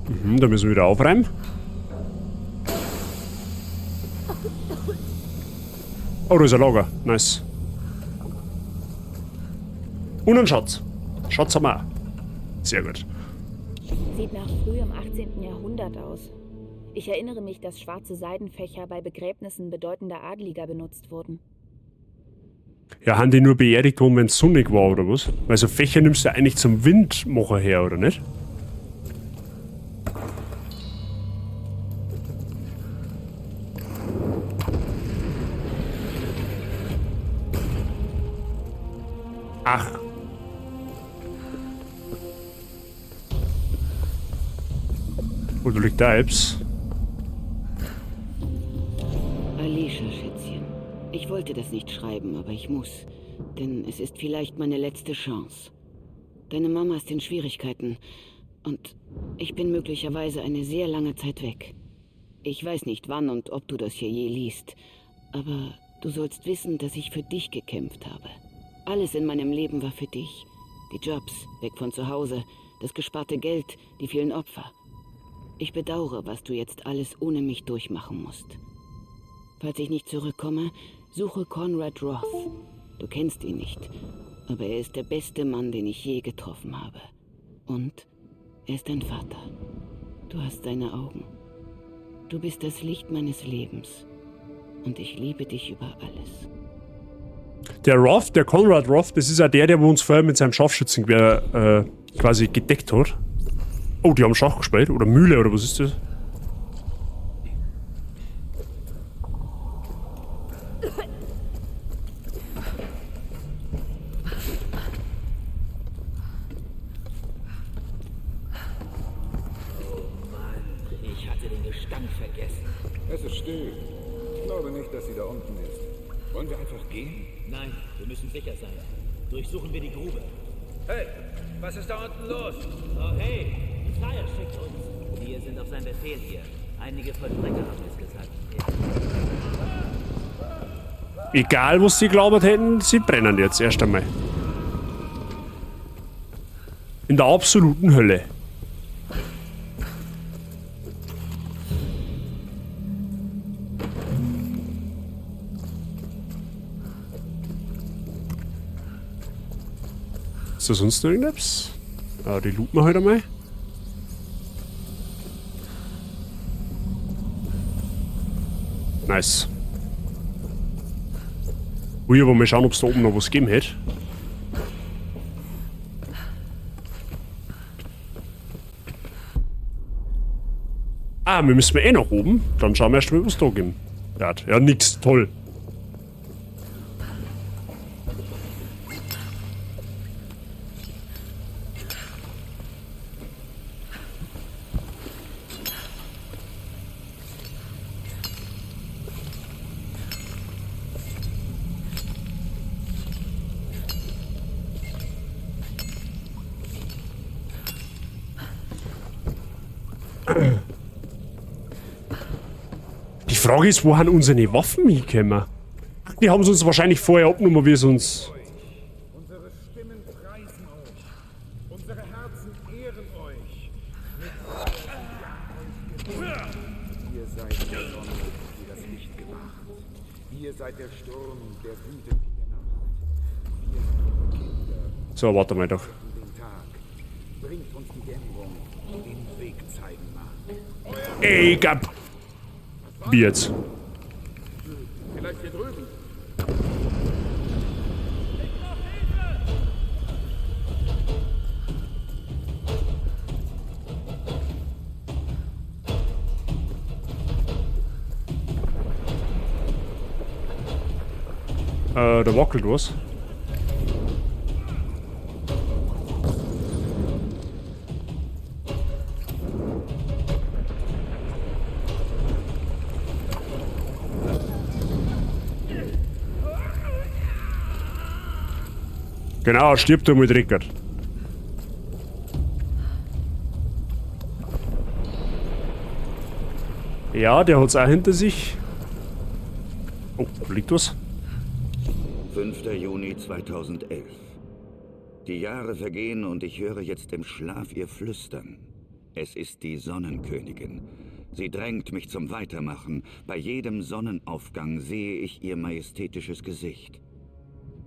Mhm, da müssen wir wieder aufräumen. Oh, da ist ein Lager. Nice. Und ein Schatz. Schatz haben wir auch. Sehr gut. Sieht nach frühem 18. Jahrhundert aus. Ich erinnere mich, dass schwarze Seidenfächer bei Begräbnissen bedeutender Adliger benutzt wurden. Ja, haben die nur beerdigt worden, wenn es sonnig war, oder was? Weil so Fächer nimmst du ja eigentlich zum Windmacher her, oder nicht? Ach. Wo liegt da Apps? Alicia, Schätzchen. Ich wollte das nicht schreiben, aber ich muss. Denn es ist vielleicht meine letzte Chance. Deine Mama ist in Schwierigkeiten. Und ich bin möglicherweise eine sehr lange Zeit weg. Ich weiß nicht, wann und ob du das hier je liest. Aber du sollst wissen, dass ich für dich gekämpft habe. Alles in meinem Leben war für dich. Die Jobs, weg von zu Hause, das gesparte Geld, die vielen Opfer. Ich bedauere, was du jetzt alles ohne mich durchmachen musst. Falls ich nicht zurückkomme, suche Conrad Roth. Du kennst ihn nicht, aber er ist der beste Mann, den ich je getroffen habe. Und er ist dein Vater. Du hast seine Augen. Du bist das Licht meines Lebens. Und ich liebe dich über alles. Der Roth, der Conrad Roth, das ist ja der, der uns vorher mit seinem Scharfschützengewehr quasi gedeckt hat. Oh, die haben Schach gespielt. Oder Mühle, oder was ist das? Oh Mann, ich hatte den Gestank vergessen. Es ist still. Ich glaube nicht, dass sie da unten ist. Wollen wir einfach gehen? Nein, wir müssen sicher sein. Durchsuchen wir die Grube. Hey, was ist da unten los? Oh hey, Matthias schickt uns. Wir sind auf seinen Befehl hier. Einige Vollstrecker haben es gesagt. Egal, was sie glaubt hätten, sie brennen jetzt erst einmal. In der absoluten Hölle. Ist da sonst noch irgendetwas? Ah, die looten wir halt einmal. Nice. Ui, aber mal schauen, ob's da oben noch was gegeben hätte. Ah, wir müssen eh nach oben. Dann schauen wir erst mal, was da geben. Ja, nix. Toll. Die Frage ist, wo haben unsere Waffen hingekommen? Die haben sie uns wahrscheinlich vorher abgenommen, wie sie uns... Unsere Stimmen preisen euch. Unsere Herzen ehren euch. Ihr seid die Sonne, die das Licht gewacht. Ihr seid der Sturm, der wütet in der Nacht. Wir sind eure Kinder. So, warte mal doch. Den Tag. Bringt uns die Dämmerung, die den Weg zeigen mag. Ey, gab. Wie jetzt? Vielleicht hier drüben. Da wackelt was. Genau, stirbt er mit Rickert. Ja, der hat's auch hinter sich. Oh, da liegt was. 5. Juni 2011. Die Jahre vergehen und ich höre jetzt im Schlaf ihr Flüstern. Es ist die Sonnenkönigin. Sie drängt mich zum Weitermachen. Bei jedem Sonnenaufgang sehe ich ihr majestätisches Gesicht.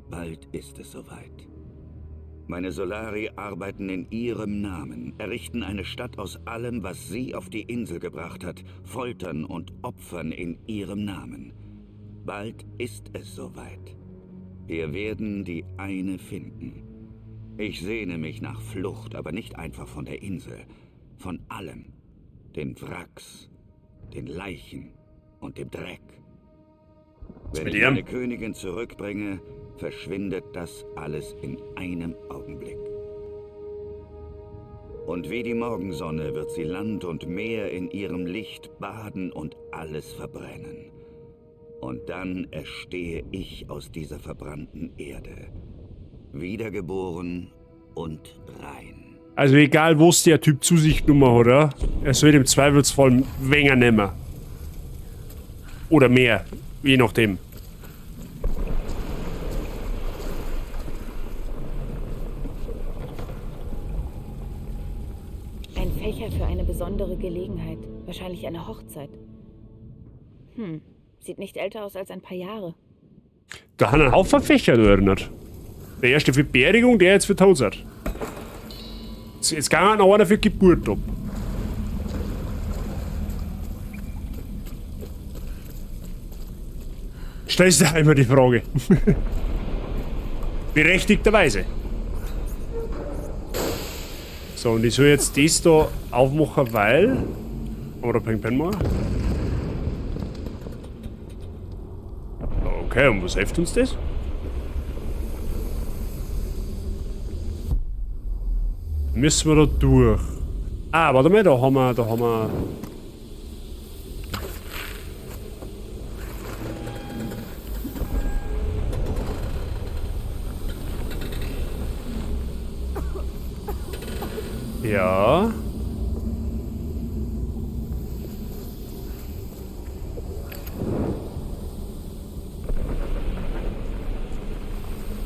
Bald ist es soweit. Meine Solari arbeiten in ihrem Namen, errichten eine Stadt aus allem, was sie auf die Insel gebracht hat, foltern und opfern in ihrem Namen. Bald ist es soweit. Wir werden die eine finden. Ich sehne mich nach Flucht, aber nicht einfach von der Insel. Von allem. Den Wracks, den Leichen und dem Dreck. Wenn ich meine Königin zurückbringe, verschwindet das alles in einem Augenblick. Und wie die Morgensonne wird sie Land und Meer in ihrem Licht baden und alles verbrennen. Und dann erstehe ich aus dieser verbrannten Erde, wiedergeboren und rein. Also egal, was der Typ zu sich genommen hat, oder? Er soll im Zweifelsfall weniger nehmen. Oder mehr, je nachdem. Ein Fächer für eine besondere Gelegenheit. Wahrscheinlich eine Hochzeit. Sieht nicht älter aus als ein paar Jahre. Da haben einen Haufen Fächer da erinnert. Der erste für Beerdigung, der jetzt für Hochzeit. Jetzt kann noch einer für Geburt ab. Stellst du einmal die Frage. Berechtigterweise. So, und ich soll jetzt das da aufmachen, weil... Oder bringt Pen mal. Okay, und was hilft uns das? Müssen wir da durch? Ah, warte mal, da haben wir... Ja.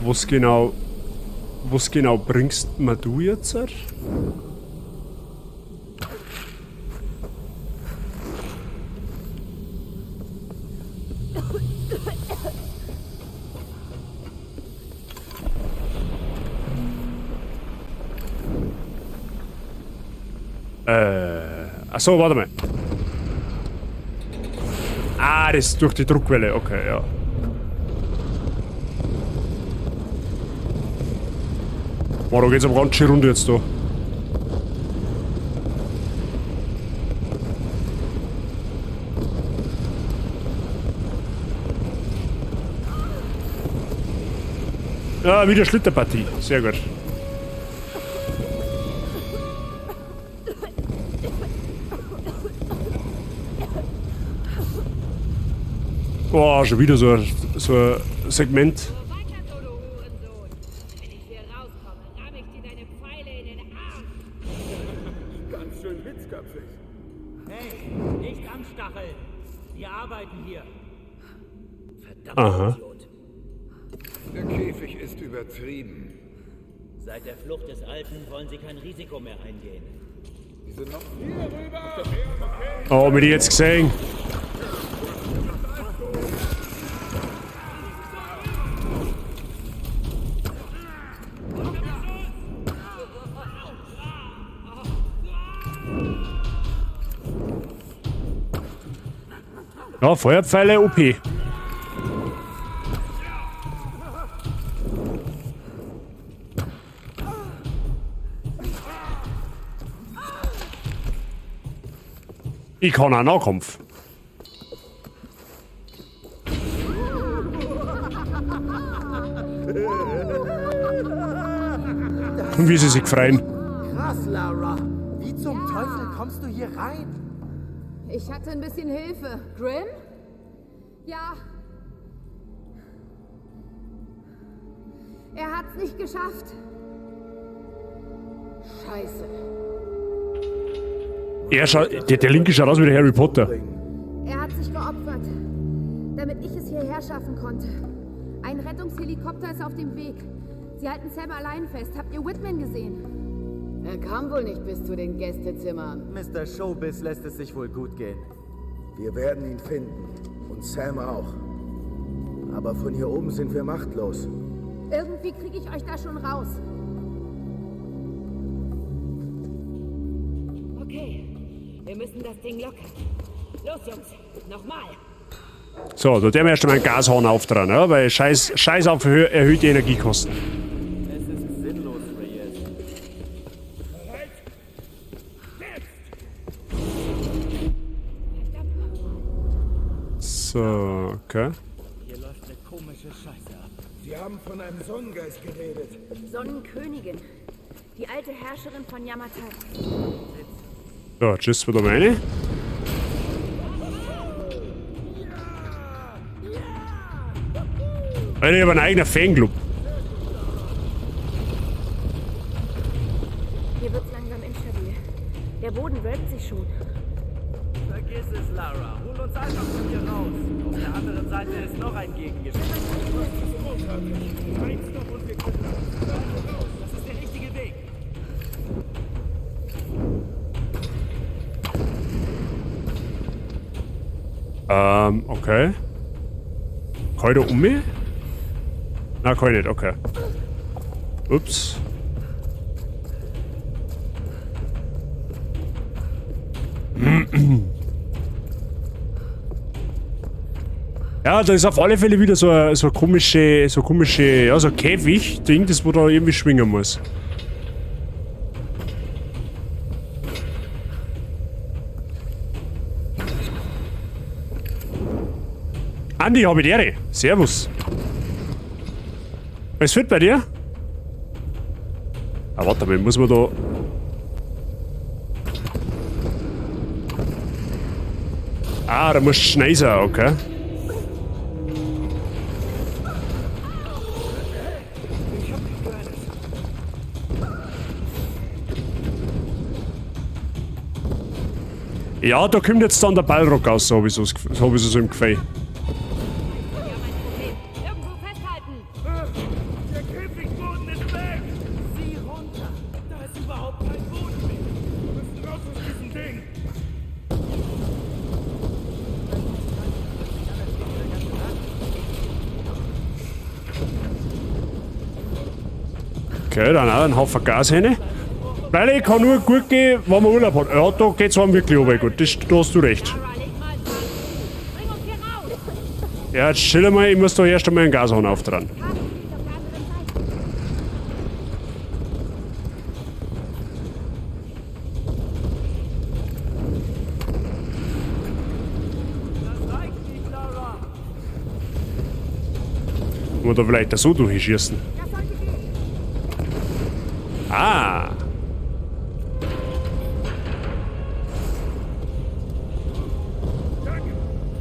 Was genau bringst mir du jetzt? Achso, warte mal. Ah, das ist durch die Druckwelle, okay, ja. Boah, da geht's aber ganz schön rund jetzt da. Ja, wieder Schlitterpartie. Sehr gut. Boah, schon wieder so ein Segment. Ganz schön hitzköpfig. Hey, nicht anstacheln. Wir arbeiten hier. Verdammt, Aha. Idiot. Der Käfig ist übertrieben. Seit der Flucht des Alten wollen sie kein Risiko mehr eingehen. Die sind noch hier rüber. Oh, hab ich die jetzt gesehen? Ja, Feuerpfeile OP. Ich kann auch Nahkampf. Und wie sie sich freuen. Krass, Lara. Wie zum Teufel kommst du hier rein? Ich hatte ein bisschen Hilfe. Grim? Ja. Er hat's nicht geschafft. Scheiße. Er schaut, der linke schaut aus wie der Harry Potter. Er hat sich geopfert, damit ich es hierher schaffen konnte. Ein Rettungshelikopter ist auf dem Weg. Sie halten Sam allein fest. Habt ihr Whitman gesehen? Er kam wohl nicht bis zu den Gästezimmern. Mr. Showbiz lässt es sich wohl gut gehen. Wir werden ihn finden. Und Sam auch. Aber von hier oben sind wir machtlos. Irgendwie kriege ich euch da schon raus. Okay, wir müssen das Ding lockern. Los, Jungs, nochmal. So, da der wir erst einmal einen Gashahn aufdrehen, ja, weil Scheiß auf erhöhte Energiekosten. Es ist sinnlos, Reyes. So, okay. Hier läuft eine komische Scheiße ab. Sie haben von einem Sonnengeist geredet. Sonnenkönigin. Die alte Herrscherin von Yamatai. So, tschüss, wieder mal rein. Alter, ich hab einen eigenen Fanclub. Hier wird's langsam instabil. Der Boden wölbt sich schon. Vergiss es, Lara. Hol uns einfach von hier raus. Auf der anderen Seite ist noch ein Gegengewicht. Eins noch und wir können raus. Das ist der richtige Weg. Okay. Kann ich da um mich? Na, kann ich nicht, okay. Ups. Ja, da ist auf alle Fälle wieder so ein komische, ja, so ein Käfig-Ding, das wo da irgendwie schwingen muss. Andi, hab ich die Ehre. Servus. Alles fit bei dir? Ah, warte mal, muss man da... Ah, da musst du schnell sein, okay. Ja, da kommt jetzt dann der Balrog raus, so hab ich so, so, hab ich so im Gefühl. Irgendwo festhalten! Der Käfigboden ist weg! Sieh runter. Da ist überhaupt kein Boden mehr. Wir müssen raus aus diesem Ding! Okay, dann auch ein Haufen Gas hin. Weil kann nur gut gehen, wenn man Urlaub hat. Ja, da geht's einem wirklich runter gut. Das, da hast du recht. Ja, jetzt chill mal, ich muss da erst einmal einen Gashahn aufdrehen. Kann man da vielleicht so durchschießen? Ah!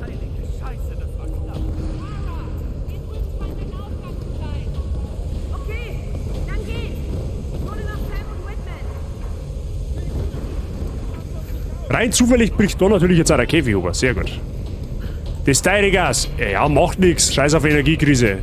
Heilige Scheiße, das war knapp. Okay, dann geht's. Ich hole noch Sam und Whitman. Rein zufällig bricht da natürlich jetzt auch der Käfig über. Sehr gut. Das teure Gas. Ja, macht nix. Scheiß auf Energiekrise. Wir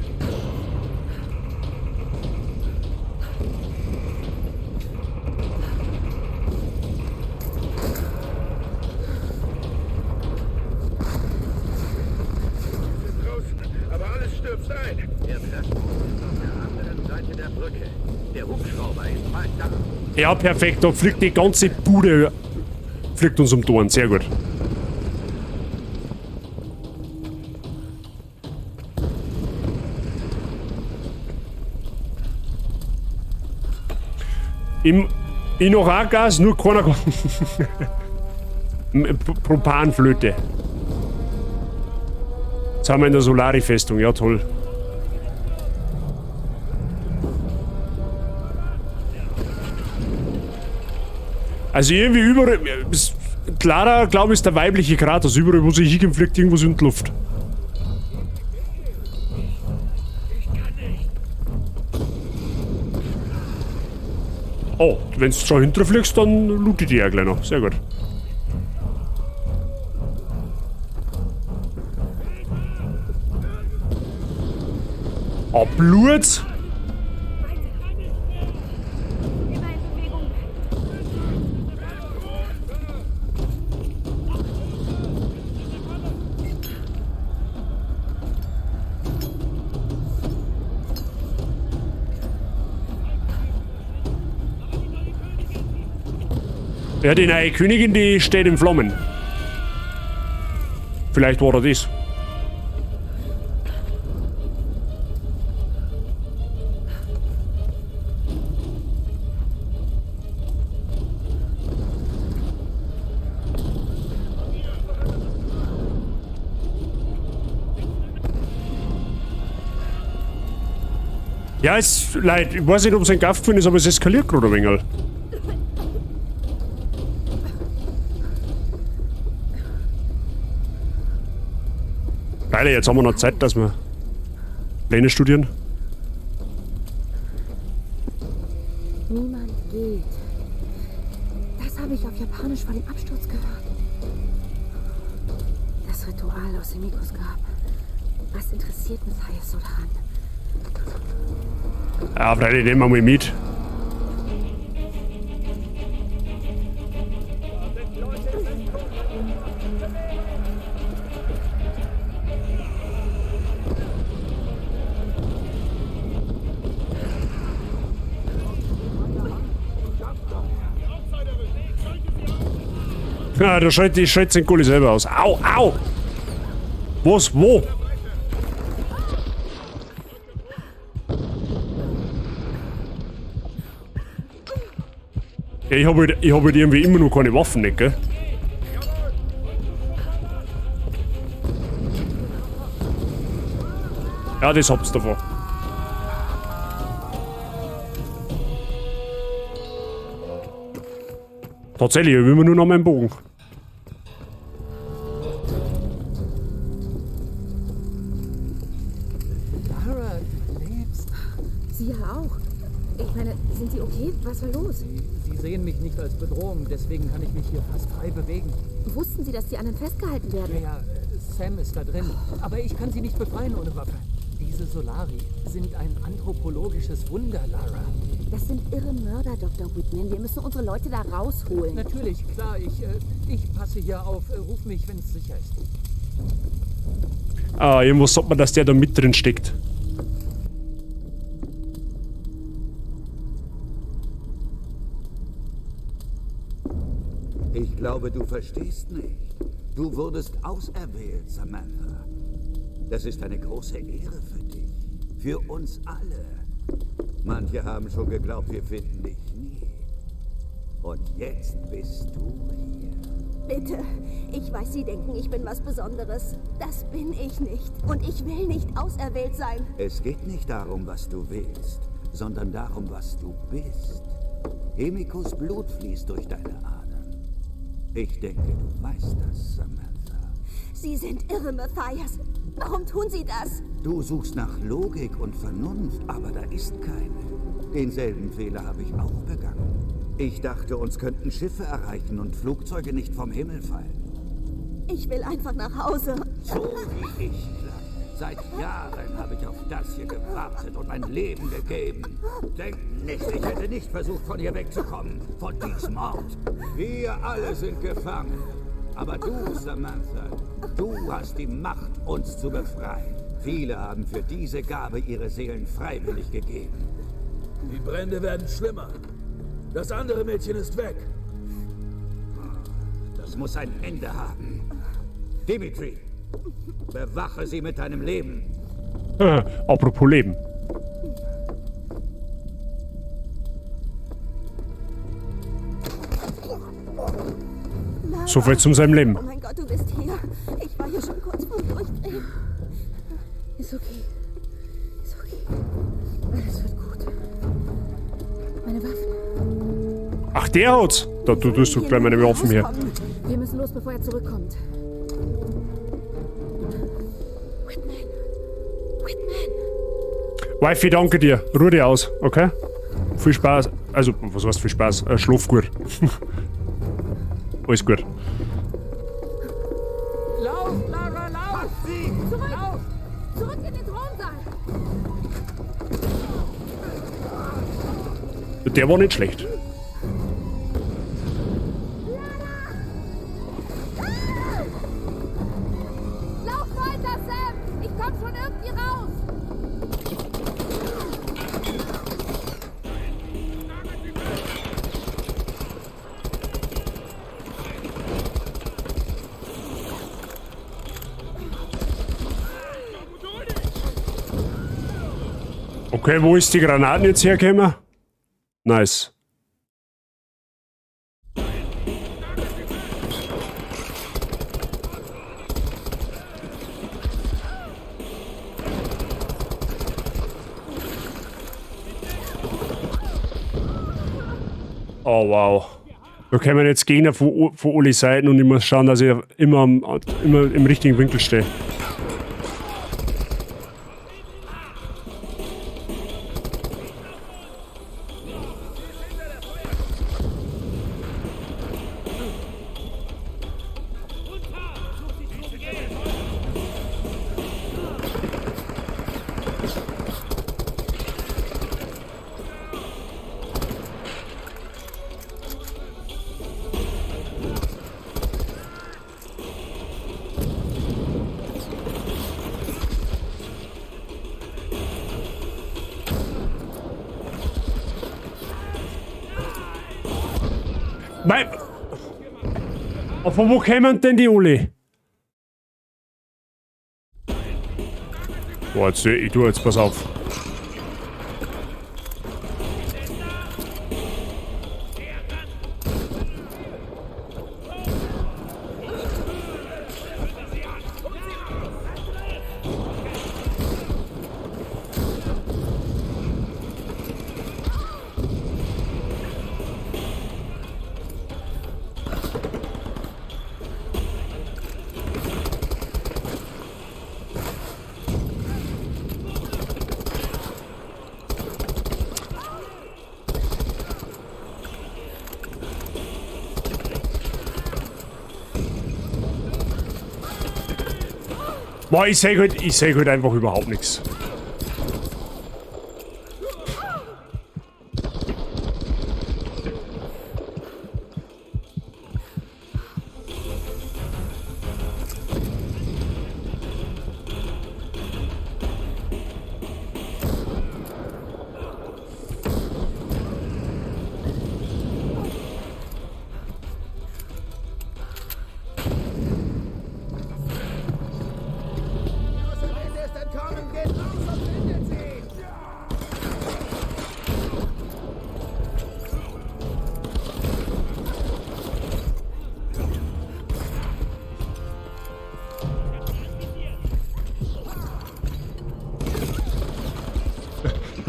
sind draußen, aber alles stürzt ein. Der Plattform ist auf der anderen Seite der Brücke. Der Hubschrauber ist bald da. Ja, perfekt. Da fliegt die ganze Bude. Fliegt uns um die Ohren. Sehr gut. Ich noch auch Gas, nur keiner kann. Propanflöte. Jetzt haben wir in der Solari-Festung. Ja, toll. Also irgendwie überall... Clara, glaube ich, ist der weibliche Kratos. Überall, wo sie hingeht, fliegt irgendwas in die Luft. Oh, wenn du schon hinterfliegst, dann loot ich die ja gleich noch. Sehr gut. Oh, Blut! Ja, die neue Königin, die steht in Flammen. Vielleicht war er das. Ja, es leid, ich weiß nicht, ob es ein Gaff ist, aber es eskaliert gerade ein wenig. Geil, jetzt haben wir noch Zeit, dass wir Pläne studieren. Niemand geht. Das habe ich auf Japanisch vor dem Absturz gehört. Das Ritual aus Emikos Grab. Was interessiert Matthias so daran? Ja, freilich, nehmen wir mal mit. Ja, da schaltet die schaltet den Gulli selber aus. Au, au! Was, wo? Ja, ich hab halt irgendwie immer noch keine Waffen, nicht, gell? Ja, das habt's davon. Tatsächlich, ich will immer nur noch meinen Bogen. Lara, du lebst. Sie ja auch. Ich meine, sind Sie okay? Was war los? Sie sehen mich nicht als Bedrohung, deswegen kann ich mich hier fast frei bewegen. Wussten Sie, dass die anderen festgehalten werden? Ja, ja, Sam ist da drin. Aber ich kann sie nicht befreien ohne Waffe. Diese Solari sind ein anthropologisches Wunder, Lara. Das sind irre Mörder, Dr. Whitman. Wir müssen unsere Leute da rausholen. Natürlich, klar. Ich passe hier auf. Ruf mich, wenn es sicher ist. Ah, irgendwo sagt man, dass der da mit drin steckt. Ich glaube, du verstehst nicht. Du wurdest auserwählt, Samantha. Das ist eine große Ehre für dich. Für uns alle. Manche haben schon geglaubt, wir finden dich nie. Und jetzt bist du hier. Bitte. Ich weiß, Sie denken, ich bin was Besonderes. Das bin ich nicht. Und ich will nicht auserwählt sein. Es geht nicht darum, was du willst, sondern darum, was du bist. Himikos Blut fließt durch deine Adern. Ich denke, du weißt das, Samantha. Sie sind irre, Matthias. Warum tun Sie das? Du suchst nach Logik und Vernunft, aber da ist keine. Denselben Fehler habe ich auch begangen. Ich dachte, uns könnten Schiffe erreichen und Flugzeuge nicht vom Himmel fallen. Ich will einfach nach Hause. So wie ich, Kleine. Seit Jahren habe ich auf das hier gewartet und mein Leben gegeben. Denk nicht, ich hätte nicht versucht, von hier wegzukommen. Von diesem Ort. Wir alle sind gefangen. Aber du, Samantha, du hast die Macht, uns zu befreien. Viele haben für diese Gabe ihre Seelen freiwillig gegeben. Die Brände werden schlimmer. Das andere Mädchen ist weg. Das muss ein Ende haben. Dimitri, bewache sie mit deinem Leben. Apropos Leben. So viel zu seinem Leben. Oh mein Gott, du bist hier. Ich war hier schon kurz vorm Durchdrehen. Ist okay. Ist okay. Alles wird gut. Meine Waffen. Ach, der hat's. Da, du tust doch gleich meine Waffen her. Wir müssen los, bevor er zurückkommt. Whitman. Whitman. Wifi, danke dir. Ruh dich aus, okay? Viel Spaß. Also, was heißt viel Spaß? Schlaf gut. Alles gut. Lauf, Lara, lauf! Zurück! Lauf! Zurück in den Thronsaal! Der war nicht schlecht. Lauf weiter, Sam! Ich komm schon irgendwie raus! Okay, wo ist die Granaten jetzt hergekommen? Nice. Oh wow. Da kommen jetzt Gegner von alle Seiten und ich muss schauen, dass ich immer im richtigen Winkel stehe. Mei. Aber von wo kämen denn die alle? Boah, jetzt, ich tu jetzt, pass auf. Boah, ich seh halt einfach überhaupt nichts.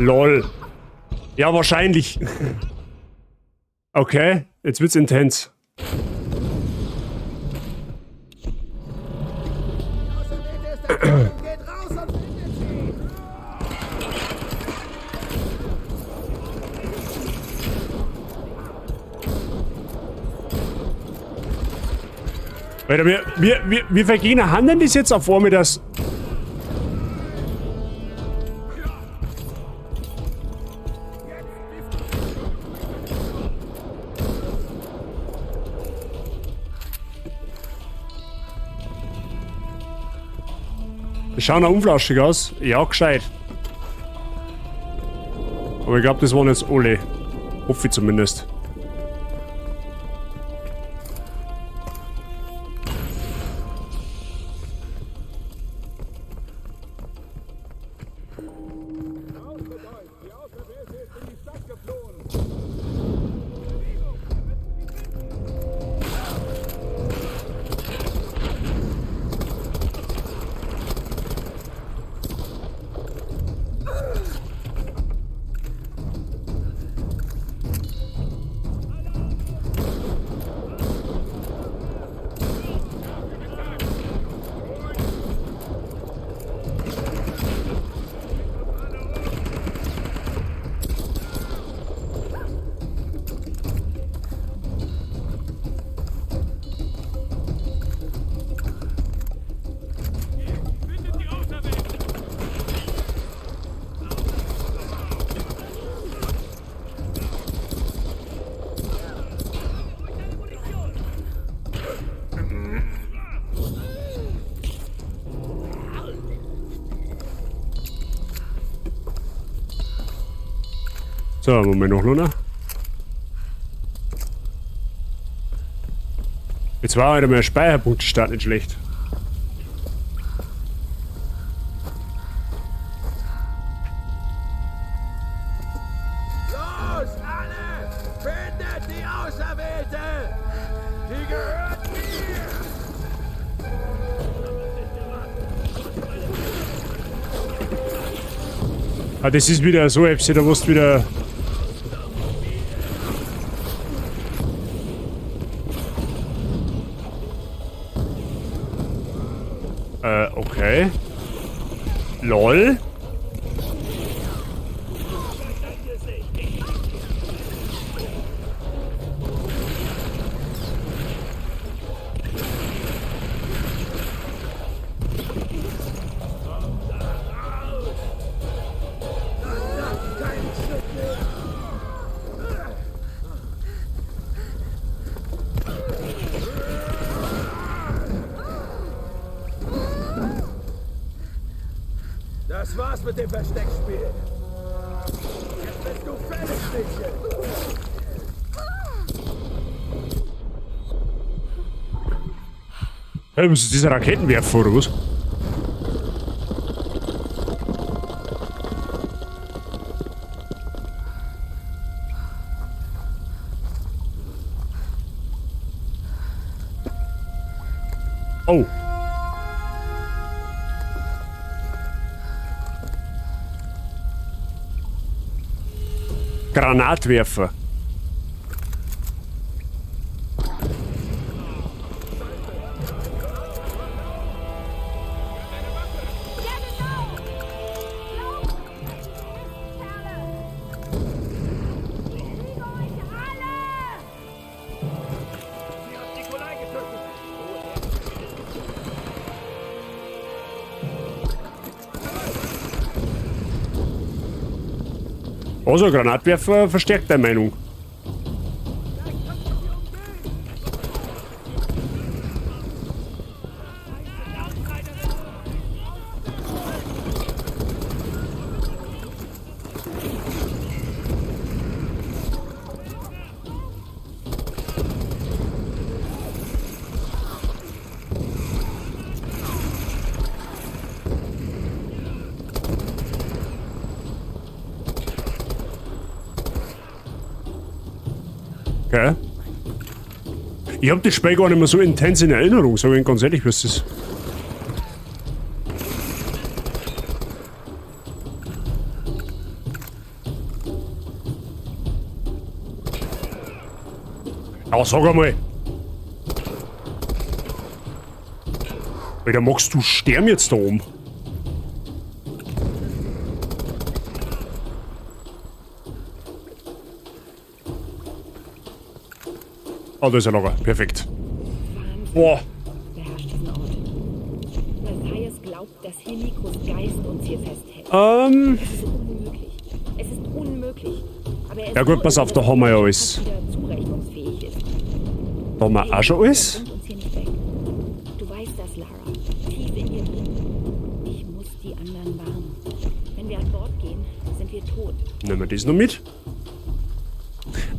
LOL. Ja, wahrscheinlich. Okay, jetzt wird's intens. Alter, wir vergehen handeln das jetzt auf einmal, dass... Die schauen auch unflauschig aus. Ja, gescheit. Aber ich glaube, das waren jetzt alle. Hoffe ich zumindest. So, Moment noch, Luna. Jetzt war heute mal ein Speicherpunkt Start nicht schlecht. Los, alle! Findet die Auserwählte! Die gehört mir! Ah, das ist wieder so etwas, da musst du wieder. Okay. LOL. Das war's mit dem Versteckspiel. Jetzt bist du fertig, Mädchen. Hey, was ist dieser Raketenwerfer oder was? Oh. Granatwerfer. Also, Granatwerfer verstärkt deine Meinung. Okay. Ich hab das Spiel gar nicht mehr so intens in Erinnerung, sag ich ganz ehrlich, was das ist. Ja, sag einmal. Alter, magst du sterben jetzt da oben? Ah, da ist er locker. Perfekt. Boah. Beherrscht diesen Ort. Matthias glaubt, dass Himikos Geist uns hier festhält. Es ist unmöglich. Es ist unmöglich. Aber er ist Ja gut, so pass auf, da haben wir ja alles. wieder zurechnungsfähig ist. Da haben wir auch schon alles. Bringt uns hier nicht weg. Du weißt das, Lara. Tief in dir drin. Ich muss die anderen warnen. Wenn wir an Bord gehen, sind wir tot. Nehmen wir das noch mit.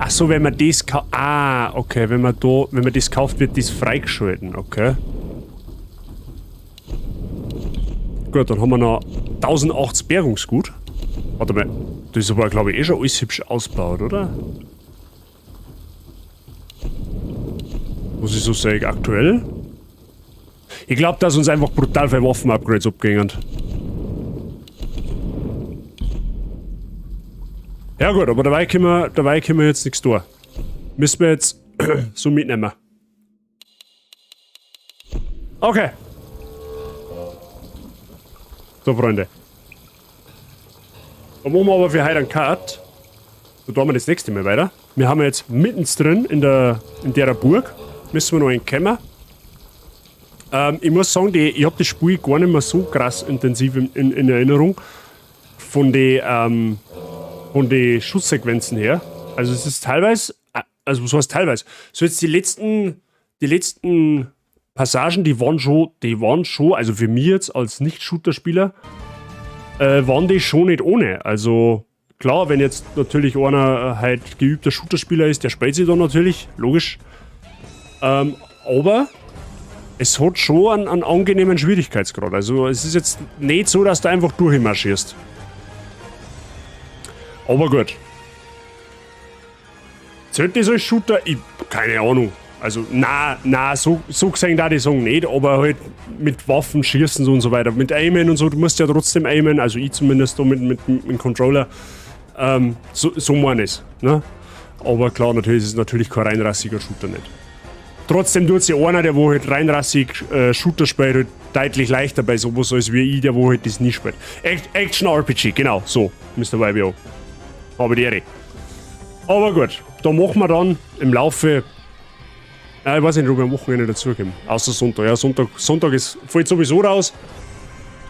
Ach so, wenn man das kauft. Ah, okay, wenn man da, wenn man das kauft, wird das freigeschalten, okay. Gut, dann haben wir noch 1080 Bergungsgut. Warte mal, das ist aber, glaube ich, eh schon alles hübsch ausgebaut, oder? Was ist so sag aktuell? Ich glaube, dass uns einfach brutal viele Waffen-Upgrades abgingen. Ja gut, aber dabei können wir jetzt nichts tun. Müssen wir jetzt so mitnehmen. Okay. So, Freunde. Dann machen wir aber für heute einen Cut. Da tun wir das nächste Mal weiter. Wir haben jetzt mittendrin in der Burg. Müssen wir noch entkommen. Ich muss sagen, ich hab das Spiel gar nicht mehr so krass intensiv in Erinnerung. Von den Schusssequenzen her. Also es ist teilweise, also was heißt teilweise? So jetzt die letzten Passagen, die waren schon, also für mich jetzt als Nicht-Shooter-Spieler, waren die schon nicht ohne. Also Klar, wenn jetzt natürlich einer halt geübter Shooter-Spieler ist, der spielt sich da natürlich, logisch. Aber es hat schon einen angenehmen Schwierigkeitsgrad. Also es ist jetzt nicht so, dass du einfach durchmarschierst. Aber gut. Zählt das als Shooter? Ich, keine Ahnung. Also, na, so gesehen da die sagen nicht, aber halt mit Waffen schießen und so weiter. Mit Aimen und so, du musst ja trotzdem aimen, also ich zumindest da mit dem Controller. So meine ich's, ne? Aber klar, natürlich ist es natürlich kein reinrassiger Shooter nicht. Trotzdem tut sich einer, der wo halt reinrassig Shooter spielt, halt deutlich leichter bei sowas als wie ich, der wo halt das nie spielt. Action RPG, genau, so, Mr. YBO. Habe die Ehre. Aber gut, da machen wir dann im Laufe. Ja, ich weiß nicht, ob wir am Wochenende dazukommen. Außer Sonntag. Ja, Sonntag fällt sowieso raus.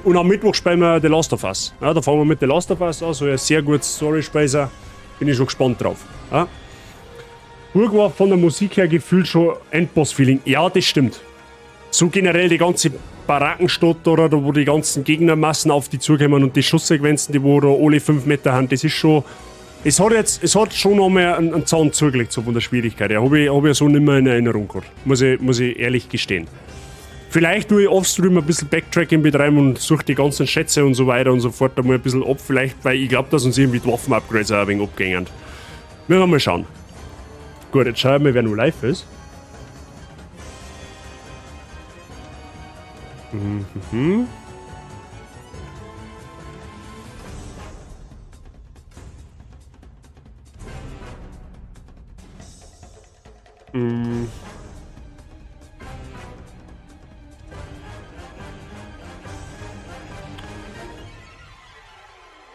Und am Mittwoch spielen wir The Last of Us. Ja, da fangen wir mit The Last of Us an. So ein sehr gutes Story-Speiser. Bin ich schon gespannt drauf. Ja. Burg war von der Musik her gefühlt schon Endboss-Feeling. Ja, das stimmt. So generell die ganze Barackenstadt oder da, wo die ganzen Gegnermassen auf die zukommen und die Schusssequenzen, die wo da alle 5 Meter haben, das ist schon. Es hat schon noch mal einen Zahn zugelegt, so von der Schwierigkeit. Ja, hab ich so nicht mehr in Erinnerung gehabt. Muss ich ehrlich gestehen. Vielleicht tue ich offstream ein bisschen Backtracking betreiben und suche die ganzen Schätze und so weiter und so fort da mal ein bisschen ab. Vielleicht, weil ich glaube, dass uns irgendwie die Waffen-Upgrades auch ein wenig abgängen. Wir werden mal schauen. Gut, jetzt schauen wir mal, wer noch live ist.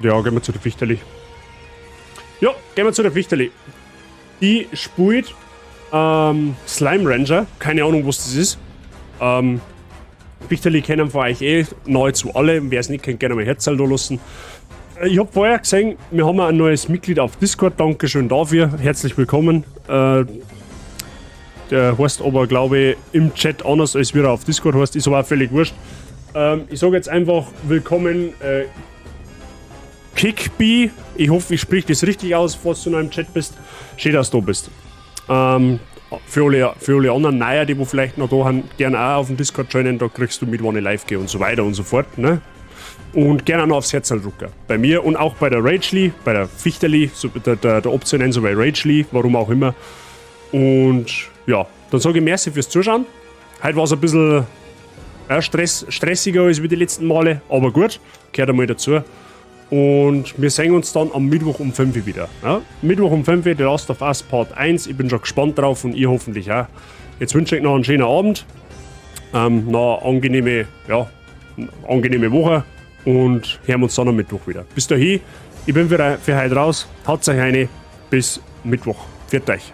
Ja, gehen wir zu der Fichterli. Ja, gehen wir zu der Fichterli. Die spielt Slime Ranger. Keine Ahnung, was das ist. Fichterli kennen von euch eh nahezu alle. Wer es nicht kennt, gerne mal Herzl da lassen. Ich hab vorher gesehen, wir haben ein neues Mitglied auf Discord. Dankeschön dafür. Herzlich willkommen. Der heißt aber, glaube ich, im Chat anders, als wir auf Discord heißt. Ist aber auch völlig wurscht. Ich sag jetzt einfach willkommen, Kickbee. Ich hoffe, ich sprich das richtig aus, falls du noch im Chat bist. Schön, dass du da bist. Für alle anderen Neuer, die wo vielleicht noch da sind, gerne auch auf dem Discord joinen, da kriegst du mit, wann ich live gehe und so weiter und so fort. Ne? Und gerne auch noch aufs Herz drücken. Bei mir und auch bei der Rachely, bei der Fichterli, so der Option so bei Rachely, warum auch immer. Und ja, dann sage ich merci fürs Zuschauen. Heute war's ein bisschen, ja, stressiger als wie die letzten Male, aber gut, gehört einmal dazu. Und wir sehen uns dann am Mittwoch um 5 Uhr wieder. Ja? Mittwoch um 5 Uhr, The Last of Us Part 1. Ich bin schon gespannt drauf und ihr hoffentlich auch. Jetzt wünsche ich euch noch einen schönen Abend. Noch eine angenehme Woche. Und hören wir uns dann am Mittwoch wieder. Bis dahin, ich bin für heute raus. Haut euch eine. Bis Mittwoch. Pfiat euch.